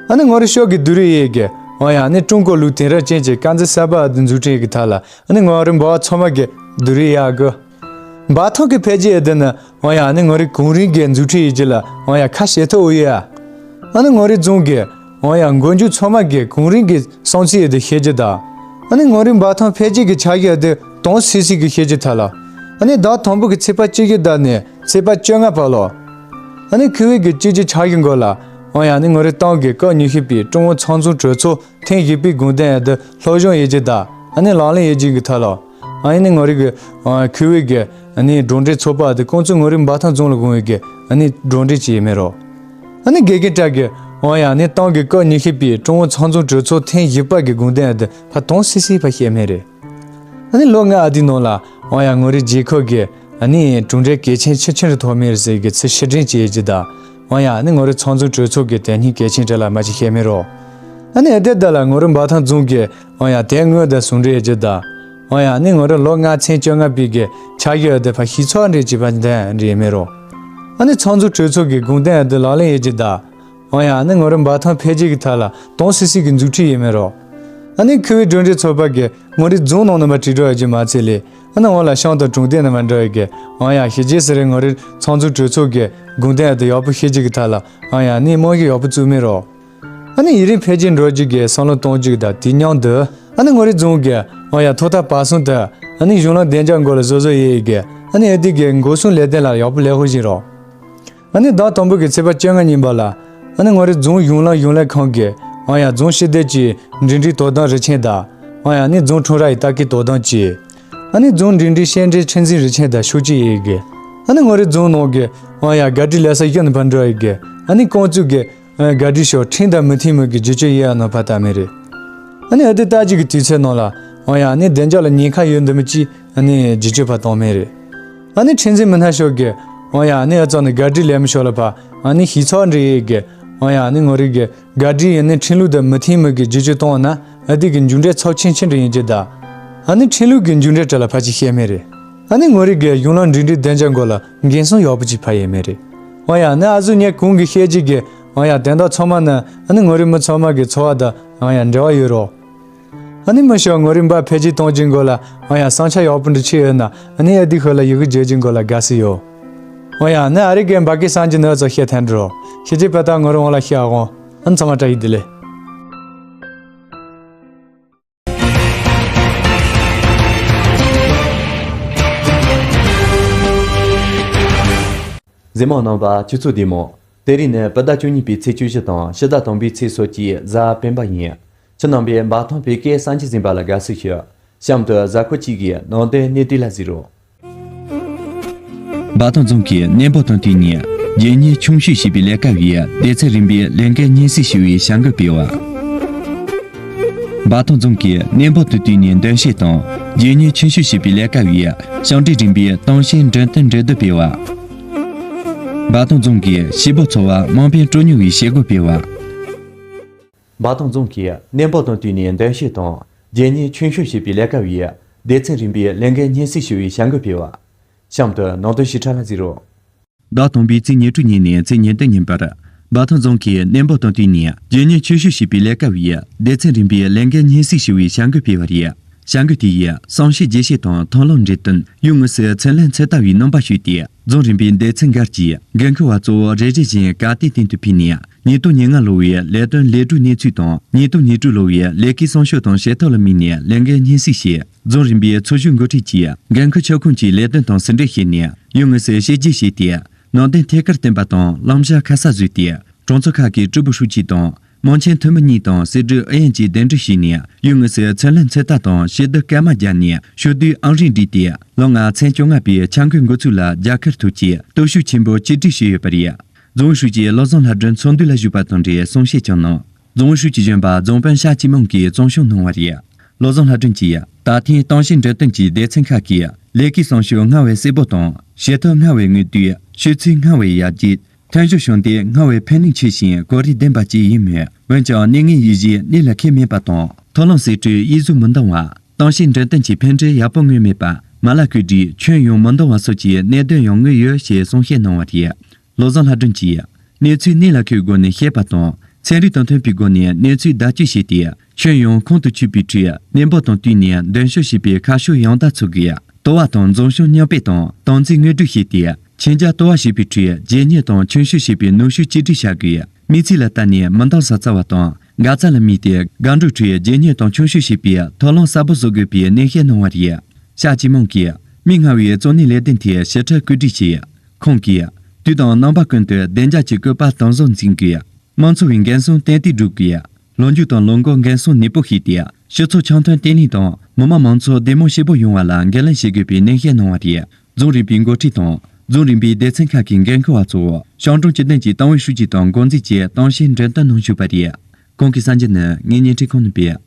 ཨ་ནི་ངོ་རེ་ཤོག་གི་སྡུག་རུས་ཡོད་གི་ཨང་ཡ་ཨ་ནི་ཀྲུང་གོ་ལུགས་དེང་རབས་ཅན་གྱི་དཀར་མཛེས་གསར་པ་འདི་འཛུགས་སྐྲུན་གི་ཐད་ལ་ཨ་ནི་ངོ་རེ་འབའ་བ་ཚང་མ་གི་སྡུག་རུས་ཡག་གི། འབའ་ཐང་གི་འཕེལ་རྒྱས་འདི་ནི་ཨང་ཡ་ཨ་ནི་ངོ་རེ་གུང་རིང་གི་འཛུགས་སྐྲུན་ཡིད་ཀྱི་ལ་ཨང་ཡ་ཁ་བྱེད་ཐོག་འོ་ཡ། ཨ་ནི་ངོ་རེ་རྫོང་གི་ཨང་ཡ་མགོ་མཇུག་ཚང་མ་གི་གུང་རིང་གི་སང་ཚིག་འདི་ཤེས་ཀྱི་ད། ཨ་ནི་ངོ་རེ་འབའ་ཐང་འཕེལ་རྒྱས་ཀྱི་ཆ་གི་འདི་དོན་སི་སི་གི་ཤེས་ཀྱི་ཐ་ལ། ཨ་ནི་ཟླ་དང་པོ་གི་ཚེས་པ་བཅུ་བཞི་ད་ནས་ཚེས་པ་བཅོ་ལྔ་བར་ལོ། ཨ་ནི་ཁུ་བེ་གི་གཅིག་གི་ཆ་གི་འགོ་ལ་ཨང་ཡ་ཨ་ནི་ངོ་རེ་ཏང་གི་སྐབས་ཉི་ཤུ་པའི་ཀྲུང་ཨུ་ཚང་འཛོམས་གྲོས་ཚོགས་ཐེངས་བཞི་པའི་དགོངས་དོན་འདི་སློབ་སྦྱོང་ཡོད་ཀྱི་ད། ཨ་ནི་ལག་ལེན་ཡོད་ཀྱི་གི་ཐ་ལ། ཨ་ནི་ངོ་རེ་གི་ཁུ་བེ་གི་ཨ་ནི་གྲོས་འདྲི་ཚོགས་པ་འདི་ཁོང་ཚོ་ངོ་རེ་འབའ་ཐང་རྫོང་ལ་དགོངས་ཡོད་གི་ཨ་ནི་གྲོས་འདྲི་ཅི་ཡོད་མེད་རོ། ཨ་ནི་དགེ་རྒན་གྲགས་ཀྱི་ཨང་ཡ་ཨ་ནི་ཏང་གི་སྐབས་ཉི་ཤུ་པའི་ཀྲུང་ཨུ་ཚང་འཛོམས་གྲོས་ཚོགས་ཐེངས་བཞི་པ་གི་དགོངས་དོན་འདི་ཕ་དོན་སི་སི་ཕ་བཤད་མེད་རེད། ཨ་ནི་ལོ་ལྔ་ཨ་དེའི་ནང་ལ་ཨང་ཡ་ངོ་རེ་རྒྱལ་ཁབ་ཀྱི་ཨ་ནི་གྲུབ་འབྲས་གལ་ཆེན་ཆི་ཆི་རུ་ཐོབ་མེད་ཟེར་གི་ཚུལ་ཕྱིར་དྲན་བྱེད་ཀྱི་ད། ཨང་ཡ་ཨ་ནི་ངོ་རེ་ཚང་འཛོམས་གྲོས་ཚོགས་ཀྱི་དེ་ཉིད་གལ་ཆེན་གྲས་ལ་མ་ཅིག་བཤད་མེད་རོ། ཨ་ནི་ཨ་དེ་ད་ལ་ངོ་རེ་འབའ་ཐང་རྫོང་གི་ཨང་ཡ་དེ་སྔོན་དུ་ཟུང་འབྲེལ་ཡོད་ཀྱི་ད། ཨང་ཡ་ཨ་ནི་ངོ་རེ་ལོ་ལྔ་ཚན་བཅོ་ལྔ་པའི་གི་ཆ་གི་ཨ་དེ་ཕ་ཤི་ཚོགས་འདྲེས་ཀྱི་ཕ་འདན་འདྲེས་མེད་རོ། ཨ་ནི་ཚང་འཛོམས་གྲོས་ཚོགས་ཀྱི་དགོངས་དོན་ཨ་དེ་ལག་ལེན་ཡོད་ཀྱི་ད། ཨང་ཡ་ཨ་ནི་ངོ་རེ་འབའ་ཐང་འཕེལ་རྒྱས་ཀྱི་ཐད་ལ་དོན་སི་སི་གི་མཛུབ་ཁྲིད་ཡོད་མེད་རོ། ཨ་ནི་ཁུ་བེ་གྲོས་འདྲི་ཚོགས་པ་གི་ངོ་རེ་རྫོང་ནང་ནས་མ་དྲིལ་འགྲོ་ཡོད་ཀྱི་མ་ཚད་ལས། ཨ་ནི་འོང་ལ་ཤང་དང་གྲོང་སྡེ་ནས་མ་འགྲོ་ཡོད་ཀྱི་ཨང་ཡ་ཤི་རྗེས་སི་རེ་ངོ་རེ་ཚང་འཛོམས་གྲོས་ཚོགས་ཀྱི་དགོངས་དོན་ཨ་དེ་ཡག་པོ་ཤེས་རྒྱུ་གི་ཐད་ལ་ཨང་ཡ་ཨ་ནི་རྨང་གཞི་ཡག་པོ་བཙུགས་མེད་རོ། ཨ་ནི་ཡུན་རིང་འཕེལ་རྒྱས་འགྲོ་རྒྱུ་གི་བསམ་བློ་གཏོང་རྒྱུ་གི་ད་དེ་མཉམ་དུ། ཨ་ནི་ངོ་རི་རྫོང་གི་ཨང་ཡ་ཐོག་མཐའ་བར་གསུམ་དུ་ཨ་ནི་གཞུང་ལམ་བདེ་འཇགས་སྐོར་ལ་བཟོ་བཟོ་ཡེ་ཡི་གི་ཨ་ནི་ཨ་དི་གི་འགོག་སྲུང་ལས་དོན་ལ་ཡག་པོ་ལས་ཧུར་བཞིན་རོགས། ཨ་ནི་ཟླ་དང་པོ་གི་ཚེས་པ་བཅོ་ལྔ་ཉིན་པ་ལ་ཨ་ནི་ངོ་རི་རྫོང་གཞུང་ལམ་གཞུང་ལས་ཁང་གི་ཨང་ཡ་རྫོང་སྤྱི་བདེ་གི་འབྲེལ་འདྲིས་དོ་དམ་རུ་ཆེན་དང་ཨང་ཡ་ཨ་ནི་རྫོང་ཁྲོམ་ར་ཡི་ལྟ་སྐུལ་དོ་དམ་གྱིས་ཨ་ནི་རྫོང་འབྲེལ་འདྲིས་བཤེར་འབྲེལ་ཁྲིམས་འཛིན་རུ་ཆེན་དང་ཤུགས་ཆེ་ཡེ་གི་ཨ་ནི་ངོ་རི་རྫོང་ནང་གི་ཨང་ཡ་ག་དྲི་ལས་ས་གཞི་ནས་ཕར་འགྲོ་ཡི་གི་ཨ་ནི་རྐང་བཙུགས་གི་ག་དྲི་ཤོག་ཁྲིམས་དང་མི་མཐུན་མི་གི་བརྒྱུད་སྤྱོད་ཡེ་ཡ་ནང་ཕར་བཏང་མེད་རེད། ཨ་ནི་ཨ་དི་ལྟ་ཅི་གི་དུས་ཚོད་ནང་ལ་ཨང་ཡ་ཨ་ནི་བདེ་འཇགས་ལ་ཉེན་ཁ་ཡོད་འདི་མི་ཅི་ཨ་ནི་བརྒྱུད་སྤྱོད་ཕར་བཏང་མེད་རེད། ཨ་ནི་ཁྲིམས་འཛིན་མི་སྣ་ཤོག་གི་ཨང་ཡ་ཨ་ནི་ཨ་ཙང་ནི་ག་དྲི་ལས་མི་ཤོག་ལ་ཕར་ཨ་ནི་ཞིག་ཚོགས་འདྲི་ཡེ་གི་ཨང་ཡ་ཨ་ནི་ངོ་རི་གི་ག་དྲི་ཡིན་ནི་ཁྲིམས་ལུགས་དང་མི་མཐུན་མི་གི་བརྒྱུད་སྤྱོད་བཏང་ན་ཨ་དི་གི་མཇུག་འབྲས་ཚབས་ཆེན་ཆེན་འདྲ་ཡིན་གྱི་ད། ཨ་ནི་ཁྲིམས་ལུགས་ཀྱི་མཇུག་འབྲས་གྲས་ལ་ཕལ་ཆེར་བཤད་མེད་རེད། ཨ་ནི་ངོ་རི་གི་གཞུང་ལམ་འབྲེལ་འདྲིས་བདེ་འཇགས་སྐོར་ལ་འགན་སྲུང་ཡག་པོ་ཅིག་ཕར་ཡེ་མེད་རེད། ཨང་ཡ་ཨ་ནི་ཨ་ཟུ་ཉེ་གོང་གི་བཤད་རྒྱུ་གི་ཨང་ཡ་དོན་དག་ཚང་མ་ནི་ཨ་ནི་ངོ་རི་མི་ཚང་མ་གི་འཚོ་བ་དང་ཨང་ཡ་འབྲེལ་བ་ཡོད་རོགས། ཨ་ནི་མི་ཤོག་ངོ་རི་འབའ་འཕེལ་རྒྱས་གཏོང་རྒྱུ་སྐོར་ལ་ཨང་ཡ་བསམ་འཆར་ཡག་པོ་འདྲ་ཆེ་ཡོད་ན་ཨ་ནི་ཨ་དི་ཧོ་ལ་ཡི་གེ་བརྗོད་རྒྱུ་སྐོར་ལ་དགའ་བསུ་ཡོད། ཨང་ཡ་ཨ་ནི་ཨ་རི་གི་འབའ་གི་སང་རྒྱུ་ནི་ཨ་ཚོ་བཤད་ཐན་འགྲོ་ཤེས་ཀྱི་པ་ད་ངོ་རི་འོང་ལ་ཤེས་ཨ་འོང་། ཨ་ནི་ཚང་མ་བཀྲ་ཤིས་བདེ་ལེགས། གཟིགས་མོ་རྣམ་པ་ཁྱེད་ཚོ་བདེ་མོ། དེ་རིང་ནི་བོད་ཟླ་བཅུ་གཉིས་པའི་ཚེས་བཅུ་བཞི་དང་ཕྱི་ཟླ་དང་པོའི་ཚེས་སོ་གཅིག་གཟའ་སྤེན་པ་ཡིན། ཁྱེད་རྣམ་པས་འབའ་ཐང་བོད་སྐད་གསར་འགྱུར་གསན་པ་ལ་དགའ་བསུ་ཞུ། གཤམ་དུ་གཟའ་འཁོར་གཅིག་གི་ནང་དོན་གནད་བསྡུས་ལ་གཟིགས་རོགས། འབའ་ཐང་རྫོང་གིས་གནས་འབོར་དང་བསྟུན་ནས་རྒྱུ་དངོས་ཆུང་ཤོས་བྱེད་པའི་ལས་ཀ་བའི་སྡེ་ཚན་རིམ་པའི་ལས་འགན་སྙན་སེང་ཞུ་བའི་བྱ་འགུལ་སྤེལ་བ། འབའ་ཐང་རྫོང་གིས་གནས་འབོར་དང་བསྟུན་ནས་འདོན་སྤྱོད་དང་རྒྱུ་དངོས་ཆུང་ཤོས་བྱེད་པའི་ལས་ཀ་བའི་ཞིང་འབྲེལ་རིམ་པའི་གཏམ་བཤད་འགྲེམས་སྟོན་གྲོས་བསྡུར་སྤེལ་བ། འབའ་ཐང་རྫོང་གིས་བྱེད་པོ་ཚོ་བ་དམངས་ཕན་སྤྲོ་ཉུང་བའི་བྱེད་སྒོ་སྤེལ་བ། འབའ་ཐང་རྫོང་གིས་གནས་འབོར་དང་བསྟུན་ནས་འདོན་སྤྱོད་དང་རྒྱུ་དངོས་ཆུང་ཤོས་བྱེད་པའི་ལས་ཀ་བའི་སྡེ་ཚན་རིམ་པའི་ལས་འགན་སྙན་སེང་ཞུ་བའི་བྱ་འགུལ་སྤེལ་བ། གཤམ་དུ་ནང་དོན་ཞིབ་ཕྲ་ལ་གཟིགས་རོགས། ཟླ་དང་པོའི་ཚེས་ཉེར་དྲུག་ཉིན་ནས་ཚེས་ཉེར་བདུན་ཉིན་བར། འབའ་ཐང་རྫོང་གིས་གནས་འབོར་དང་བསྟུན་ནས་རྒྱུ་དངོས་ཆུང་ཤོས་བྱེད་པའི་ལས་ཀ་བའི་སྡེ་ཚན་རིམ་པའི་ལས་འགན་སྙན་སེང་ཞུ་བའི་བྱ་འགུལ་སྤེལ་བ་རེད། བྱ་འགུལ་དེ་ཡིས་གསང་སྤྱོད་རྒྱས་བཤད་དང་མཐོང་ལམ་འབྲེལ་སྟོན་ཡུལ་དངོས་སུ་ཚོན་ལྷན་ཚོད་ལྟ་བའི་རྣམ་པ་ཞུས་ཏེ། རྫོང་རིམ་པའི་སྡེ་ཚན་འགའ་གྱིས་འགན་འཁུར་བ་གཙོ་བོ་རེ་རེ་བཞིན་ག་དུས་སྟེང་དུ་ཕེབས་ནས་ཉིས་སྟོང་ཉེར་ལྔ་ལོ་བའི་ལས་དོན་ལས་སྒྲུབ་གནས་ཚུལ་དང་ཉིས་སྟོང་ཉེར་དྲུག་ལོ་བའི་ལས་ཀའི་གསང་སྤྱོད་དང་བྱེད་ཐབས་ལ་དམིགས་ནས་ལས་འགན་སྙན་སེང་བྱས། རྫོང་རིམ་པའི་ཚོགས་ཞུགས་འགོ་ཁྲིད་ཀྱིས་འགན་འཁུར་ཁྱབ་ཁོངས་ཀྱི་ལས་དོན་དང་ཟུང་འབྲེལ་བྱས་ནས་ཡུལ་དངོས་སུ་བྱས་རྗེས་བྱས་ཏེ། ནང་དོན་ཐད་ཀར་བསྟན་པ་དང་བླང་བྱ་ཁ་གསལ་བཟོས་ཏེ། གྲོང་ཚོ་ཁག་གི་ཀྲི་པུའུ་ཧྲུའུ་ཅི་དང་དམངས་ཆེན་འཐུས་མི་གཉིས་དང་སྲིད་གྲོས་ཨུ་ཡོན་གྱིས་གདན་འདྲེན་ཞུས་ནས་ཡུལ་དངོས་སུ་ཚོན་ལྷན་ཚོད་ལྟ་དང་ཞུ་བསྡུ་སྐར་མ་བརྒྱབ་ནས་ཞུ་བསྡུའི་ཨང་རིམ་བསྒྲིགས་ཏེ། ལོ་ལྔ་ཚེག་བཅོ་ལྔ་པའི་འཆར་འགོད་འགོ་ཚུགས་ལ་རྒྱ་གར་ཐུགས་ཀྱིས་སྟོབས་ཤུགས་ཆེན་པོས་གཅིག་སྒྲིལ་ཞུས་ཡོད་པ་རེད། རྫོང་ཧྲུའུ་ཅི་བློ་བཟང་ལྷ་སྒྲོན་ཚོགས་འདུ་ལ་ཞུགས་པ་དང་འབྲེལ་གསུང་བཤད་ཀྱང་གནང་། རྫོང་ཧྲུའུ་ཅི་གཞོན་པ་རྫོང་དཔོན་ཤ་ཅི་མོང་གིས་གཙང་བཤང་གནང་བ་རེད། བློ་བཟང་ལྷ་སྒྲོན་གྱིས་ད་ཐེངས་གཏམ་བཤད་འགྲེམས་སྟོན་གྱི་སྡེ་ཚན་ཁག་གིས་ལས་ཀའི་གསང་སྤྱོད་སྔར་བས་གསལ་པོ་དང་བྱེད་ཐབས་སྔར་བས་དངོས་བསྡུས་ཤོད་ཚུལ་སྔར་བས་ཡར་རྒྱས། ཐོན་ཞོར་བྱུང་སྟེ་སྔར་བས་ཕན་ནུས་ཆེ་ཞིང་གོ་རིམ་ལྡན་པ་བཅས་ཡིན་མོད། འོན་ཀྱང་གནས་ངན་ཡིད་བཞིན་གནད་ལ་འཁེལ་མེད་པ་དང་མཐོ་ལམ་གསེད་བཀྲོལ་གཡས་གཟུགས་མི་འདང་བ། གཏམ་བཤད་འགྲེམས་སྟོན་གྱི་ཕན་འབྲས་ཡག་པོ་མངོན་མེད་པ། མ་ལག་བཀོད་སྒྲིག་ཁྱོན་ཡོངས་མི་འདང་བ་སོགས་ཀྱི་གནད་དོན་ཡང་དངོས་ཡོད་ཞེས་གསུང་བཤད་གནང་བ་རེད། བློ་བཟང་ལྷ་སྒྲོན་གྱིས་གནས་ཚུལ་གནད་ལ་འཁེལ་སྒོ་ནས་བཤད་པ་དང་ཚན་རིག་དང་མཐུན་པའི་སྒོ་ནས་གནས་ཚུལ་བརྡ་སྤྲོད་བྱས་ཏེ་ཁྱོན་ཡོངས་ཁོང་དུ་ཆུད་པའི་ཁྲོད་གནས་འབོར་དང་བསྟུན་ནས་འདོན་སྤྱོད་བྱེད་པའི་ཁ་ཕྱོགས་ཡང་དག་འཚོལ་དགོས། ལྟོ་བ་དང་འཛིན་སྐྱོང་མཉམ་སྤེལ་དང་དམ་འཛིན་དངོས་སྒྲུབ་བྱས་ཏེ། མཁྱེན་རྒྱ་ལྟོ་བ་བྱེད་པའི་ཁྲོད་རྗེས་སྙེག་དང་ཆུང་ཤོས་བྱེད་པའི་ནུས་ཤུགས་གཅིག་སྒྲིལ་བྱ་དགོས། མི་ཚེ་ལ་ལྟ་ནས་མི་འདང་ས་རྩ་བ་དང་འགག་རྩ་ལ་དམིགས་ཏེ་དགའ་སྤྲོའི་ཁྲོད་རྗེས་སྙེག་དང་ཆུང་ཤོས་བྱེད་པའི་ཐབས་ལམ་གསར་པ་བཟོ་དགོས་པའི་ནན་བཤད་གནང་བ་རེད། ཤ་ཅི་མོང་གིས་མིག་སྔར་བའི་གཙོ་གནད་ལས་དོན་ཐད་ཞིབ་ཕྲ་བཀོད་སྒྲིག་བྱས། ཁོང་གིས་དུས་དང་རྣམ་པ་ཀུན་ཏུ་བདེ་འཇགས་ཀྱི་སྐུད་པ་དམ་བཟུང་འཛིན་དགོས། དམངས་འཚོ་བའི་འགན་སྲུང་ཏན་ཏིག་སྒྲུབ་དགོས། ལོ་མཇུག་དང་ལོ་འགོར་འགན་སྲུང་ནུས་པོ་བྱས་ཏེ་སྤྱི་ཚོགས་འཆམ་མཐུན་བརྟན་ལྷིང་དང་མི་དམངས་མང་ཚོགས་བདེ་མོ་སྐྱིད་པོ་ཡོང་བ་ལ་འགན་ལེན་བྱེད་དགོས་པའི་ནན་བཤད་གནང་བ་རེད། རྫོང་རིམ་པའི་འགོ་ཁྲིད་དང་རྫོང་རིམ་པའི་སྡེ་ཚན་ཁག་གི་འགན་འཁུར་བ་ཚོ་ཤང་ཀྲུང་སྤྱི་བདེ་ཅུས་ཏང་ཨུའི་ཧྲུའུ་ཅི་དང་འགོ་འཛིན་གྱིས་གཏམ་བཤད་འགྲེམས་སྟོན་གནང་བཞུགས་པ་རེད། གོང་གི་གསར་འགྱུར་ནི་ངས་བརྙན་འཕྲིན་ཁང་ནས་སྤེལ།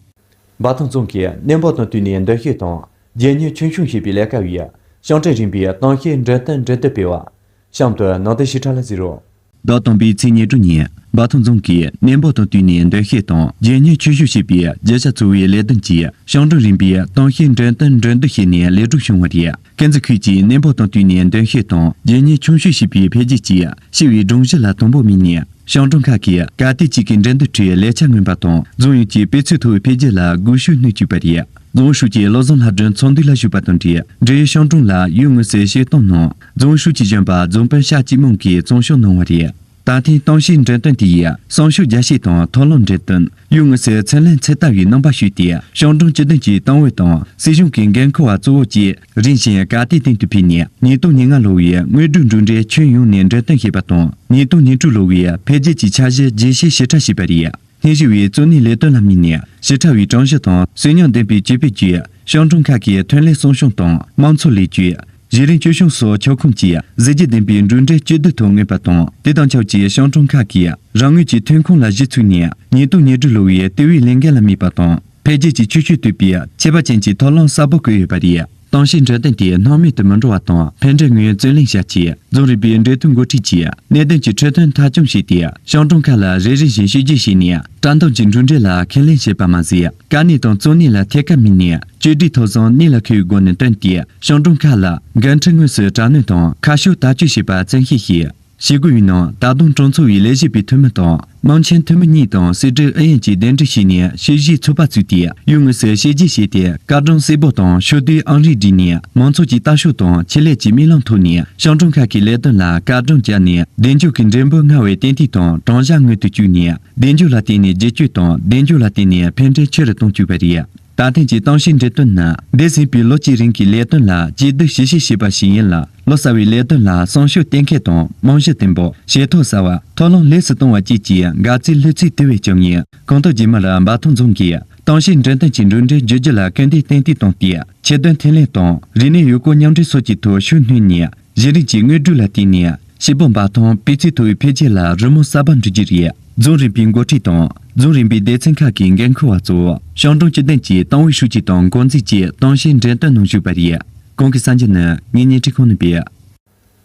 འབའ་ཐང་རྫོང་གིས་གནས་འབོར་དང་བསྟུན་ནས་འདོན་སྤྱོད་དང་རྒྱུ་དངོས་ཆུང་ཆུང་བྱེད་པའི་ལས་ཀ་བའི་ཤང་ཀྲུང་རིམ་པའི་གཏམ་བཤད་འགྲེམས་སྟོན་འགྲེམས་སྟོན་སྤེལ་བ། གཤམ་དུ་ནང་དོན་ཞིབ་ཕྲ་ལ་གཟིགས་རོགས། ཟླ་དང་པོའི་ཚེས་ཉེར་དྲུག་ཉིན་འབའ་ཐང་རྫོང་གིས་གནས་འབོར་དང་བསྟུན་ནས་འདོན་སྤྱོད་དང་རྒྱུ་དངོས་ཆུང་ཤོས་བྱེད་པའི་རྒྱུ་ཆ་འཚོལ་བའི་ལས་དོན་གྱི་ཤང་ཀྲུང་རིམ་པའི་གཏམ་བཤད་འགྲེམས་སྟོན་གྲོས་བསྡུར་བྱས་ནས་ལས་སྒྲུབ་བྱུང་བ་རེད། ཀུན་གཟིགས་ཁུལ་གྱིས་གནས་འབོར་དང་བསྟུན་ནས་འདོན་སྤྱོད་དང་རྒྱུ་དངོས་ཆུང་ཤོས་བྱེད་པའི་འཕེལ་རྒྱས་ཀྱིས་ཞི་བའི་སྒྲོམ་གཞི་ལ་དུམ་བུ་དམིགས་ནས་ཤང་ཀྲུང་ཁག་གིས་ག་དུས་གཅིག་གི་འགྲན་བསྡུར་ཁྲོད་ལས་འཆར་མངོན་པ་དང་རྫོང་ཡོངས་ཀྱི་སྤུས་ཚད་མཐོ་བའི་འཕེལ་རྒྱས་ལ་སྒུལ་ཤུགས་སྣོན་བཅུག་པ་རེད། རྫོང་ཧྲུའུ་ཅི་བློ་བཟང་ལྷ་སྒྲོན་ཚོགས་འདུ་ལ་ཞུགས་པ་དང་འབྲེལ་འབྲེལ་ཡོད་ཤང་ཀྲུང་ལ་ཡུལ་དངོས་སུ་བཤད་སྟངས་ནང་རྫོང་ཧྲུའུ་ཅི་གཞོན་པ་རྫོང་དཔོན་ཤ་ཅི་མོང་གིས་གཙང་བཤང་གནང་བ་རེད། ད་ཐེངས་གཏམ་བཤད་འགྲེམས་སྟོན་དེ་ཡིས་གསང་ཕྱོགས་རྒྱ་བཤད་དང་ཐོག་ལམ་འགྲེམས་སྟོན། ཡུལ་དངོས་སུ་ཚུར་ལན་ཚུར་ལྟ་བའི་རྣམ་པ་ཞུས་ཏེ། ཤང་ཀྲུང་སྤྱི་མཐུན་གྱི་ཏང་ཨུད་དང་སྲིད་གཞུང་གི་འགན་འཁུར་བ་གཙོ་བོ་བཅས་རིམ་བཞིན་ག་དུས་སྟེང་དུ་ཕེབས་ནས། ཉིས་སྟོང་ཉེར་ལྔ་ལོ་བའི་དངོས་སྒྲུབ་གྲུབ་འབྲས་ཁྱོན་ཡོངས་ནས་འགྲེམས་སྟོན་བྱས་པ་དང་། ཉིས་སྟོང་ཉེར་དྲུག་ལོ་བའི་འཕེལ་རྒྱས་ཀྱི་འཆར་གཞི་རྒྱས་བཤད་ཞིབ་ཕྲ་བྱས་པ་རེད། སྙན་ཞུ་བའི་གཙོ་གནད་ལས་དོན་ལ་དམིགས་ནས། ཞིབ་ཕྲ་བའི་གྲངས་གཞི་དང་གསོན་ཉམས་ལྡན་པའི་སྤྱི་པའི་བཅོས། ཤང་ཀྲུང་ཁག་གི་ཐོན་ལས་གསོ་སྐྱོང་དང་དམངས་འཚོ་ལེགས་བཅོས། གཞི་རིམ་སྤྱོད་གཞུང་སོགས་ཁྱབ་ཁོངས་ཀྱི་གཟི་བརྗིད་ལྡན་པའི་གྲུབ་འབྲས་བཅུད་བསྡུས་ཐོག་མངོན་པ་དང་། དེ་དང་ཆབས་ཅིག་ཤང་ཀྲུང་ཁག་གིས་རང་ངོས་ཀྱི་ཐོན་ཁུངས་ལ་གཞི་ཚུགས་ནས། ཉིས་སྟོང་ཉེར་དྲུག་ལོ་བའི་ལྟེ་བའི་ལས་འགན་ལ་དམིགས་པ་དང་། འཕེལ་རྒྱས་ཀྱི་ཁྱད་ཆོས་དོད་པའི་ཁྱད་པར་ཅན་གྱི་ཐབས་ལམ་གསར་པ་བཀོད་ཡོད་པ་རེད། གཏམ་བཤད་འགྲེམས་སྟོན་དེ་སྣང་མེད་དུ་མི་འགྲོ་བ་དང་། ཕན་འབྲས་དངོས་རྩོད་ལེན་བྱ་ཆེད། རྫོང་རིམ་པའི་འབྲེལ་མཐུད་འགོ་ཁྲིད་ཀྱིས་གནད་དོན་གྱི་འཕྲོས་དོན་མཐའ་འཁྱོངས་བྱས་ཏེ། ཤང་ཀྲུང་ཁག་ལ་རེ་རེ་བཞིན་ཞིབ་འཇུག་བྱས་ནས། བཀྲམ་སྟོན་གྱི་གྲུབ་འབྲས་ལ་ཁས་ལེན་བྱས་པ་མ་ཟད། དཀའ་གནད་དང་གཙོ་གནད་ལ་ཐད་ཀར་དམིགས་ནས། བཅོས་སྒྲིག་ཐོག་བཟང་གནད་ལ་འཁེལ་བའི་སྒོ་ནས་བཏོན་ཏེ། ཤང་ཀྲུང་ཁག་ལ་འགན་འཁྲི་དངོས་སུ་དྲག་གནོན་དང་ཁ་ཕྱོགས་བརྡ་གཅོད་བྱས་པ་བཙན་ཤེད་བྱས། བྱེད་སྒོ་ཡི་ནང་ད་དུང་གྲོང་ཚོ་བའི་ལས་བྱེད་པའི་འཐུས་མི་དང་། དམངས་ཆེན་འཐུས་མི་གཉིས་དང་། སྲིད་གྲོས་ཨུ་ཡོན་གྱིས་གདན་འདྲེན་བྱས་ནས། ཤེས་བཞིན་ཚོགས་པ་བཙུགས་ཏེ། ཡུལ་དངོས་སུ་ཞལ་འཛོམས་བྱས་ཏེ། སྐར་གྲངས་གསལ་པོ་དང་ཕྱོགས་བསྡུས་ཨང་རིམ་བསྒྲིགས་ནས། མང་ཚོགས་ཀྱི་ལྟ་ཕྱོགས་དང་ཆེད་ལས་ཀྱི་རྨི་ལམ་ཐོག་ནས། ཤང་ཀྲུང་ཁག་གི་ལས་དོན་ལ་སྐར་གྲངས་བརྒྱབ་ནས། གདེང་འཇོག་གི་འབྲས་བུ་སྔར་བས་ཏན་ཏིག་དང་དྲང་གཞག་ངང་དུ་བཅུག་ནས། གདེང་འཇོག་ལ་བརྟེན་ནས་བསྒྱུར་བཅོས་དང་། གདེང་འཇོག་ལ་བརྟེན་ནས་ཕན་འབྲས་ཆེ་རུ་གཏོང་བཅུག་པ་རེད། ད་ཐེངས་ཀྱི་གཏམ་བཤད་འགྲེམས་སྟོན་ནི། འདས་ཟིན་པའི་ལོ་གཅིག་རིང་གི་ལས་དོན་ལ་གཅིག་བསྡུས་ཞིབ་བཤེར་བྱས་པ་ཞིག་ཡིན་ལ། ལོ་གསར་བའི་ལས་དོན་ལ་བསམ་ཤུགས་གཏོང་མཁན་དང་། རྨང་གཞི་བརྟན་པོ། བྱེད་ཐབས་གསར་བ། ཐབས་ལམ་ལེགས་སུ་གཏོང་བ་བཅས་ཀྱི་འགག་རྩའི་ལྷུ་ཚིགས་དེ་བས་བཅངས་ནས། གོང་དུ་རྗེས་མར་འབའ་ཐང་རྫོང་གིས་གཏམ་བཤད་འགྲེམས་སྟོན་གྱི་གྲུབ་འབྲས་བརྗོད་རྒྱུ་ལ་སྐུལ་འདེད་ཏན་ཏིག་བཏང་སྟེ། ཁྱད་ལྡན་ཐོན་ལས་དང་རིག་གནས་ཡུལ་སྐོར་མཉམ་འདྲེས་སོགས་ཀྱི་ཐོག་ཤུགས་སྣོན་ནས། གཞི་རིམ་གྱི་དངོས་སྒྲུབ་ལ་བརྟེན་ནས། སྐྱིད་པོ་འབའ་ཐང་སྤུས་ཚད་མཐོ་བའི་འཕེལ་རྒྱས་ལ་རི་མོ་གསར་པ་འབྲི་རྒྱུ་རེད། རྫོང་རིམ་པའི་འགོ་ཁྲིད་དང་། རྫོང་རིམ་པའི་སྡེ་ཚན་ཁག་གི་འགན་འཁུར་བ་གཙོ་བོ། ཤང་ཀྲུང་སྤྱི་བདུན་གྱི་ཏང་ཨུའི་ཧྲུའུ་ཅི་དང་འགོ་འཛིན་བཅས་གཏམ་བཤད་འགྲེམས་སྟོན་ནང་ཞུགས་པ་རེད། གོང་གི་གསར་འགྱུར་ནི་ངས་བརྙན་འཕྲིན་ཁང་ནས་སྤེལ།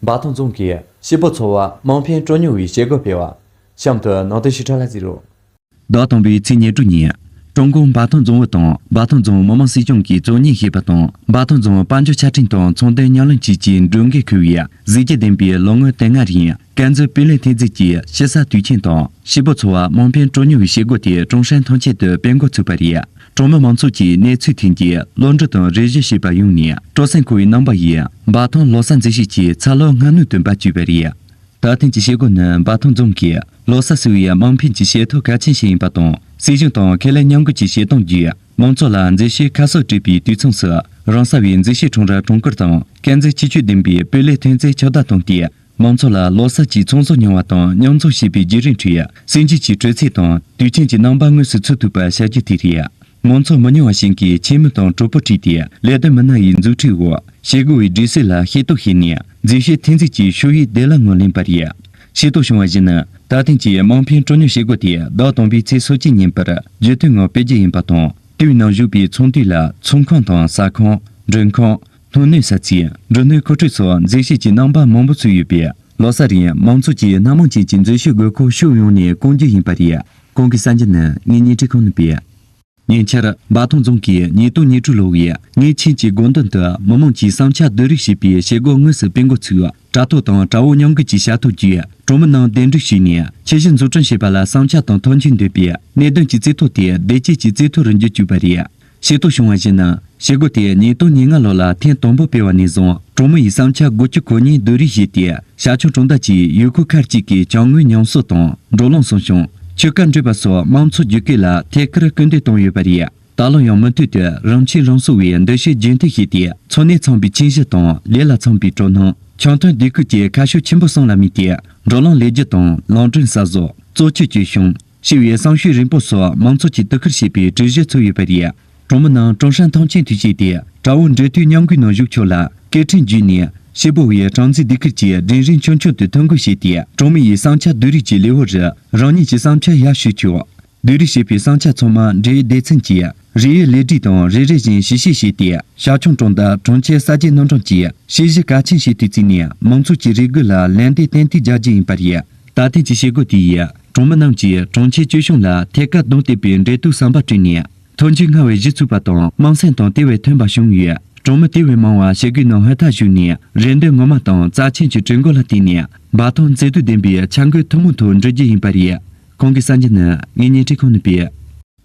འབའ་ཐང་རྫོང་གིས་སྐྱིད་པོ་འཚོ་བ་དམངས་ཕན་སྤྲོ་སྙོམས་པའི་བྱེད་སྒོ་སྤེལ་བ། གཤམ་དུ་ནང་དོན་ཞིབ་ཕྲ་ལ་གཟིགས་རོགས། ཟླ་དང་པོའི་ཚེས་ཉེར་དྲུག་ཉིན། ཀྲུང་གོ་འབའ་ཐང་རྫོང་ཨུད་དང་འབའ་ཐང་རྫོང་མི་དམངས་སྲིད་གཞུང་གིས་གཙོ་གཉེར་བྱས་པ་དང་། འབའ་ཐང་རྫོང་དཔལ་འབྱོར་ཆ་འཕྲིན་དང་ཚོང་དོན་ཉམས་ལེན་བཅས་ཀྱི་གྲོས་འགོས་འཁུར་བའི་གཟི་བརྗིད་ལྡན་པའི་ལོ་ངོ་དེ་ལྔ་རིང་། དཀར་མཛེས་སྤུས་ལེགས་ཐོན་རྫས་ཀྱི་ཞིང་ས་དུས་ཆེན་དང་། སྐྱིད་པོ་འཚོ་བ་དམངས་ཕན་སྤྲོ་སྙོམས་པའི་བྱེད་སྒོ་དེ་ཀྲུང་ཧྲན་ཐང་ཆེན་དུ་སྤེལ་འགོ་ཚུགས་པ་རེད། གྲོང་མི་མང་ཚོགས་ཀྱིས་གནས་ཚུལ་ཐོན་རྗེས་གློག་འཕྲུལ་དང་རེ་ཞུ་བྱས་པ་ཡོང་ནས། སྤྲོ་སེམས་འཁོལ་བའི་རྣམ་པ་ཡིས་འབའ་ཐང་ལོ་གསར་མཛེས་བྱེད་ཀྱི་འཚར་ལོངས་སྔ་སྣུར་དུ་འབབ་བཅུག་པ་རེད། ད་ཐེངས་ཀྱི་བྱེད་སྒོ་ནི་འབའ་ཐང་རྫོང་གིས་ལོ་གསར་བསུ་བའི་དམངས་ཕན་གྱི་བྱེད་ཐབས་གལ་ཆེན་ཞིག་ཡིན་པ་དང་། སྲིད་གཞུང་དང་ཁེ་ལས་མཉམ་འགུལ་གྱི་བྱེད་སྟངས་བརྒྱུད། མང་ཚོགས་ལ་མཛེས་བྱེད་ཁ་གསབ་སྤྲད་པའི་དུས་མཚུངས་སུ། རང་ས་བའི་མཛེས་བྱེད་ཁྲོམ་ར་གྲོང་ཁུལ་དང་དཀར་མཛེས་ཁྱད་ཆོས་ལྡན་པའི་སྤུས་ལེགས་ཐོན་རྫས་ཁྱབ་གདལ་བཏང་སྟེ། མང་ཚོགས་ལ་ལོ་གསར་གྱི་ཚོང་ཟོག་རྙིང་བ་དང་མཉམ་འཛོམས་བྱེད་པའི་བརྒྱུད་རིམ་ཁྲོད། སེམས་རྒྱུད་ཀྱི་དྲོད་ཚད་དང་དུས་ཆེན་གྱི་རྣམ་པ་དངོས་སུ་ཚུད་ཐུབ་པ་བྱ་རྒྱུ་དེ་རེད། མང་ཚོགས་མི་ཉུང་བ་ཞིག་གིས་ཁྱིམ་མི་དང་གྲོགས་པོ་ཁྲིད་དེ། ལས་དོན་མི་སྣ་ཡི་མཛུབ་ཁྲིད་འོག་བྱེད་སྒོ་བའི་སྒྲིག་སྲོལ་ལ་ཤེས་རྟོགས་བྱས་ནས། མཛེས་བྱེད་ཐོན་རྫས་ཀྱི་ཤོག་ཡིག་བདེ་བླག་ངང་ལེན་པ་རེད། ཤེས་རྟོགས་བྱུང་བ་བཞིན། ད་ཐེངས་ཀྱི་དམངས་ཕན་སྤྲོ་སྙོམས་བྱེད་སྒོ་དེ་ཟླ་དང་པོའི་ཚེས་སོ་གཅིག་ཉིན་བར་རྒྱུན་མཐུད་ངང་སྤེལ་རྒྱུ་ཡིན་པ་དང་། ལྟེ་བའི་ནང་བཞུགས་པའི་ཚོང་དུས་ལ་ཚོང་ཁང་དང་ཟ་ཁང་། མགྲོན་ཁང་། སྣུམ་སྣོན་ས་ཚིགས། འགྲོ་སྣོན་མཁོ་སྤྲོད་སོགས་མཛེས་བྱེད་ཀྱི་རྣམ་པ་མང་པོ་ཚུད་ཡོད་པས། ལོ་གསར་རིང་མང་ཚོགས་ཀྱིས་སྣ་མང་ཅན་གྱི་མཛེས་བྱེད་དགོས་མཁོ་ཕྱོགས་ཡོངས་ནས་སྐོང་རྒྱུ་ཡིན་པ་རེད། གོང་གི་གསར་འགྱུར་ནི་ངས་བརྙན་འཕྲིན་ཁང་ནས་སྤེལ། ཉེ་ཆར། འབའ་ཐང་རྫོང་གིས་ཉིས་སྟོང་ཉེར་དྲུག་ལོ་བའི་ངེད་ཆེན་གྱི་དགོངས་དོན་དུ། མི་དམངས་ཀྱིས་བསམ་འཆར་བསྡུ་རུབ་བྱེད་པའི་བྱེད་སྒོ་དངོས་སུ་སྤེལ་འགོ་ཚུགས། དྲ་ཐོག་དང་དྲ་བོ་མཉམ་འགུལ་གྱི་བྱ་ཐབས་བརྒྱུད། གྲོང་མི་རྣམས་གདན་འདྲེན་ཞུས་ནས། ཁྱད་གཞི་འཛུགས་སྐྲུན་བྱེད་པ་ལ་བསམ་འཆར་དང་མཐུན་འགྱུར་འདོད་པའི་གནད་དོན་གྱི་རྩིས་ཐོ་དེ་བདེ་སྐྱིད་ཀྱི་རྩིས་ཐོ་རུ་འགྱུར་བཅུག་པ་རེད། ཤེས་རྟོགས་བྱུང་བ་བཞིན། བྱེད་སྒོ་དེ་ཉིས་སྟོང་ཉེར་ལྔ་ལོ་ལ་ཐེངས་དང་པོ་སྤེལ་བ་ནས་བཟུང་། གྲོང་མི་ཡི་བསམ་འཆར་དགུ་བཅུ་གོ་གཉིས་བསྡུ་རུབ་བྱས་ཏེ། ཤར་ཕྱོགས་གྲོང་རྡལ་གྱི་ཡུལ་ཁག་ཁག་ཅིག་གི་ཅ་དངོས་ཉམས་གསོ་དང་། འགྲོ་ལམ་སྲུང་སྐྱོང་། ཆུ་རྐ་འགྲུལ་པ་སོགས་དམངས་འཚོ་བསྒྱུར་བཀོད་ལ་ཐད་ཀར་སྐུལ་འདེད་བཏང་ཡོད་པ་རེད། ད་ལོ་ཡང་མུ་མཐུད་དུ་རང་ཁྱིམ་རང་སོ་བའི་འདུ་ཤེས་རྒྱུན་མཐུད་བྱས་ཏེ། འཚོ་གནས་འཚམ་པའི་ཁྱིམ་གཞིས་དང་། ལས་ལ་འཚམ་པའི་སྤྲོ་སྣང་། ཆང་འཐུང་སྡེ་ཁུལ་གྱི་ཁ་ཕྱོགས་ཆེན་པོ་གསུམ་ལ་དམིགས་ཏེ། འགྲོ་ལམ་ལེགས་བསྒྱུར་དང་། ལམ་གྲོན་གསར་བཟོ། བཙོག་ཆུ་བཅོས་སྐྱོང་། ཞི་བའི་བསམ་ཤེས་རིམ་སྤོར་སོགས་མང་ཚོགས་ཀྱིས་དུས་ཁུར་བྱེད་པའི་གྲོས་གཞི་ཚུད་ཡོད་པ་རེད། གྲོང་མི་རྣམས་ཀྲུང་ཧྲན་ཐང་ཆེན་དུ་སྐྱེས་ཏེ། དྲ་བོ་འབྲེལ་མཐུད་མཉམ་འགུལ་ནང་ཞུགས་ཆོག་ལ། སྐད་འཕྲིན་བརྒྱུད་ནས་ཤེས་པོ་བའི་གྲངས་འཛིན་སྡེ་ཁུལ་གྱི་འབྲིང་རིམ་ཆུང་ཆུང་དུ་ཐོ་འགོད་བྱས་ཏེ། གྲོང་མི་ཡི་བསམ་འཆར་བསྡུ་རུབ་ཀྱི་ལེའུ་རུ་རང་ཉིད་ཀྱི་བསམ་འཆར་ཡར་ཞུ་ཆོག་བསྡུ་རུབ་བྱས་པའི་བསམ་འཆར་ཚང་མ་འབྲེལ་ཡོད་སྡེ་ཚན་གྱི་རིགས་དབྱེ་ལས་སྒྲིག་དང་རེ་རེ་བཞིན་ཞིབ་བཤེར་བྱས་ཏེ། ཤར་ཕྱོགས་གྲོང་རྡལ་གྲོང་ཁྱེར་གསར་བརྗེ་རྣམ་གྲངས་ཀྱིས་དཔྱད་གཞི་གལ་ཆེན་ཞིག་ཏུ་བརྩིས་ནས། མང་ཚོགས་ཀྱི་རེ་སྐུལ་ལ་ལན་འདེབས་ཏན་ཏིག་རྒྱག་རྒྱུ་ཡིན་པ་རེད། ད་ཐེངས་ཀྱི་བྱེད་སྒོ་དེ་ཡིས་གྲོང་མི་རྣམས་ཀྱིས་གྲོང་ཁྱེར་སྤྱི་གཞུང་ལ་ཐད་ཀར་གདོང་གཏད་པའི་འབྲེལ་གཏུག་ཟམ་པ་བསྐྲུན་ནས། ཐོན་སྐྱེད་སྔར་བས་གཞི་ཚུགས་པ་དང་། དམངས་སེམས་དང་དེ་བས་མཐུན་པ་བྱུང་ཡོད། གྲོང་མི་དེ་བས་མང་བ་བྱེད་སྒོའི་ནང་ཧུར་ཐག་ཞུགས་ནས། རེ་འདུན་ངོ་མ་དང་རྩ་ཆེན་གྱི་གྲོས་འགོ་ལ་བརྟེན་ནས། འབའ་ཐང་མཛེས་སྡུག་ལྡན་པའི་འཆར་འགོད་ཐུན་མོང་ཐོག་འགྲོ་རྒྱུ་ཡིན་པ་རེད། གོང་གི་གསར་འགྱུར་ནི་ངས་བརྙན་འཕྲིན་ཁང་ནས་སྤེལ།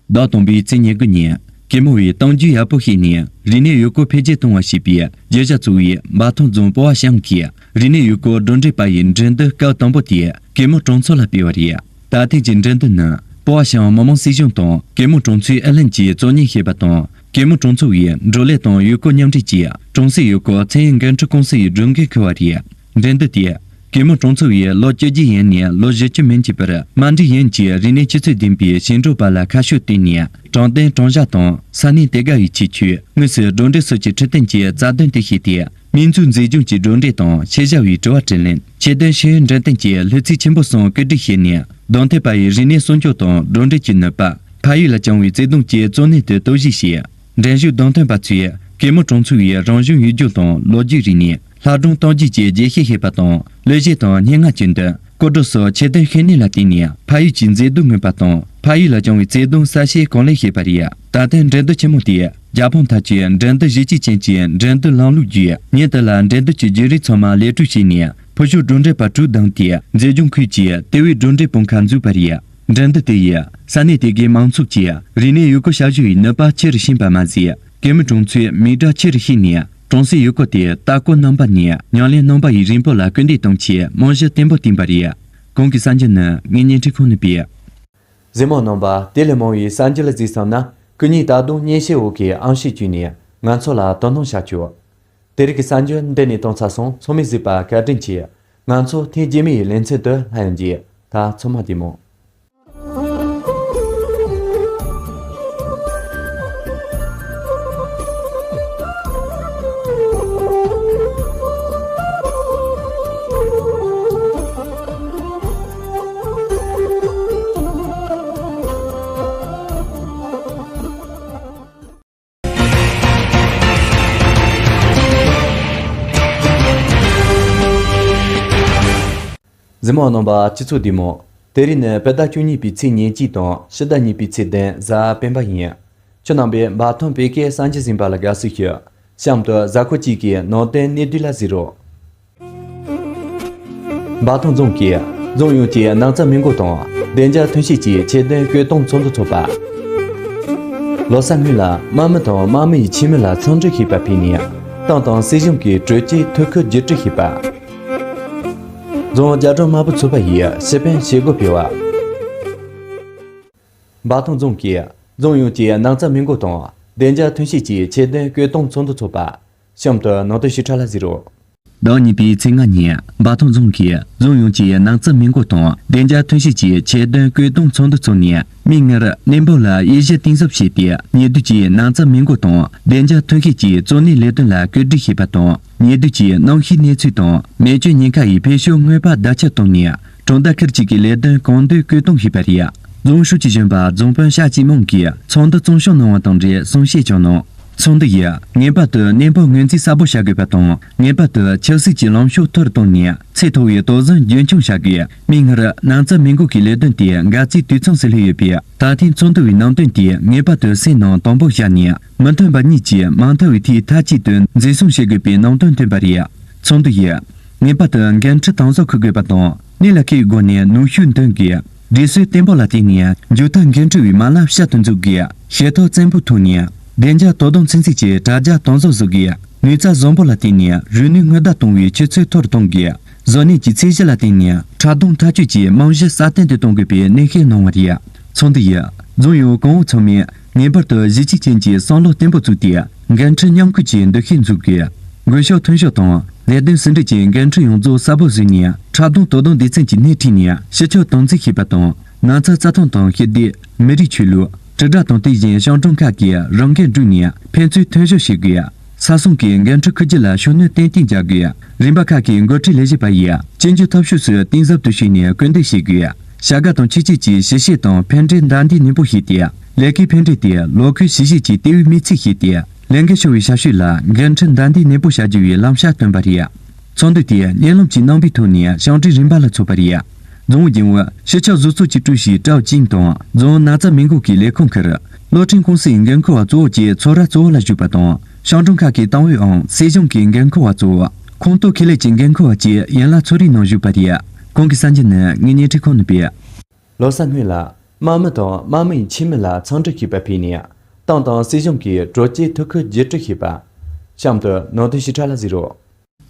ཟླ་དང་པོའི་ཚེས་ཉེར་དགུ་ཉིན། གེ་མོ་བའི་གཏམ་རྒྱུད་ཡག་པོ་བཤད་ནས་རིག་གནས་ཡུལ་སྐོར་འཕེལ་རྒྱས་གཏོང་བ་ཞེས་པའི་བརྗོད་བྱ་གཙོ་བོའི་འབའ་ཐང་རྫོང་སྤོ་བ་ཤང་གི་རིག་གནས་ཡུལ་སྐོར་བགྲོ་འགྲེལ་པ་ཡི་འགྲན་བསྡུར་སྐབས་དང་པོ་དེ་གེ་མོ་གྲོང་ཚོ་ལ་སྤེལ་བ་རེད། ད་ཐེངས་ཀྱི་འགྲན་བསྡུར་ནི་སྤོ་བ་ཤང་མི་དམངས་སྲིད་གཞུང་དང་གེ་མོ་གྲོང་ཚོའི་ཨུ་ལྷན་གྱིས་གཙོ་གཉེར་བྱས་པ་དང་། གེ་མོ་གྲོང་ཚོ་བའི་བགྲོ་གླེང་དང་ཡུལ་སྐོར་མཉམ་འབྲེལ་གྱིས་གྲོང་གསེབ་ཡུལ་སྐོར་ཚན་རིག་འགན་འཁྲི་ཀུང་སི་ཡི་སྒྲུབ་འགན་འཁུར་བ་རེད། འགྲན་བསྡུར་དེ་གེ་མོ་གྲོང་ཚོ་བའི་ལོ་བཅོ་བརྒྱད་ཡན་ནས་ལོ་བཞི་བཅུ་མན་གྱི་བར་དམའ་འབྲིང་ཡན་གྱི་རིག་གནས་ཆུ་ཚད་ལྡན་པའི་ཞིང་འབྲོག་པ་ལ་ཁ་ཕྱོགས་བསྟན་ནས་དྲང་བདེན་དྲང་གཞག་དང་ས་གནས་དེ་ག་ཡི་ཁྱད་ཆོས། དངོས་སུ་བགྲོ་གྲེགས་སོགས་ཀྱི་ཁྲིད་སྟོན་གྱི་རྩ་དོན་དུ་བྱས་ཏེ། སྨན་རྫས་འཛིན་སྐྱོང་གི་བགྲོ་གྲེགས་དང་ཤེས་བྱ་བའི་དྲི་བ་དྲིས་ལན། ཆེད་དོན་ཤེས་ཡོན་འགྲེམས་སྟོན་གྱི་ལྷུ་ཚིགས་ཆེན་པོ་གསུམ་བཀོད་སྒྲིག་བྱས་ནས། གདན་འདྲེན་པ་ཡི་རིག་གནས་སྲུང་སྐྱོབ་དང་བགྲོ་གྲེགས་ཀྱི་ནུས་པ། ཕ་ཡུལ་ལ་བཅངས་པའི་བརྩེ་གདུང་བཅས་གཙོ་གནད་དུ་དོགས་གཞི་བྱས། འགྲན་ཞུགས་གདན་འདྲེན་པ་ཚོས་གེ་མོ་གྲོང་ཚོ་བའི་རང་བྱུང་ཡུལ་ལྗོངས་དང་ལོ་རྒྱུས་རིག་གནས། ལྷ་སྒྲུང་གཏམ་རྒྱུད་བཅས་རྒྱས་བཤད་བྱས་པ་དང་། གླུ་གཞས་དང་སྙན་ངག་གི་འདོན། སྐོར་བྲོ་སོགས་ཆེད་དོན་ཤེས་ནུས་ལ་བརྟེན་ནས་ཕ་ཡུལ་གྱི་མཛེས་སྡུག་མངོན་པ་དང་། ཕ་ཡུལ་ལ་བཅངས་པའི་བརྩེ་གདུང་གསལ་བཤད་གང་ལེགས་བྱས་པ་རེད། ད་ཐེངས་འགྲན་བསྡུར་ཆེན་མོ་དེ་རྒྱལ་ཕམ་ཐབས་ཀྱི་འགྲན་བསྡུར་གཞི་གཅིག་ཅན་གྱི་འགྲན་བསྡུར་ལམ་ལུགས་བརྒྱུད། ཉིན་དེ་ལ་འགྲན་བསྡུར་གྱི་བརྒྱུད་རིམ་ཚང་མ་ལེགས་གྲུབ་བྱས་ནས། ཕུལ་བྱུང་བགྲོ་གྲེགས་པ་དྲུག་བདམས་ཏེ། མཛེས་ལྗོངས་ཁུལ་གྱི་ལྟེ་བའི་བགྲོ་གྲེགས་སྤུངས་ཁ་འཛུགས་པ་རེད། འགྲན་བསྡུར་དེ་ཡིས་ས་གནས་དེ་གའི་མང་ཚོགས་ཀྱིས་རིག་གནས་ཡུལ་སྐོར་བྱ་གཞག་པའི་ནུས་པ་ཆེ་རུ་ཕྱིན་པ་མ་ཟད། གེ་མོ་གྲོང་ཚོའི་མིང་གྲགས་ཆེ་རུ་ཕྱིན་ནས། གྲོང་གསེབ་ཡུལ་སྐོར་དེ་ལྟ་སྐོར་རྣམ་པ་ནས་ཉམས་ལེན་རྣམ་པ་ཡི་རིམ་སྤོར་ལ་སྐུལ་འདེད་གཏོང་ཆེད་རྨང་གཞི་བརྟན་པོ་བཏིང་པ་རེད། གོང་གི་གསར་འགྱུར་ནི་ངས་བརྙན་འཕྲིན་ཁང་ནས་སྤེལ། གཟིགས་མོ་རྣམ་པ། དེ་ལས་མང་བའི་གསར་འགྱུར་ལ་གཟིགས་བསམ་ན། སྐུ་ཉིད་ད་དུང་སྙན་ཞུ་འོག་གི་ཨང་ཤོས་བརྒྱུད་ནས་ང་ཚོ་ལ་དོ་སྣང་བྱ་ཆོག་དེ་རིང་གི་གསར་འགྱུར་འདི་ནས་གཏོང་ཚར་སོང་། ཚང་མས་གཟིགས་པར་བཀའ་དྲིན་ཆེ། ང་ཚོ་ཐེངས་རྗེས་མའི་ལེ་ཚན་དུ་སླར་ཡང་མཇལ། ད་ཚང་མ་བདེ་མོ། གཟིགས་མོ་རྣམ་པ། སྤྱི་ཚོགས་བདེ་མོ། དེ་རིང་ནི་བོད་ཟླ་བཅུ་གཉིས་པའི་ཚེས་ཉེར་གཅིག་དང་ཕྱི་ཟླ་གཉིས་པའི་ཚེས་བདུན། གཟའ་སྤེན་པ་ཡིན། ཁྱེད་རྣམ་པས་འབའ་ཐང་བོད་སྐད་གསར་འགྱུར་གསན་པ་ལ་དགའ་བསུ་ཞུ། གཤམ་དུ་གཟའ་འཁོར་གཅིག་གི་ནང་དོན་གནད་བསྡུས་ལ་གཟིགས་རོགས། འབའ་ཐང་རྫོང་གིས་རྫོང་ཡོངས་ཀྱི་ནགས་རྩྭ་སྨན་འགོག་དང་བདེ་འཇགས་ཐོན་སྐྱེད་ཀྱི་ཆེད་དོན་བཀོད་གཏོང་ཚོགས་འདུ་འཚོགས་པ། ལོ་གསར་སྔོན་ལ་དམག་མི་དང་དམག་མི་ཡི་ཁྱིམ་མི་ལ་འཚམས་འདྲི་ཞུས་པ་ཕུལ་ནས། ཏང་དང་སྲིད་གཞུང་གི་གྲོས་ཆོད་ཐུགས་ཁུར་བརྒྱུད་སྤྲོད་ཞུས་པ། རྫོང་རྒྱ་གྲམ་དམར་པོ་ཚོགས་པ་ཡིས་ཞི་ཕན་བྱེད་སྒོ་སྤེལ་བ། འབའ་ཐང་རྫོང་གིས་རྫོང་ཡོངས་ཀྱི་ནགས་རྩྭ་སྨན་འགོག་དང་བདེ་འཇགས་ཐོན་སྐྱེད་ཀྱི་ཆེད་དོན་བཀོད་གཏོང་ཚོགས་འདུ་འཚོགས་པ། གཤམ་དུ་ནང་དོན་ཞིབ་ཕྲ་ལ་གཟིགས་རོགས། ཟླ་བ་གཉིས་པའི་ཚེས་ལྔ་ཉིན་འབའ་ཐང་རྫོང་གིས་རྫོང་ཡོངས་ཀྱི་ནགས་རྩྭ་སྨན་འགོག་དང་བདེ་འཇགས་ཐོན་སྐྱེད་ཀྱི་ཆེད་དོན་བཀོད་གཏོང་ཚོགས་འདུ་འཚོགས་ནས། མིག་སྔར་གནས་བབ་ལ་དབྱེ་གཞི་གཏིང་ཟབ་བྱས་ཏེ། ཉེ་དུས་ཀྱི་ནགས་རྩྭ་སྨན་འགོག་དང་བདེ་འཇགས་ཐོན་སྐྱེད་ཀྱི་གཙོ་གནད་ལས་དོན་ལ་བཀོད་སྒྲིག་བྱས་པ་དང་། ཉེ་དུས་ཀྱི་གནམ་གཤིས་གནས་ཚུལ་དང་མེ་སྐྱོན་ཉེན་ཁ་ཡི་འཕེལ་ཕྱོགས་དངོས་པ་བརྡ་ཁྱབ་བཏང་ནས། གྲོང་རྡལ་ཁུལ་གཅིག་གི་ལས་དོན་གང་འདོད་བཀོད་གཏོང་བྱས་པ་རེད། རྫོང་ཧྲུའུ་ཅི་གཞོན་པ་རྫོང་དཔོན་ཤ་ཅི་མོང་གིས་ཚོགས་འདུ་གཙང་བཤང་གནང་བ་དང་འབྲེལ་གསུང་བཤད་བྱུང་གནང་། ཚོགས་འདུ་ཡིས་ངེས་པར་དུ་གནས་བབ་ངོས་འཛིན་གསལ་པོ་བྱ་དགོས་པ་དང་། ངེས་པར་དུ་ཆབ་སྲིད་ཀྱི་ལངས་ཕྱོགས་མཐོ་རུ་བཏང་ནས། ཚད་མཐོ་བའི་དོགས་ཟོན་རྒྱུན་འཁྱོངས་བྱ་དགོས། མིག་སྔར་ནགས་རྩྭ་སྨན་འགོག་གི་ལས་དོན་དེ་འགག་རྩའི་དུས་མཚམས་སུ་སླེབས་ཡོད་པས། ད་ཐེངས་ཚོགས་འདུ་བའི་ནང་དོན་དེ་ངེས་པར་དུ་སེམས་ནང་དམ་པོ་བཞག་ནས། མི་མཐུན་པ་གཉིས་ཀྱིས་མ་མཐའ་བའི་མཐའི་མཐའ་གཅིག་ཏུ་འཛིན་བཟུང་བྱེད་དགོས་པའི་ནང་དོན་བཏོན་པ་རེད། ཚོགས་འདུ་ཡིས་ངེས་པར་དུ་འགན་འཁྲི་དམ་ཟབ་འཁུར་དགོས་པ་དང་། གནད་ལ་འཁེལ་བའི་སྒོ་ནས་ནུས་ཤུགས་འདོན་དགོས། སྒྲིག་སྲོལ་བརྟན་པོ་ལ་བརྟེན་ནས་མཇུག་མཐར་འགན་འཁྲི་བའི་མ་ལག་བསྐྱར་དུ་འཛུགས་དགོས། བྱེད་ཐབས་བཙན་པོའི་ཐོག་ནས་བདེ་འཇགས་དོ་དམ་ཚན་རྩལ་གྱི་དྲ་རྒྱ་དམ་ཟབ་བཟོ་དགོས། ནུས་རྩལ་བཟང་པོ་ལ་བརྟེན་ནས་རིག་ནུས་སྔོན་བརྡ་གཏོང་བའི་ཆུ་ཚད་མཐོ་རུ་གཏོང་དགོས། བཟོ་གནས་ཀྱི་ཚད་གཞི་ལ་བརྟེན་ནས་ཁྲག་རྡུང་ཐག་གཅོད་ཀྱི་རྨང་གཞི་སྲ་བརྟན་དུ་གཏོང་དགོས་པའི་ནན་བཤད་གནང་བ་རེད། ཚོགས་འདུ་ཡིས་རྫོང་ཡོངས་གོང་འོག་ཚང་མས་ངེས་པར་དུ་གཞི་གཅིག་ཅན་གྱི་བསམ་བློ་བརྟན་པོ་བཙུགས་ཏེ། འགན་འཁྲི་མཉམ་འཁུར་གྱི་འདུ་ཤེས་འཛུགས་དགོས། འགུལ་ཤུགས་ཐོན་ཤུགས་དང་ལས་དོན་ཟུང་འབྲེལ་གྱི་འགན་འཁྲི་ཡོངས་རྫོགས་གསལ་པོ་བཟོས་ནས། ཁྲག་རྡུང་དོ་དམ་སྡེ་ཚན་གྱི་སྣེ་ཁྲིད་ནས་སྤྱི་ཁྱབ་དམ་འཛིན་བྱེད་པ་དང་། ན་ཚ་རྩ་ཐང་དང་ཞི་བདེ། མི་རིགས་ཆོས་ལུགས། དྲིལ་བསྒྲགས་དང་དེ་བཞིན་ཞིང་གྲོང་ཁག་གིས་རང་འགན་བསྒྲུབས་ནས་ཕན་ཚུན་མཐུན་སྦྱོར་བྱེད་དགོས། ས་སྲུང་གི་འགན་འཁྲི་འཁུར་རྒྱུ་ལ་ཤུགས་སྣོན་ཏན་ཏན་རྒྱག་དགོས། རིམ་པ་ཁག་གི་འགོ་ཁྲིད་ལས་བྱེད་པ་ཡིས་གཅིག་གྱུར་ཐབས་ཤེས་སུ་གཏིང་ཟབ་ཏུ་ཞུགས་ནས་སྐུལ་འདེད་བྱེད་དགོས། བྱ་དགའ་དང་ཆོས་བརྒྱུད་ཀྱི་ཞུ་བཤད་དང་ཕན་འབྲས་བདའ་འདེད་ནན་པོ་བྱས་ཏེ། ལས་ཀའི་ཕན་འབྲས་དེ་ལོ་འཁོར་ཞུ་བཤད་ཀྱི་ལྟེ་བའི་དམིགས་ཚད་བྱས་ཏེ། ལས་འགན་ཆུང་བའི་ཞབས་ཞུ་ལ་འགན་འཁྲི་བདའ་འདེད་ནན་པོ་བྱ་རྒྱུ་བའི་ལམ་ཤར་བཏོན་པ་རེད། ཚོགས་འདུ་དེ་བརྙན་ལམ་གྱི་རྣམ་པའི་ཐོག་ནས་ཞིང་འབྲོག་རིམ་པ་ལ་ཚོགས་པ་རེད། རྫོང་ཨུ་རྒྱུན་ཨུ་སྤྱི་ཁྱབ་བཟོ་ཚོགས་ཀྱི་ཀྲུའུ་ཞི་ཀྲའོ་ཅིན་དང་རྫོང་ཨུ་ན་ཚ་སྨན་འགོག་གི་ལས་ཁུངས་ཁུར། བློ་འཕྲིན་ཀུང་སིའི་འགན་འཁུར་བ་གཙོ་བོ་བཅས་ཚོགས་ར་གཙོ་བོ་ལ་བཞུགས་པ་དང་། ཞིང་གྲོང་ཁག་གི་ཏང་ཨུའང་སྲིད་གཞུང་གི་འགན་འཁུར་བ་གཙོ་བོ། ཁོངས་གཏོགས་ཁེ་ལས་ཀྱི་འགན་འཁུར་བ་བཅས་ཡན་ལག་ཚོགས་རའི་ནང་བཞུགས་པ་རེད། གོང་གི་གསར་འགྱུར་ནི་ངས་བརྙན་འཕྲིན་ཁང་ནས་སྤེལ། ལོ་གསར་སྔོན་ལ། དམག་མི་དང་དམག་མི་ཡི་ཁྱིམ་མི་ལ་འཚམས་འདྲི་ཞུས་པ་ཕུལ་ནས། ཏང་དང་སྲིད་གཞུང་གིས་དྲོ་སྐྱིད་ཐུགས་ཁུར་བརྒྱུད་སྤྲོད་བྱས་པ། གཤམ་དུ་ནང་དོན་ཞིབ་ཕྲ་ལ་གཟིགས་རོགས།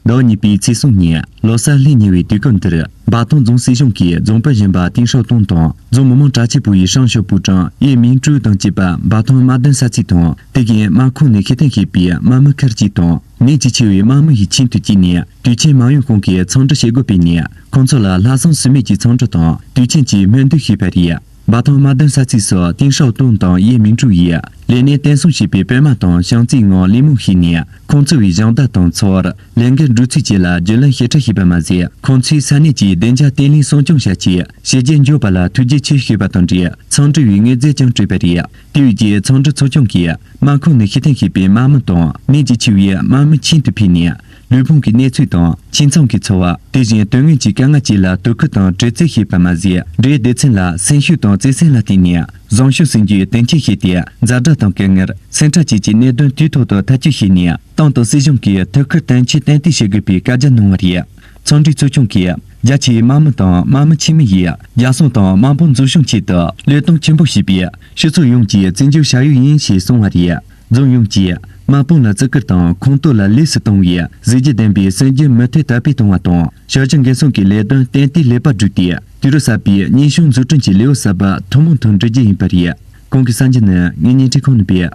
ཟླ་བ་གཉིས་པའི་ཚེས་གསུམ་ཉིན་ལོ་གསར་སླེབས་ཉེ་བའི་དུས་སྐབས་འདིར། འབའ་ཐང་རྫོང་སྲིད་གཞུང་གིས་རྫོང་དཔོན་གཞོན་པ་ཏིང་ཧྲའོ་ཏུང་དང་། རྫོང་མི་དམངས་དྲག་ཆས་པུའུ་ཡི་ཧྲང་ཞའོ་པུའུ་ཀྲང་། ཡེ་མིང་ཀྲུའུ་དང་བཅས་པ་འབའ་ཐང་དམར་གདན་ས་ཚིགས་དང་། དེ་བཞིན་དམག་ཁོངས་ནས་ཤི་ཐན་ཞེས་པའི་དམག་མི་ཁག་ཅིག་དང་། ནད་ཀྱིས་འཆི་བའི་དམག་མི་ཡི་ཁྱིམ་དུ་སྐྱེལ་ནས། དུས་ཆེན་མ་ཡོང་གོང་གི་འཚམས་འདྲི་བྱེད་སྒོ་སྤེལ་ནས། ཁོང་ཚོ་ལ་ལྷག་བསམ་ཟོལ་མེད་ཀྱི་འཚམས་འདྲི་དང་། དུས་ཆེན་གྱི་སྨོན་འདུན་ཞུས་པ་རེད། འབའ་ཐང་དམར་གདན་ས་ཚིགས་སུ་ཏིང་ཧྲའོ་ཏུང་དང་ཡེ་མིང་ཀྲུའུ་ཡིས་ལས་གནས་བརྟན་སྲུང་བྱེད་པའི་པད་མ་དང་བྱམས་བརྩེའི་ངང་གླེང་མོལ་བྱས་ནས། ཁོང་ཚོ་བའི་སྦྱོང་བརྡར་དང་འཚོ་བར་ལས་འགན་སྒྲུབ་ཚུལ་བཅས་ལ་རྒྱུས་ལོན་ཞིབ་ཕྲ་བྱས་པ་མ་ཟད། ཁོང་ཚོས་ས་གནས་ཀྱི་བདེ་འཇགས་བརྟན་ལྷིང་སྲུང་སྐྱོང་བྱ་ཆེད་བྱས་རྗེས་འཇོག་པ་ལ་ཐུགས་རྗེ་ཆེ་ཞུས་པ་དང་འབྲེལ། འཚམས་འདྲི་བའི་དངོས་རྫས་ཀྱང་སྤྲད་པ་རེད། དེ་བས་ཀྱང་འཚམས་འདྲི་ཚོགས་ཆུང་གིས་དམག་ཁོངས་ནས་ཤི་ཐན་ཞེས་པའི་དམག་མི་དང་། ནད་ཀྱིས་འཆི་བའི་དམག་མི་ཁྱིམ་དུ་ཕེབས་ནས། ལུས་ཕུང་གི་གནས་ཚུལ་དང་། ཁྱིམ་ཚང་གི་འཚོ་བ། དེ་བཞིན་དོན་དངོས་ཀྱི་དཀའ་ངལ་བཅས་ལ་དོ་ཁུར་དང་དྲི་རྩད་བྱས་པ་མ་ཟད། འབྲེལ་ཡོད་སྡེ་ཚན་ལ་སེམས་ཤུགས་དང་བརྩེ་སེམས་ལ་བརྟེན་ནས། བཟང་ཕྱོགས་ཟིན་རྒྱུའི་དོན་རྐྱེན་བྱས་ཏེ། ཛ་དྲག་དང་སྐད་ངར། སེམས་ཁྲལ་བཅས་ཀྱི་གནད་དོན་དུས་ཐོག་ཏུ་ཐག་གཅོད་བྱས་ནས། ཏང་དང་སྲིད་གཞུང་གིས་ཐུགས་ཁུར་དོན་ཆེན་ཏན་ཏིག་བྱེད་དགོས་པའི་བཀའ་རྒྱ་གནང་བ་རེད། འཚམས་འདྲིའི་ཚོགས་ཆུང་གིས། རྒྱ་ཆེའི་དམག་མི་དང་དམག་མི་ཁྱིམ་མི་ཡིས། རྒྱལ་སྲུང་དང་དམག་དཔུང་འཛུགས་སྐྱོང་ཆེད་དུ། བློས་གཏོང་ཆེན་པོ་བྱས་པས། སྤྱི་ཚོགས་ཡོངས་ཀྱི་བརྩི་འཇོག་བྱ་ཡུལ་ཡིན་ཞེས་གསུངས་པ་རེད། རྫོང་ཡོངས་ཀྱིས། དམག་དཔུང་ལ་བརྩི་བཀུར་དང་ཁོང་ཁྲོ་ལ་ལས་སུ་གཏོང་བའི་གཟི་བརྗིད་ལྡན་པའི་སྲོལ་རྒྱུན་མུ་མཐུད་དར་སྤེལ་གཏོང་བ་དང་། ཞོད་འཇགས་འགན་སྲུང་གི་ལས་དོན་ཏན་ཏིག་ལེགས་པར་བསྒྲུབས་ཏེ། དུས་རབས་གསར་པའི་གཉེན་སྲུང་འཛུགས་སྐྲུན་གྱི་ལེའུ་གསར་པ་ཐུན་མོང་དུ་འགྲོ་རྒྱུ་ཡིན་པ་རེད། གོང་གི་གསར་འགྱུར་ནི་ངེད་གཉིས་འཕྲིན་ཁང་ནས་སྤེལ།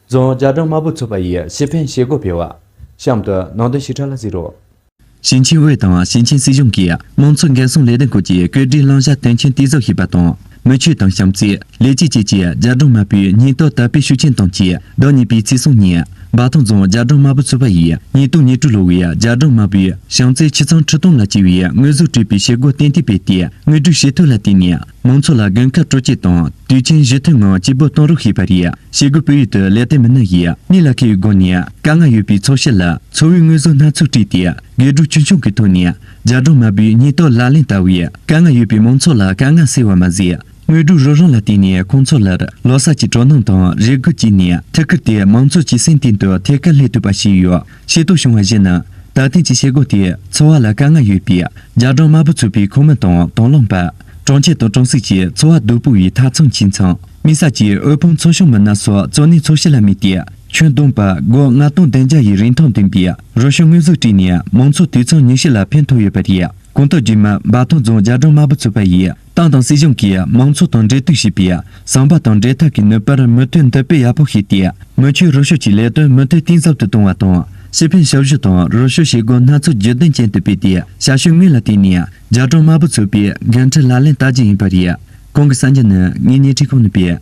རྫོང་རྒྱ་གྲམ་དམར་པོ་ཚོགས་པ་ཡིས་ཤི་ཕན་བྱེད་སྒོ་སྤེལ་བ། གཤམ་དུ་ནང་དོན་ཞིབ་ཕྲ་ལ་གཟིགས་རོགས། ཞིང་ཆེན་ཨུད་དང་ཞིང་ཆེན་སྲིད་གཞུང་གིས་དམངས་འཚོ་འགན་སྲུང་ལས་དོན་སྐོར་གྱི་བཀོད་སྒྲིག་བླང་བྱ་དོན་ཆེན་གཏིང་ཟབ་བྱས་པ་དང་། མི་ཆོས་དང་བྱམས་བརྩེ། ལས་བྱེད་བཅས་ཀྱི་རྒྱ་གྲམ་དམར་པོའི་སྙིང་སྟོབས་དར་སྤེལ་ཤུགས་ཆེན་བཏང་ཆེད། ཟླ་བ་གཉིས་པའི་ཚེས་གསུམ་ཉིན། འབའ་ཐང་རྫོང་རྒྱ་གྲམ་དམར་པོ་ཚོགས་པ་ཡིས་ཉིས་སྟོང་ཉེར་དྲུག་ལོ་བའི་རྒྱ་གྲམ་དམར་པོའི་བྱམས་བརྩེ་ཆུ་ཚང་ཁྲི་སྟོང་ལ་བཅོལ་བའི་དངོས་ཟོག་སྤྲོད་པའི་བྱེད་སྒོ་ཏན་ཏིག་སྤེལ་ཏེ། དངོས་སྒྲུབ་བྱེད་ཐབས་ལ་བརྟེན་ནས། མང་ཚོགས་ལ་དགུན་ཁ་སྤྲོ་སྐྱིད་དང་དུས་ཆེན་ཞུ་མཐུན་ངང་སྐྱིད་པོ་གཏོང་རོགས་ཞུས་པ་རེད། བྱེད་སྒོ་སྤེལ་ཡུལ་དུ་ལས་དོན་མི་སྣ་ཡིས་གནས་ལ་འཁེལ་བའི་སྒོ་ནས་དཀའ་ངལ་ཡོད་པའི་ཚོགས་སྤྱི་ལ་འཚོ་བའི་དངོས་ཟོག་སྣ་ཚོགས་སྤྲད་དེ། དགོད་བྲོ་ཆུང་ཆུང་གི་ཐོག་ནས་རྒྱ་གྲམ་དམར་པོའི་སྙིང་སྟོབས་ལག་ལེན་བསྟར་བས། དཀའ་ངལ་ཡོད་པའི་མང་ཚོགས་ལ་དཀའ་ངལ་སེལ་བ་མ་ཟད། དངོས་སྒྲུབ་རོགས་རམ་ལ་བརྟེན་ནས་ཁོང་ཚོ་ལ་ལོ་གསར་གྱི་སྤྲོ་སྣང་དང་རེ་སྒུག་བསྐྱེད་ནས། ཐུགས་ཁུར་དེ་མང་ཚོགས་ཀྱི་སེམས་གཏིང་དུ་ཐད་ཀར་སླེབས་ཐུབ་པ་བྱས་ཡོད། ཤེས་རྟོགས་བྱུང་བར་གཞིགས་ན། ད་ཐེངས་ཀྱི་བྱེད་སྒོ་དེ་འཚོ་བ་ལ་དཀའ་ངལ་ཡོད་པའི་རྒྱ་གྲམ་དམར་པོ་ཚོགས་པའི་ཁོངས་མི་དང་དང་བླངས་པ། གྲོང་ཁྱེར་དང་གྲོང་གསེབ་ཀྱི་འཚོ་བ་སྡུག་པོ་བའི་མཐའ་མཚམས་ཁྱིམ་ཚང་། དམིགས་བསལ་གྱིས་དབུལ་ཕོངས་ཚོགས་ཆུང་མི་སྣ་སོགས་གཙོ་གནད་ཚོགས་གཞི་ལ་དམིགས་ཏེ། ཁྱོན་བསྡོམས་པ་སྒོར་ལྔ་སྟོང་བདུན་བརྒྱ་ཡི་རིན་ཐང་ལྡན་པའི་རོགས་སྐྱོར་དངོས་ཟོག་སྤྲད་ནས། མང་ཚོགས་དུད་ཚང་ཉི་ཤུ་ལ་ཕན་ཐོགས་ཡོད་པ་རེད། གོང་དུ་རྒྱུན་མ་འབའ་ཐང་རྫོང་རྒྱ་གྲམ་དམར་པོ་ཚོགས་པ་ཡིས། ཏང་དང་སྲིད་གཞུང་གིས་མང་ཚོགས་དང་འབྲེལ་གཏུག་བྱེད་པའི་ཟམ་པ་དང་འབྲེལ་ཐག་གི་ནུས་པར་མུ་མཐུད་འདོན་སྤེལ་ཡག་པོ་བྱས་ཏེ། མི་ཆོས་རོགས་སྐྱོར་གྱི་ལས་དོན་མུ་མཐུད་གཏིང་ཟབ་ཏུ་གཏོང་བ་དང་། ཤི་ཕན་ཞབས་ཞུ་དང་རོགས་སྐྱོར་བྱེད་སྒོ་སྣ་ཚོགས་བརྒྱུད་ལྡན་ཅན་དུ་སྤེལ་ཏེ། བྱ་སྤྱོད་དངོས་ལ་བརྟེན་ནས་རྒྱ་གྲམ་དམར་པོ་ཚོགས་པའི་འགན་འཁྲི་ལག་ལེན་བསྟར་རྒྱུ་ཡིན་པ་རེད། གོང་གི་གསར་འགྱུར་ནི་ངེད་གཉིས་འཕྲིན་ཁང་ནས་སྤེལ།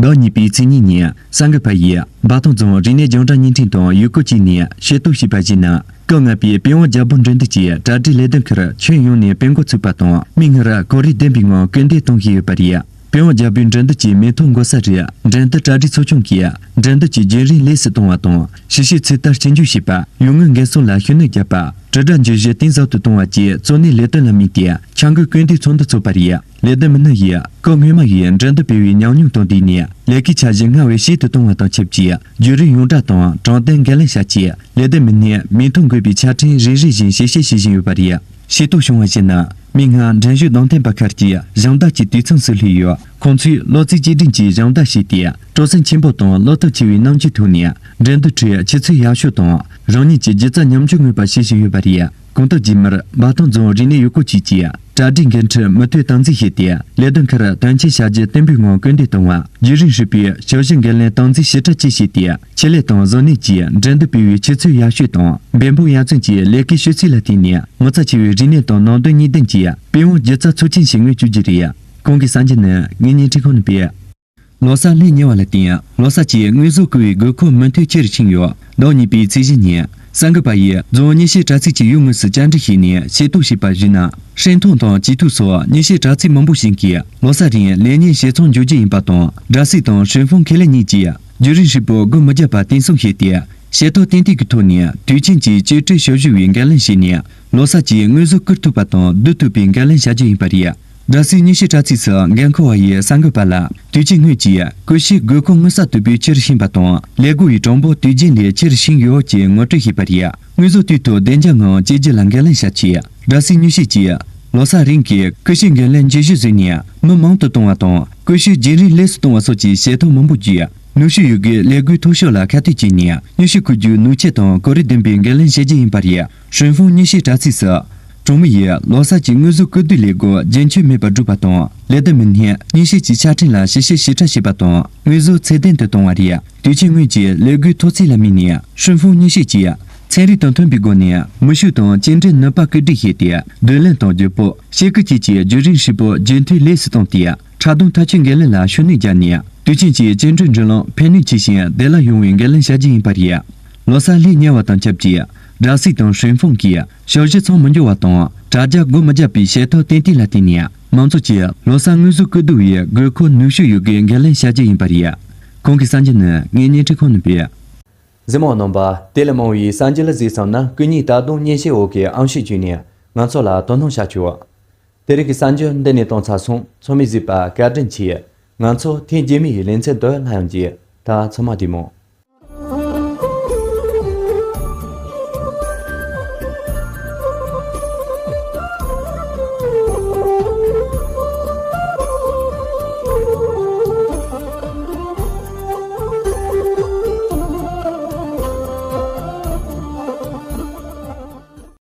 ཟླ་བ་གཉིས་པའི་ཚེས་གཉིས་ཉིན་གསར་འགོད་པ་ཡིས་འབའ་ཐང་རྫོང་རིག་གནས་རྒྱང་བསྒྲགས་བརྙན་འཕྲིན་དང་ཡུལ་སྐོར་བཅས་ནས་ཤེས་རྟོགས་བྱས་པར་གཞིགས་ན། སྐབས་ལྔ་པའི་པི་ཝང་རྒྱལ་པོ་འགྲན་བསྡུར་གྱི་གྲ་སྒྲིག་ལས་དོན་ཁུལ་ཁྱོན་ཡོངས་ནས་སྤེལ་འགོ་ཚུགས་པ་དང་། མིག་སྔར་གོ་རིམ་ལྡན་པའི་ངང་སྐུལ་འདེད་གཏོང་བཞིན་ཡོད་པ་རེད། པི་ཝང་རྒྱལ་པོའི་འགྲན་བསྡུར་གྱི་མིང་ཐོ་འགོད་ས་རུ། འགྲན་བསྡུར་གྲ་སྒྲིག་ཚོགས་ཆུང་གིས་འགྲན་བསྡུར་གྱི་བརྒྱུད་རིམ་ལེགས་སུ་གཏོང་བ་དང་། ཞི་བྱེད་ཚོད་ལྟ་སྐྱོན་བརྗོད་བྱེད་པ། ཡོང་སྔོན་འགན་སྲུང་ལ་ཤུགས་སྣོན་བརྒྱབ་པ། དྲིལ་བསྒྲགས་འགྱུར་བཞི་གཏིང་ཟབ་ཏུ་གཏོང་བ་བཅས་གཙོ་གནད་ལས་དོན་ལ་དམིགས་ཏེ། འཆར་འགོད་སྐུལ་འདེད་ཚོགས་འདུ་འཚོགས་པ་རེད། ལས་དོན་མི་སྣ་ཡིས་སྐབས་སྔོན་མ་ཡི་འགྲན་བསྡུར་སྤེལ་བའི་ཉམས་མྱོང་དང་འདྲེས་ནས། ལས་ཀའི་འཆར་གཞི་སྔར་བས་ཞིབ་ཏུ་གཏོང་བ་དང་ཆབས་ཅིག་བརྒྱུད་རིམ་ཡོངས་བསྒྲགས་དང་དྲང་བདེན་འགན་ལེན་བྱ་ཆེད། ལས་དོན་མི་སྣས་མིང་ཐོ་འགོད་པའི་ཆ་འཕྲིན་རེ་རེ་བཞིན་ཞིབ་བཤེར་བྱེད་བཞིན་ཡོད་པ་རེད། ཤེས་རྟོགས་བྱུང་བར་གཞིགས་ན། མིག་སྔར་འགྲན་ཞུགས་གདན་འདྲེན་པ་ཁག་ཅིག་སྦྱོང་བརྡར་གྱི་དུས་མཚམས་སུ་སླེབས་ཡོད། ཁོང་ཚོས་བློ་རྩེ་གཅིག་སྒྲིམ་གྱིས་སྦྱོང་བརྡར་བྱས་ཏེ། སྤྲོ་སེམས་ཆེན་པོ་དང་བློ་སྟོབས་ཆེ་བའི་རྣམ་འགྱུར་ཐོག་ནས། འགྲན་བསྡུར་ཁྲོད་ཆུ་ཚད་ཡག་ཤོས་དང་། རང་ཉིད་ཀྱི་སྒྱུ་རྩལ་ཉམས་འགྱུར་མངོན་པ་བྱེད་བཞིན་ཡོད་པ་རེད། གོང་དུ་རྗེས་མར་འབའ་ཐང་རྫོང་རིག་གནས་ཡུལ་སྐོར་བཅས་ཀྱིས་གྲ་སྒྲིག་འགན་འཁྲི་མུ་མཐུད་དམ་འཛིན་བྱས་ཏེ། ལས་དོན་ཁུལ་དོན་ཆེན་བྱ་རྒྱུ་བརྟན་པོའི་ངང་སྐུལ་འདེད་གཏོང་བ། བརྒྱུད་རིམ་ཧྲིལ་པོའི་ཞབས་ཞུ་འགན་ལེན་དམ་འཛིན་ཞིབ་ཕྲ་བཅས་བྱས་ཏེ། ཆེད་ལས་དང་གཟུར་གནས་ཀྱིས་འགྲན་བསྡུར་སྤེལ་བའི་ཆུ་ཚད་ཡག་ཤོས་དང་། འབད་འབུངས་ཡར་བརྩོན་གྱི་ལས་ཀའི་ཤུགས་ཚད་ལ་བརྟེན་ནས། ངོ་མཚར་ཆེ་བའི་རིག་གནས་དང་ནང་དོན་གཉིས་ལྡན་གྱི་པི་ཝང་སྒྱུ་རྩལ་ཚོགས་ཆེན་ཞིག་ངོས་བཅུག་རྒྱུ་རེད། གོང་གི་གསར་འགྱུར་ནི་ངེད་གཉིས་འཕྲིན་ཁང་ནས་སྤེལ། ལོ་གསར་སླེབས་ཉེ་བ་ལ་བརྟེན། ལོ་གསར་གྱི་དངོས་ཟོག་བརྐུ་བའི་དགོས་མཁོ་མུ་མཐུད་ཆེ་རུ་ཕྱིན་ཡོད། ཟླ་བ་གཉིས་པའི་ཚེས་བཞི་ཉིན། གསར་འགོད་པ་ཡིས་རྫོང་ཉི་ཤུ་དྲ་ཚིགས་ཀྱི་ཡུལ་དངོས་སུ་བཅར་འདྲི་བྱས་ནས་ཤེས་རྟོགས་བྱས་པར་གཞིགས་ན། ཧྲེང་ཐུང་དང་ཅི་ཐུའུ་སོགས་ཉི་ཤུ་དྲ་ཚིགས་མང་པོ་ཞིག་གིས་ལོ་གསར་རིང་ལས་གཉེར་བྱེད་མཚམས་འཇོག་རྒྱུ་ཡིན་པ་དང་། སྒྲ་སིག་དང་ཧྲེང་ཧྥུང་ཁེ་ལས་གཉིས་ཀྱིས་བརྒྱུད་རིམ་ཧྲིལ་པོ་སྒོ་མི་བརྒྱབ་པར་བརྟན་སྲུང་བྱས་ཏེ། ཞལ་ཏོག་ཏན་ཏིག་གི་ཐོག་ནས་དུས་ཆེན་གྱི་གཅིག་སྒྲིལ་ཞབས་ཞུ་བའི་འགན་ལེན་བྱས་ནས། ལོ་གསར་གྱི་དངོས་ཟོག་བརྐུ་ཐུབ་པ་དང་བསྡུ་ཐུབ་པའི་འགན་ལེན་བྱ་རྒྱུ་ཡིན་པ་རེད། སྒྲ་སིག་ཉི་ཤུ་དྲ་ཚིགས་སུ་འགན་འཁུར་བ་ཡིས་གསར་འགོད་པ་ལ། དུས་ཆེན་སྔོན་གྱི་བརྐུ་བཤུས་དགོས་མཁོ་མངོན་གསལ་དོད་པོས་ཆེ་རུ་ཕྱིན་པ་དང་། ལས་སྒོ་ཡི་གྲངས་འབོར་དུས་རྒྱུན་ལས་ཆེ་རུ་ཕྱིན་ཡོད་ཅེས་ངོ་སྤྲོད་བྱས་པ་རེད། དངོས་ཟོག་དུས་ཐོག་བདེ་འཇགས་ངང་སྐྱེལ་རྒྱུ་ལ་འགན་ལེན་བྱ་ཆེད། སྒྲ་སིག་ཉི་ཤུ་གིས་ལོ་གསར་རིང་གི་བརྐུ་བཤུས་འགན་ལེན་ཇེ་ཞན་བཟོས་ནས་མི་མང་དུ་གཏོང་བ་དང་། བརྐུ་བཤུས་བརྒྱུད་རིམ་ལེགས་སུ་གཏོང་བ་སོགས་ཀྱི་བྱེད་ཐབས་མང་པོ་བརྒྱུད། ནུས་ཤུགས་ཡོད་རྒུས་ལས་འགུལ་མཐོ་ཤོས་ལ་ཁ་གཏད་བཅད་ནས་མཉམ་ཞུགས་བསྐུལ་རྒྱུའི་ནུས་ཆེ་དང་གོ་རིམ་ལྡན་པའི་འགན་ལེན་བྱ་རྒྱུ་ཡིན་པ་རེད། ཧྲུན་ཧྥུང་མཉམ་ཞུགས་དྲ་ཚིགས་སུ། གྲོང་མི་ཡིས་ལོ་གསར་གྱི་དངོས་ཟོག་བཀོད་སྡུད་ལས་འགུལ་རྒྱུན་ཆད་མེད་པར་བསྒྲུབས་པ་དང་། ལས་དོན་མི་སྣས་མཉམ་ཞུགས་ཀྱི་ཆ་འཕྲིན་ལ་ཞིབ་བཤེར་ཞིབ་ཕྲ་བྱས་པ་དང་། དངོས་ཟོག་ཚད་ལྡན་དུ་བཏང་བ་རེད། དུས་ཆེན་སྔོན་གྱི་ལས་འགུལ་མཐོ་ཚད་ལ་དམིགས་ནས་ཧྲུན་ཧྥུང་མཉམ་ཞུགས་ཀྱིས་ཚན་རིག་དང་མཐུན་པའི་སྒོ་ནས་མི་ཤུགས་དང་སྐྱེལ་འདྲེན་ནུས་པ་བཀོད་སྒྲིག་བྱས་ཏེ། བསྡུ་ལེན་དང་བརྗེ་པོ། ཕྱེད་ཀ་བཅས་ཀྱི་བརྒྱུད་རིམ་ཧྲིལ་པོ་རྒྱུན་མཐུད་ལེགས་སུ་བཏང་སྟེ། འཕྲལ་སྡོམ་ཐག་གཅོད་འགན་ལེན་ལ་ཤུགས་སྣོན་བརྒྱབ་ནས། དུས་ཆེན་གྱི་སྐྱེལ་འདྲེན་འགྲུལ་ལམ་ཕན་ནུས་ཆེ་ཞིང་བདེ་བླག་ཡོང་བའི་འགན་ལེན་བྱ་རྒྱུ་ཡིན་པ་རེད། ལོ་གསར་ལྷོད་ཉེ་བ་དང་ཆབས་ཅིག་དྲ་ཚིགས་དང་ཧྲུན་ཧྥུང་གིས་ཞབས་ཞུ་ཚང་མི་འགྱུར་བ་དང་། དྲ་རྒྱ་སྒོ་མི་བརྒྱབ་པའི་བྱེད་ཐབས་ཏན་ཏན་ལ་བརྟེན་ནས། མང་ཚོགས་ཀྱིས་ལོ་གསར་དངོས་ཟོག་བཀོད་སྡུད་པའི་དགོས་མཁོ་ནུས་ཤུགས་ཡོད་རྒུས་འགན་ལེན་བྱ་རྒྱུ་ཡིན་པ་རེད། གོང་གི་གསར་འགྱུར་ནི་ངའི་བརྙན་འཕྲིན་ཁང་ནས་སྤེལ། གཟིགས་མོ་རྣམ་པ། དེ་ལས་མང་བའི་གསར་འགྱུར་ལ་གཟིགས་བསམ་ན། སྐུ་ཉིད་ད་དུང་མཉེན་ཆས་འོག་གི་ཨང་ཤོས་བརྒྱུད་ནས་ང་ཚོ་ལ་དོ་སྣང་བྱ་ཆོག་དེ་རིང་གི་གསར་འགྱུར་འདི་ནས་གཏོང་ཚར་སོང་། ཚང་མས་གཟིགས་པར་བཀའ་དྲིན་ཆེ། ང་ཚོ་ཐེངས་རྗེས་མའི་ལེ་ཚན་དུ་སླར་ཡོང་རྗེས། ད་ཚང་མ་བདེ་མོ།